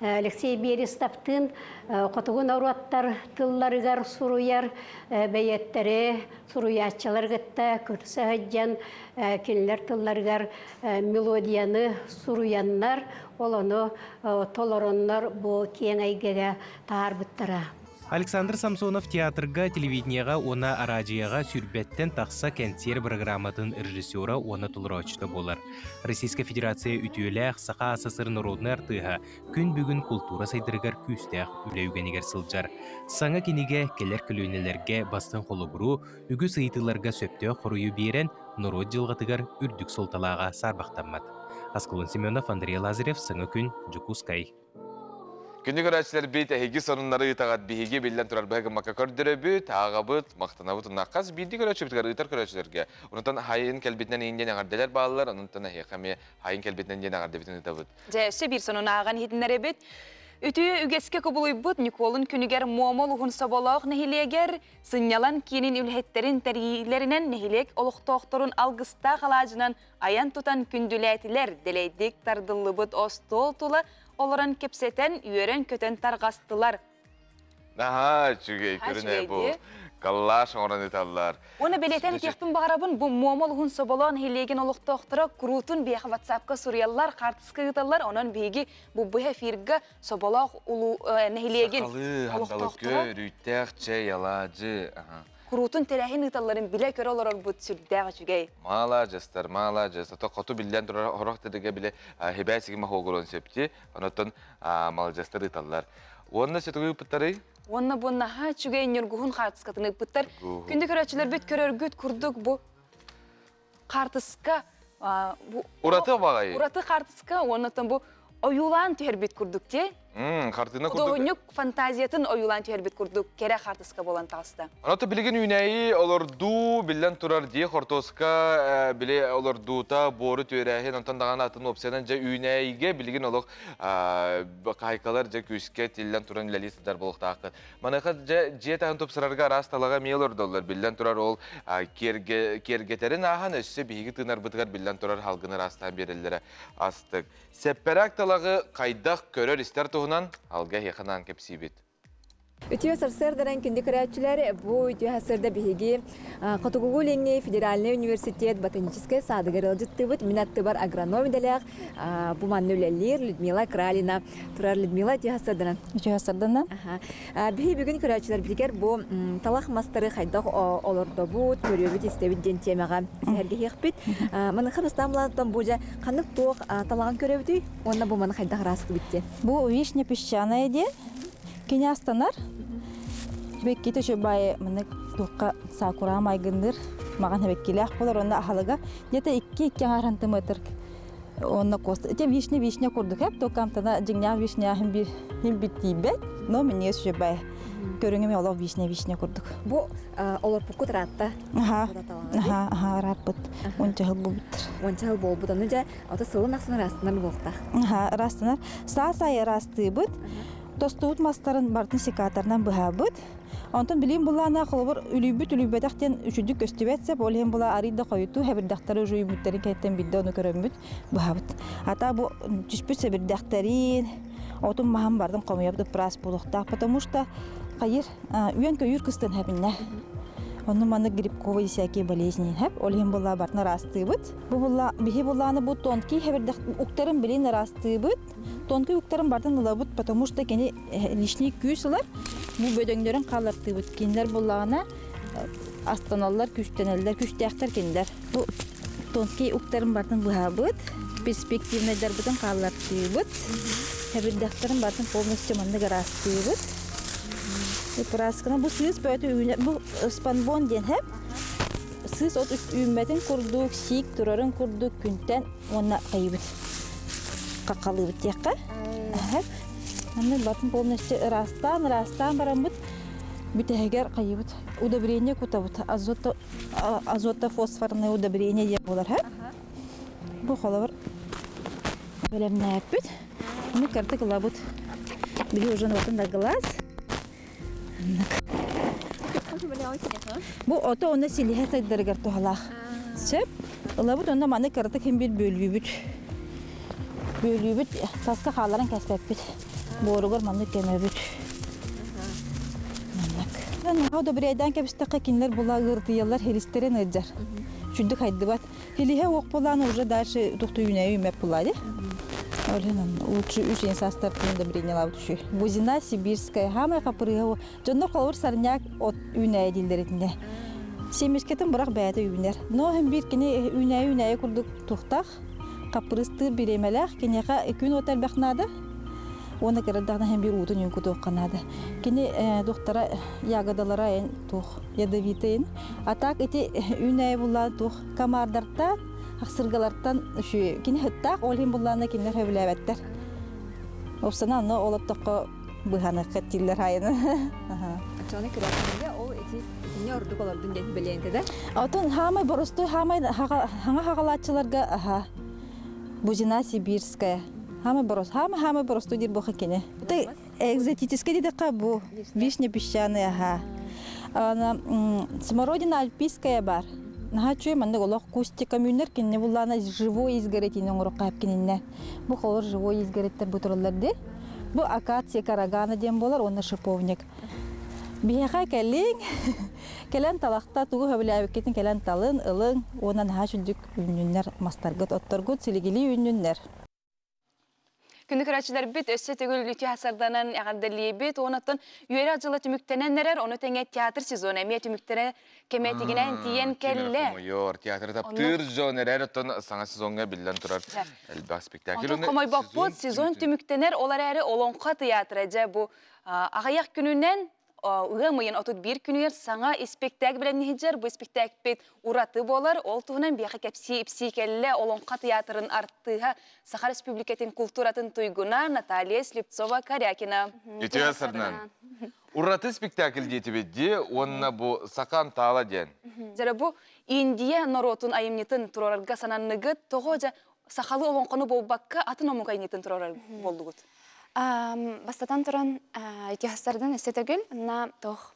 Алексей Берестовтыын хотугу норуоттар тылларыгар суруйар бэйиэттэри, суруйааччылары кытта көрсө сылдьан кинилэр тылларыгар мелодияны суруйаннар, ол ону толороннор бу киэҥ эйгэгэ таһаарбыттара. Александр Самсонов театрга, телевидениеҕа уонна араадьыйаҕа сүүрбэттэн тахса кэнсиэр бырагырааматын режиссера уонна толорооччута буолар. Российскай Федерация үтүөлээх Саха АССР народнай артыыһа күн бүгүн култуура сайдарыгар күүстээх үлэ үгэнигэр сылдьар. Саҥа кинигэ кэлэр көлүөнэлэргэ бастыҥ холобуру, үгүс ыйытыыларга сөптөөх хоруйу биэрэн, норуот дьылҕатыгар үрдүк суолталааҕа саарбахтаммат. Аскалон Семенов, Андрей Лазарев, Саҥа күн, Дьокуускай. Күндү көрөөччүлэрбит, эһиги сонуннары ыытаҕыт, биһиги биллэн турар быһа гыммакка көрдөрөбүт, ааҕабыт, махтанабыт уонна хас биирдии көрөөччүбүтүгэр ыытар көрөөччүлэргэ. Онтон хайын кэлбитинэн иин диэн эҕэрдэлэр бааллар, онтон эһиэхэ эмиэ хайын кэлбитинэн диэн эҕэрдэбитин ыытабыт. Дьэ, өссө биир сонун ааҕан иһитиннэрэбит. Үтүө үгэскэ кубулуйбут Ньукуолун күнүгэр Муома улуһун Соболоох нэһилиэгэр сынньалаҥ киинин үлэһиттэрин тэрийиилэринэн нэһилиэк олохтоохторун алгыстаах алаадьынан айан тутан күндүлээтилэр, дэлэйдик тардыллыбыт остуол тула олорон кэпсэтэн, үөрэн-көтөн тарҕастылар. Наһаа үчүгэй көрүнэ бу. Коллаж оҥорон ыыталлар. Уонна бэлиэтээн этиэхпин баҕарабын, бу Муома улуһун Соболоон нэһилиэгин олохтоохторо куруутун биһиэхэ ватсапка суруйаллар, хаартыска ыыталлар. Онон биһиги бу быһа эфирга Соболоох улуу нэһилиэгин олохтоохторо Өрүүттээх чэй, алаадьы. Куруутун тэрээһин ыыталларын билэ-көрө олорорбут сүрдээх үчүгэй. Маладьыстар, маладьыс. Ото хоту биллэн турар хорох тедеге биле хибээ сигима хоогурон сөпти. Онотон маладьыстар ыыталлар. Уонна сөтүгү ыппыттарый? Уонна бу наһаа үчүгэй ньургуһун хаартыскатын ыыппыттар. Күндү көрөөччүлэрбит көрөргүт курдук бу хаартыска. Бу Ураты баҕайы. Ураты хаартыска уоннаттан бу ойуулаан түһэрбит курдук те. Хартыына курдук. Худуоһунньук фантазиятын ойуулаан түһэрбит курдук кэрэ хаартыска буолан таҕыста. Онон билигин үүнээйи олордуу биллэн турар дии хортуоска били олордуута буору түөрээһин онтон даҕаны атын опциянан дьэ үүнээйигэ билигин олох хаһайкалар дьэ күүскэ тиллэн туран үлэлии сылдьар буолуохтааххыт. Маныаха дьэ дьиэ таһын тупсарарга араас талаҕа эмиэ олордоллор. Биллэн турар ол киэргэтэрин ааһан өссө биһиги тыынарбытыгар биллэн турар халгыны ыраастаан биэрэллэрэ астык. Сэппэрээк талаҕы хайдах көрөр-истэр туһунан алга эһиэхэ анаан кэпсиибит. Үтүө сарсыарданан күндү көрөөччүлэр, бу үтүө сарсыарда биһиги Хотугулуу-Илиҥҥи федеральнай университет ботаническай саадыгар ыалдьыттыыбыт. Мин аттыбар агроном идэлээх бу манна үлэлиир Людмила Кралина турар. Людмила, үтүө сарсыарданан. Үтүө сарсыарданан. Биһи бүгүн көрөөччүлэрбитигэр бу талах мастары хайдах олордобут, көрүөбүт, истэбит диэн тиэмэҕэ сэһэргэһиэхпит. Маныха бастаан булаантан бу дьэ ханнык туох талаҕын көрөбүтүй уонна бу маны хайдах ыраастыбыт диэн. Бу вишня песчаная диэн кини астанар. Бэкките үчүгэй маннык туохха сакура майгынныыр маҕан эбэккилээх болор онно аһалыга где-то 2-2 аҥаар сантиметр Онно кост. Ити вишня вишня курдук эп, только амтана дьиҥнээх вишня хин бир тиийбэт, но минньигэс үчүгэй. Көрүҥүм олох вишня вишня курдук. Бу олорпуккут ыраатта. Аха. Аха, аха, ырааппыт. Уонча сыл буолбуттар. Уонча сыл буолбут. Ону дьэ, ото сылын ахсын ыраастанар буолуохтаах. Аха, ыраастанар. Саас аайы ыраастыыбыт. Тостубут мастарын барытын секаторынан быһабыт. Онтон билим булаана холобур үлүйбүт үлүйбэтэх диэн үчүдүк көстүбэт сеп, ол иһин була арый да хойутуу хэбирдэхтэри уже үйбүттэрин кэнниттэн бирдэ ону көрөммүт быһабыт. Ата бу түспүт сэбирдэхтэрин, отун маһын бардын хомуйабыт ыппыраас буолуохтаах, потому что хайыр үөн-көйүүр кыстын хэбиннэ. Онну маннык грибковые всякие болезни хэп, ол иһин була бартын ыраастыыбыт. Бу була биһи булааны бу тонкий хэбирдэх уктарын билин ыраастыыбыт. Тонкий уктарын бартын ылабыт, потому что кини лишний күүс ылар. Бу бөдөҥнөрүн хааллартыыбыт. Кинилэр буллаҕына астаналлар, күстэнэллэр, күстээхтэр кинилэр. Бу тонкий уктарын бартын быһабыт, перспективнайдарбытын хааллартыыбыт. Хэбирдэхтэрин бартын полностью маннык ыраастыыбыт. Ыпыраскана бу сыыс бөөтү үүнэр, бу спанбон диэн хэп. Сыыс от үүммэтин курдук, сиик турарын курдук күнтэн уонна хайыбыт. Какалыыбыт диэххэ. Манна батын полностью ыраастаан, ыраастаан бараммыт бүтэһигэр хайыбыт удобрение кутабыт. Азото, азотофосфорное удобрение диэн буолар. Бу холобур бэлэмнээппит. Аны кыртык ылабыт. Биһи уже отун да глаз. Бу ото онно силиһэ сайдарыгар туһалаах. Сөп. Ылабыт онно маны кыратык хин бир бөлүүбүт. Бөлүүбүт таска хааларын кэспэппит. Буоругар маннык көмөбүт. Маннык. Удобряйдаан кэбистэххэ кинилэр була ыыртыйаллар хилистерин ыдьар. Чүддүк хайдыбат. Хилиһэ уох булаан уже дальше тухту үүнэйи үүмэп булаа ди. Олен лучше үс састар удобрениялаабыт үчүй. Бузина сибирская хамай хапырыһа дьоннор холобур сарняк от үүнээйи дииллэритинэ. Семечкетин бырах бэйэтэ үүнэр. Но хин биир кини үүнээйи үүнээйи курдук тухтах хаппырыстыыр бириэмэлээх киниэхэ күн уота элбэх наада. Уонна кырырдаҕына хин биир уутун үҥкү туохха наада. Кини духтара ягодалара эн туох ядовитыйын. А так ити үүнээйи буллаан туох комардартан, ахсыргалартан үчү кини хыттаах, ол иһин буллаана кинилэр сөбүлээбэттэр. Опсана онно олоттоххо быһаныахха дииллэр хайыны. Оччоҕуна күрэхтэһиигэ ол ити итиннэ ордук олордун диэн бэлиэнтэ да? Отон хаамай боростуой хаамай хаҥа хагалааччыларга аха Бузина Сибирская. Хаамай борос, хаамай хаамай боростуой диир буоха кини. Экзотический диэтэххэ бу вишня песчаная аха. Ана смородина альпийская бар. Наһаа үчүгэй маннык олох кустика үүнэр кинини буллаана живой изгородь оҥоруохха сөп кининнэ. Бу холор живой изгородьтар бу тураллар дии. Бу акация карагана диэн буолар уонна шиповник. Биһиэхэ кэлиҥ, кэлэн талахта тугу сөбүлээбиккитин кэлэн талын, ылыҥ уонна наһаа үчүгдүк үүннүннэр мастаргыт, отторгут силигилии үүннүннэр. Күнү көрөөччүлэрбит өссө төгүл үтүө сарданан эҕэрдэлиибит. Онон үөрэх дьыла түмүктэнэн эрэр, ону тэҥэ театр сезона эмиэ түмүктэрэ кэмэтигинэн тиийэн кэллэ. Хомойор, театры таптыыр дьон эрэр, оттон саҥа сезоҥҥа биллэн турар элбэх спектакль. Онтон хомойбоппут, сезон түмүктэнэр, ол эрээри Олоҥхо театра дьэ бу аҕыйах күнүнэн. ыам ыйын 31 күнүгэр саҥа испэктээк билэнниһидьэр. Бу испэктээкпит ураты буолар. Ол туһунан биэхэ кэпсии-ипсии кэллэ Олоҥхо тыйаатырын артыыһа, Саха Республикатын култууратын туйгуна Наталья Слепцова-Корякина. Үтүө сырнан. Ураты спектакль диэтибит дии уонна бу Сахан Таала диэн. Дьэ бу Индия норуотун айымньытын туруорарга сананныгыт, тоҕо дьэ сахалыы олоҥхону буолбакка атын омук айымньытын туруорар буоллугут? Бастатан туран, итиһастардан өссө төгүл, на туох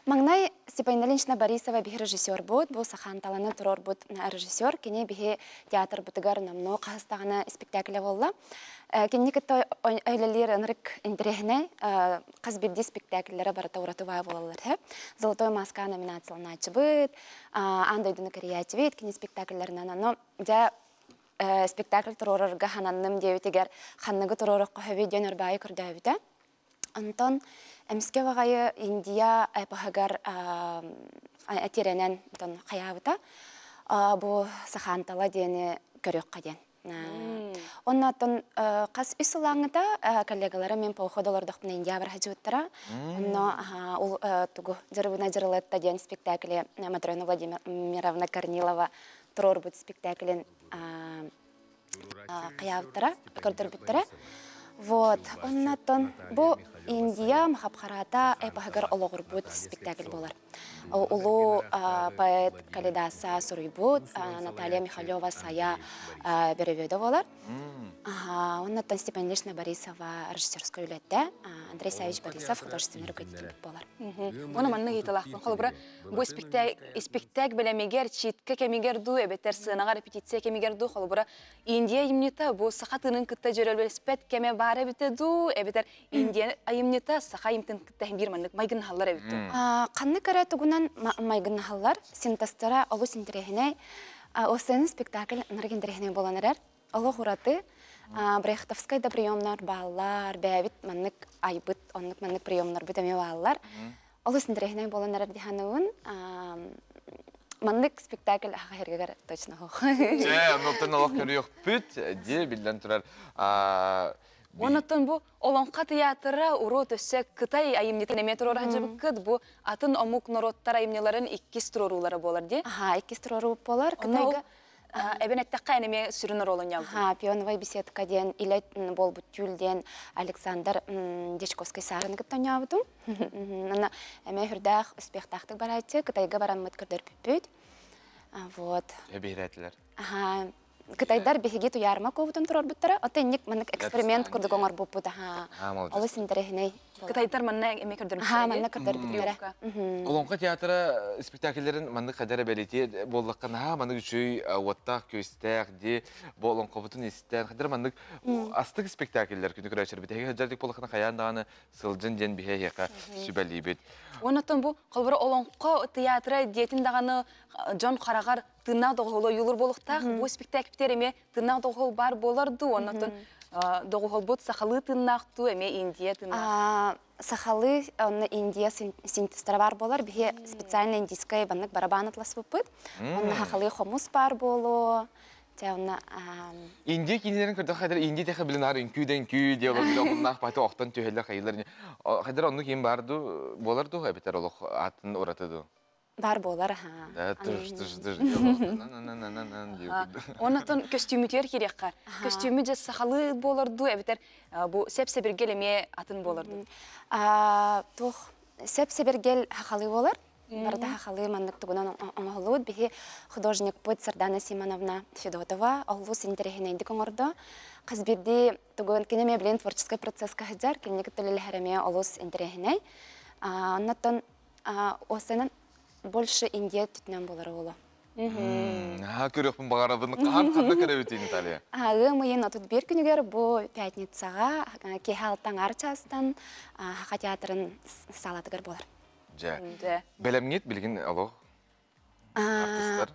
Маҥнай Степан Ильинична Борисова биһи режиссербут, бу Сахан таланы туруорбут режиссер, кини биһи театрбытыгар номнуо хаһыстаҕына спектакле буолла. Кинини кытта үлэлиир ынырык интэриэһинэй, хас биирдии спектакльлэрэ барыта ураты баа буолаллар үһү. Золотой маска номинацияланааччыбыт, аан дойдуну кэрийээччибит, кини спектакльлэринэн ону дьэ спектакль туруорарга хананным диэбитигэр ханныгы туруорукка сөбүй диэн өрбаайы көрдөөбүтэ. Онтон эмискэ баҕайы Индия эпоһыгар тирэнэн онтон хайаабыта. Бу Сахаантала диэни көрүөххэ диэн. Онно оттон хас үс сылааҥҥыта коллегаларым мен походу олордохпуна Индия бараһа дьыбыттара. Онно ол тугу Дьырыбына Дьырылытта диэн спектакле Матрена Владимировна Корнилова туруорбут спектаклин хайаабыттара, көрдөрбүттэрэ. Вот, оннаттан бу Индия Махабхарата эпоһыгар олоҕурбут спектакль буолар. Улуу поэт Калидаса суруйбут, Наталья Михалева Сая бөрөбүөдэ буолар. Оннаттан Степан Ильична Борисова режиссерскай үлэтэ, Андрей Савич Борисов художественный руководитель буолар. Оны маннык ыйыталаахпын. Холобура, бу испэктээк бэлэмигэр, читка кэмигэр дуу, эбэтэр сыанаҕа репетиция кэмигэр дуу, холобура, Индия айымньыта бу саха тыынын кытта дьөрөлөспөт кэмэ баар эбитэ дуу, эбэтэр Индия айымньыта саха айымньытын кытта биир маннык майгыннаһаллар эбит дуу? Ханнык эрэ тугунан майгыннаһаллар, синтастара олус интэриэһинэй. Осцена спектакль ынырык интэриэһинэй буолан эрэр. Олох ураты. Брехтовскай да приемнар бааллар, бэйэбит маннык айбыт, оннук маннык приемнарбыт эмиэ бааллар. Олус интэриэһинэй буолан эрэр дии саныыбын. Маннык спектакль аха хэргэгэр точно суох. Дьэ, оннуттан олох көрүөхпүт, дии биллэн турар. Оннуттан бу Олоҥхо тыйаатыра урут өссө Кытай айымньытын эмиэ туруора сылдьыбыккыт. Бу атын омук норуоттар айымньыларын иккис туруоруулара буолар дии. Аха, иккис туруоруу буолар. Кытайга Эбэн эттэххэ эн эмиэ сүрүн оруолун ньаалдын. Аха, Пионовая беседка диэн илэ буолбут түүл диэн Александр Дьячковскай саарыны кытта оонньообутум. Аны эмиэ үрдээх успехтаахтык барааччы, Кытайга бараммыт көрдөрбүппүт. Вот. Эбиһирээтилэр. Аха, Кытайдар биһиги туйаарма куобутун туруорбуттара. Оттон инник маннык эксперимент курдук оҥорбуппут. Аха. Олус интэриэһинэй. Кытайдар манна эмиэ көрдөрбүттэрэ. Аха, манна көрдөрбүттэрэ. Олоҥхо театра спектакльлэрин маннык хадара бэлитиэ буоллахха наһаа маннык үчүгэй уоттаах-күөстээх дии бу олоҥхобутун истэн хадара маннык астык спектакльлэр күнү көрөөччүлэрбит эһиги сылдьар буоллаххына хайаан даҕаны сылдьын диэн биһи эһиэхэ сүбэлиибит. Онон бу холобура олоҥхо театра диэтин даҕаны дьон хараҕар тыыннаах доҕуһуолу ойуулуур буолуохтаах. Бу спектакльтэр эмиэ тыыннаах доҕуһуол баар буолар дуу, оннотон доҕуһуолбут сахалыы тыыннаах дуу, эмиэ Индия тыыннаах. Сахалыы онно Индия синтезтара баар буолар. Биһи специально индийскай баннык барабан атласпыппыт. Онно сахалыы хомус баар буолуо. Чэ, онно Индия киинэлэрин көрдөх хайдар Индия тэхэ билин аар үҥкүү да үҥкүү диэ олор омуннаах баты охтон түһэллэр хайылар. Хайдар оннук ким бар дуу буолар дуу эбэтэр олох атын ураты дуу. Бар буолар аха. Да тыш тыш тыш Оннотон көстүүмүтүгэр кириэххэ. Көстүүмү дьэ сахалыы буолар дуу эбэтэр бу сэп-сэбиргэл эмиэ атын буолар дуу? Туох сэп-сэбиргэл сахалыы буолар. Барыта сахалыы маннык тугунан оҥоһуллубут. Биһи художникпыт Сардана Симоновна Федотова олус интэриэһинэйдик оҥордо. Хас биирдии тугун кини эмиэ билин творческий процесска сылдьар, кинини кытта үлэлэһэр эмиэ олус интэриэһинэй. Оннотон Осынан больше Индия түтүнэн буолар оҕоло. Наһаа көрүөхпүн баҕарабын. Хаһан ханна көрөбүтүй, Наталья? Ыам ыйын 31 күнүгэр бу пятницаҕа киэһэ алтан ар чаастан Саха театрын саалатыгар буолар. Дьэ. Бэлэмҥит билигин олох артистар?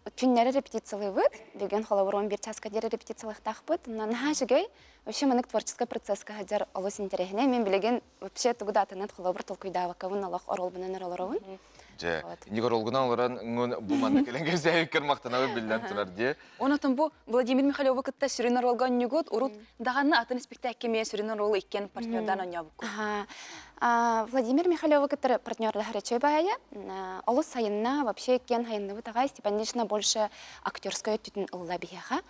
Күннэри репетициялыыбыт. Бүгүн холобур 11 часка диэри репетициялыахтаахпыт. Наһаа үчүгэй. Вообще маннык творческий процесска сылдьар олус интэриэһинэй. Мен билигин вообще тугу да атынат холобур толкуйдаабаккабын олох оруолбунан эрэ олоробун. Дьэ, инник оруолгунан олорон бу манна кэлэн кэпсээбиккэр махтанабын биллэн турар дии. Онотон бу Владимир Михалевы кытта сүрүн оруолга онньугут, урут даҕаны атын испэктээккэ эмиэ сүрүн оруолу иккиэн партнердаан онньообуккут. Владимир Михалевы кытары партнердаһар үчүгэй баайа. Олус сайынна, вообще кен хайынныбыт аҕай Степанична больше актерскай өттүтүн ылла биһиэхэ.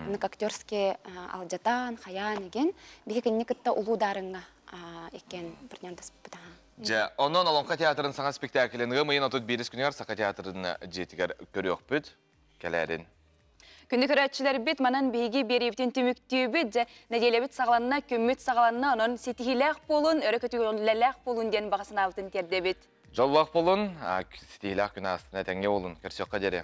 Оннук актерский алдьатан, хайаан еген биһи кинини кытта улуу дарыҥҥа иккен партнердаспыт аха. Дьэ, онон Олоҥхо театрын саҥа спектаклын ыам ыйын 31 күнүгэр Саха театрын дьиэтигэр көрүөхпүт. Кэлээрин. Күндү көрөөччүлэрбит, манан биһиги биэриибитин түмүктүүбүт. Дьэ, нэдиэлэбит саҕаланна, күммүт саҕаланна, онон ситиһиилээх буолун, өрө көтүгүлэлээх буолун диэн баҕа санаабытын тиэрдэбит. Дьоллоох буолун, ситиһиилээх күн аастына этэҥҥэ буолун. Көрсүөххэ диэри.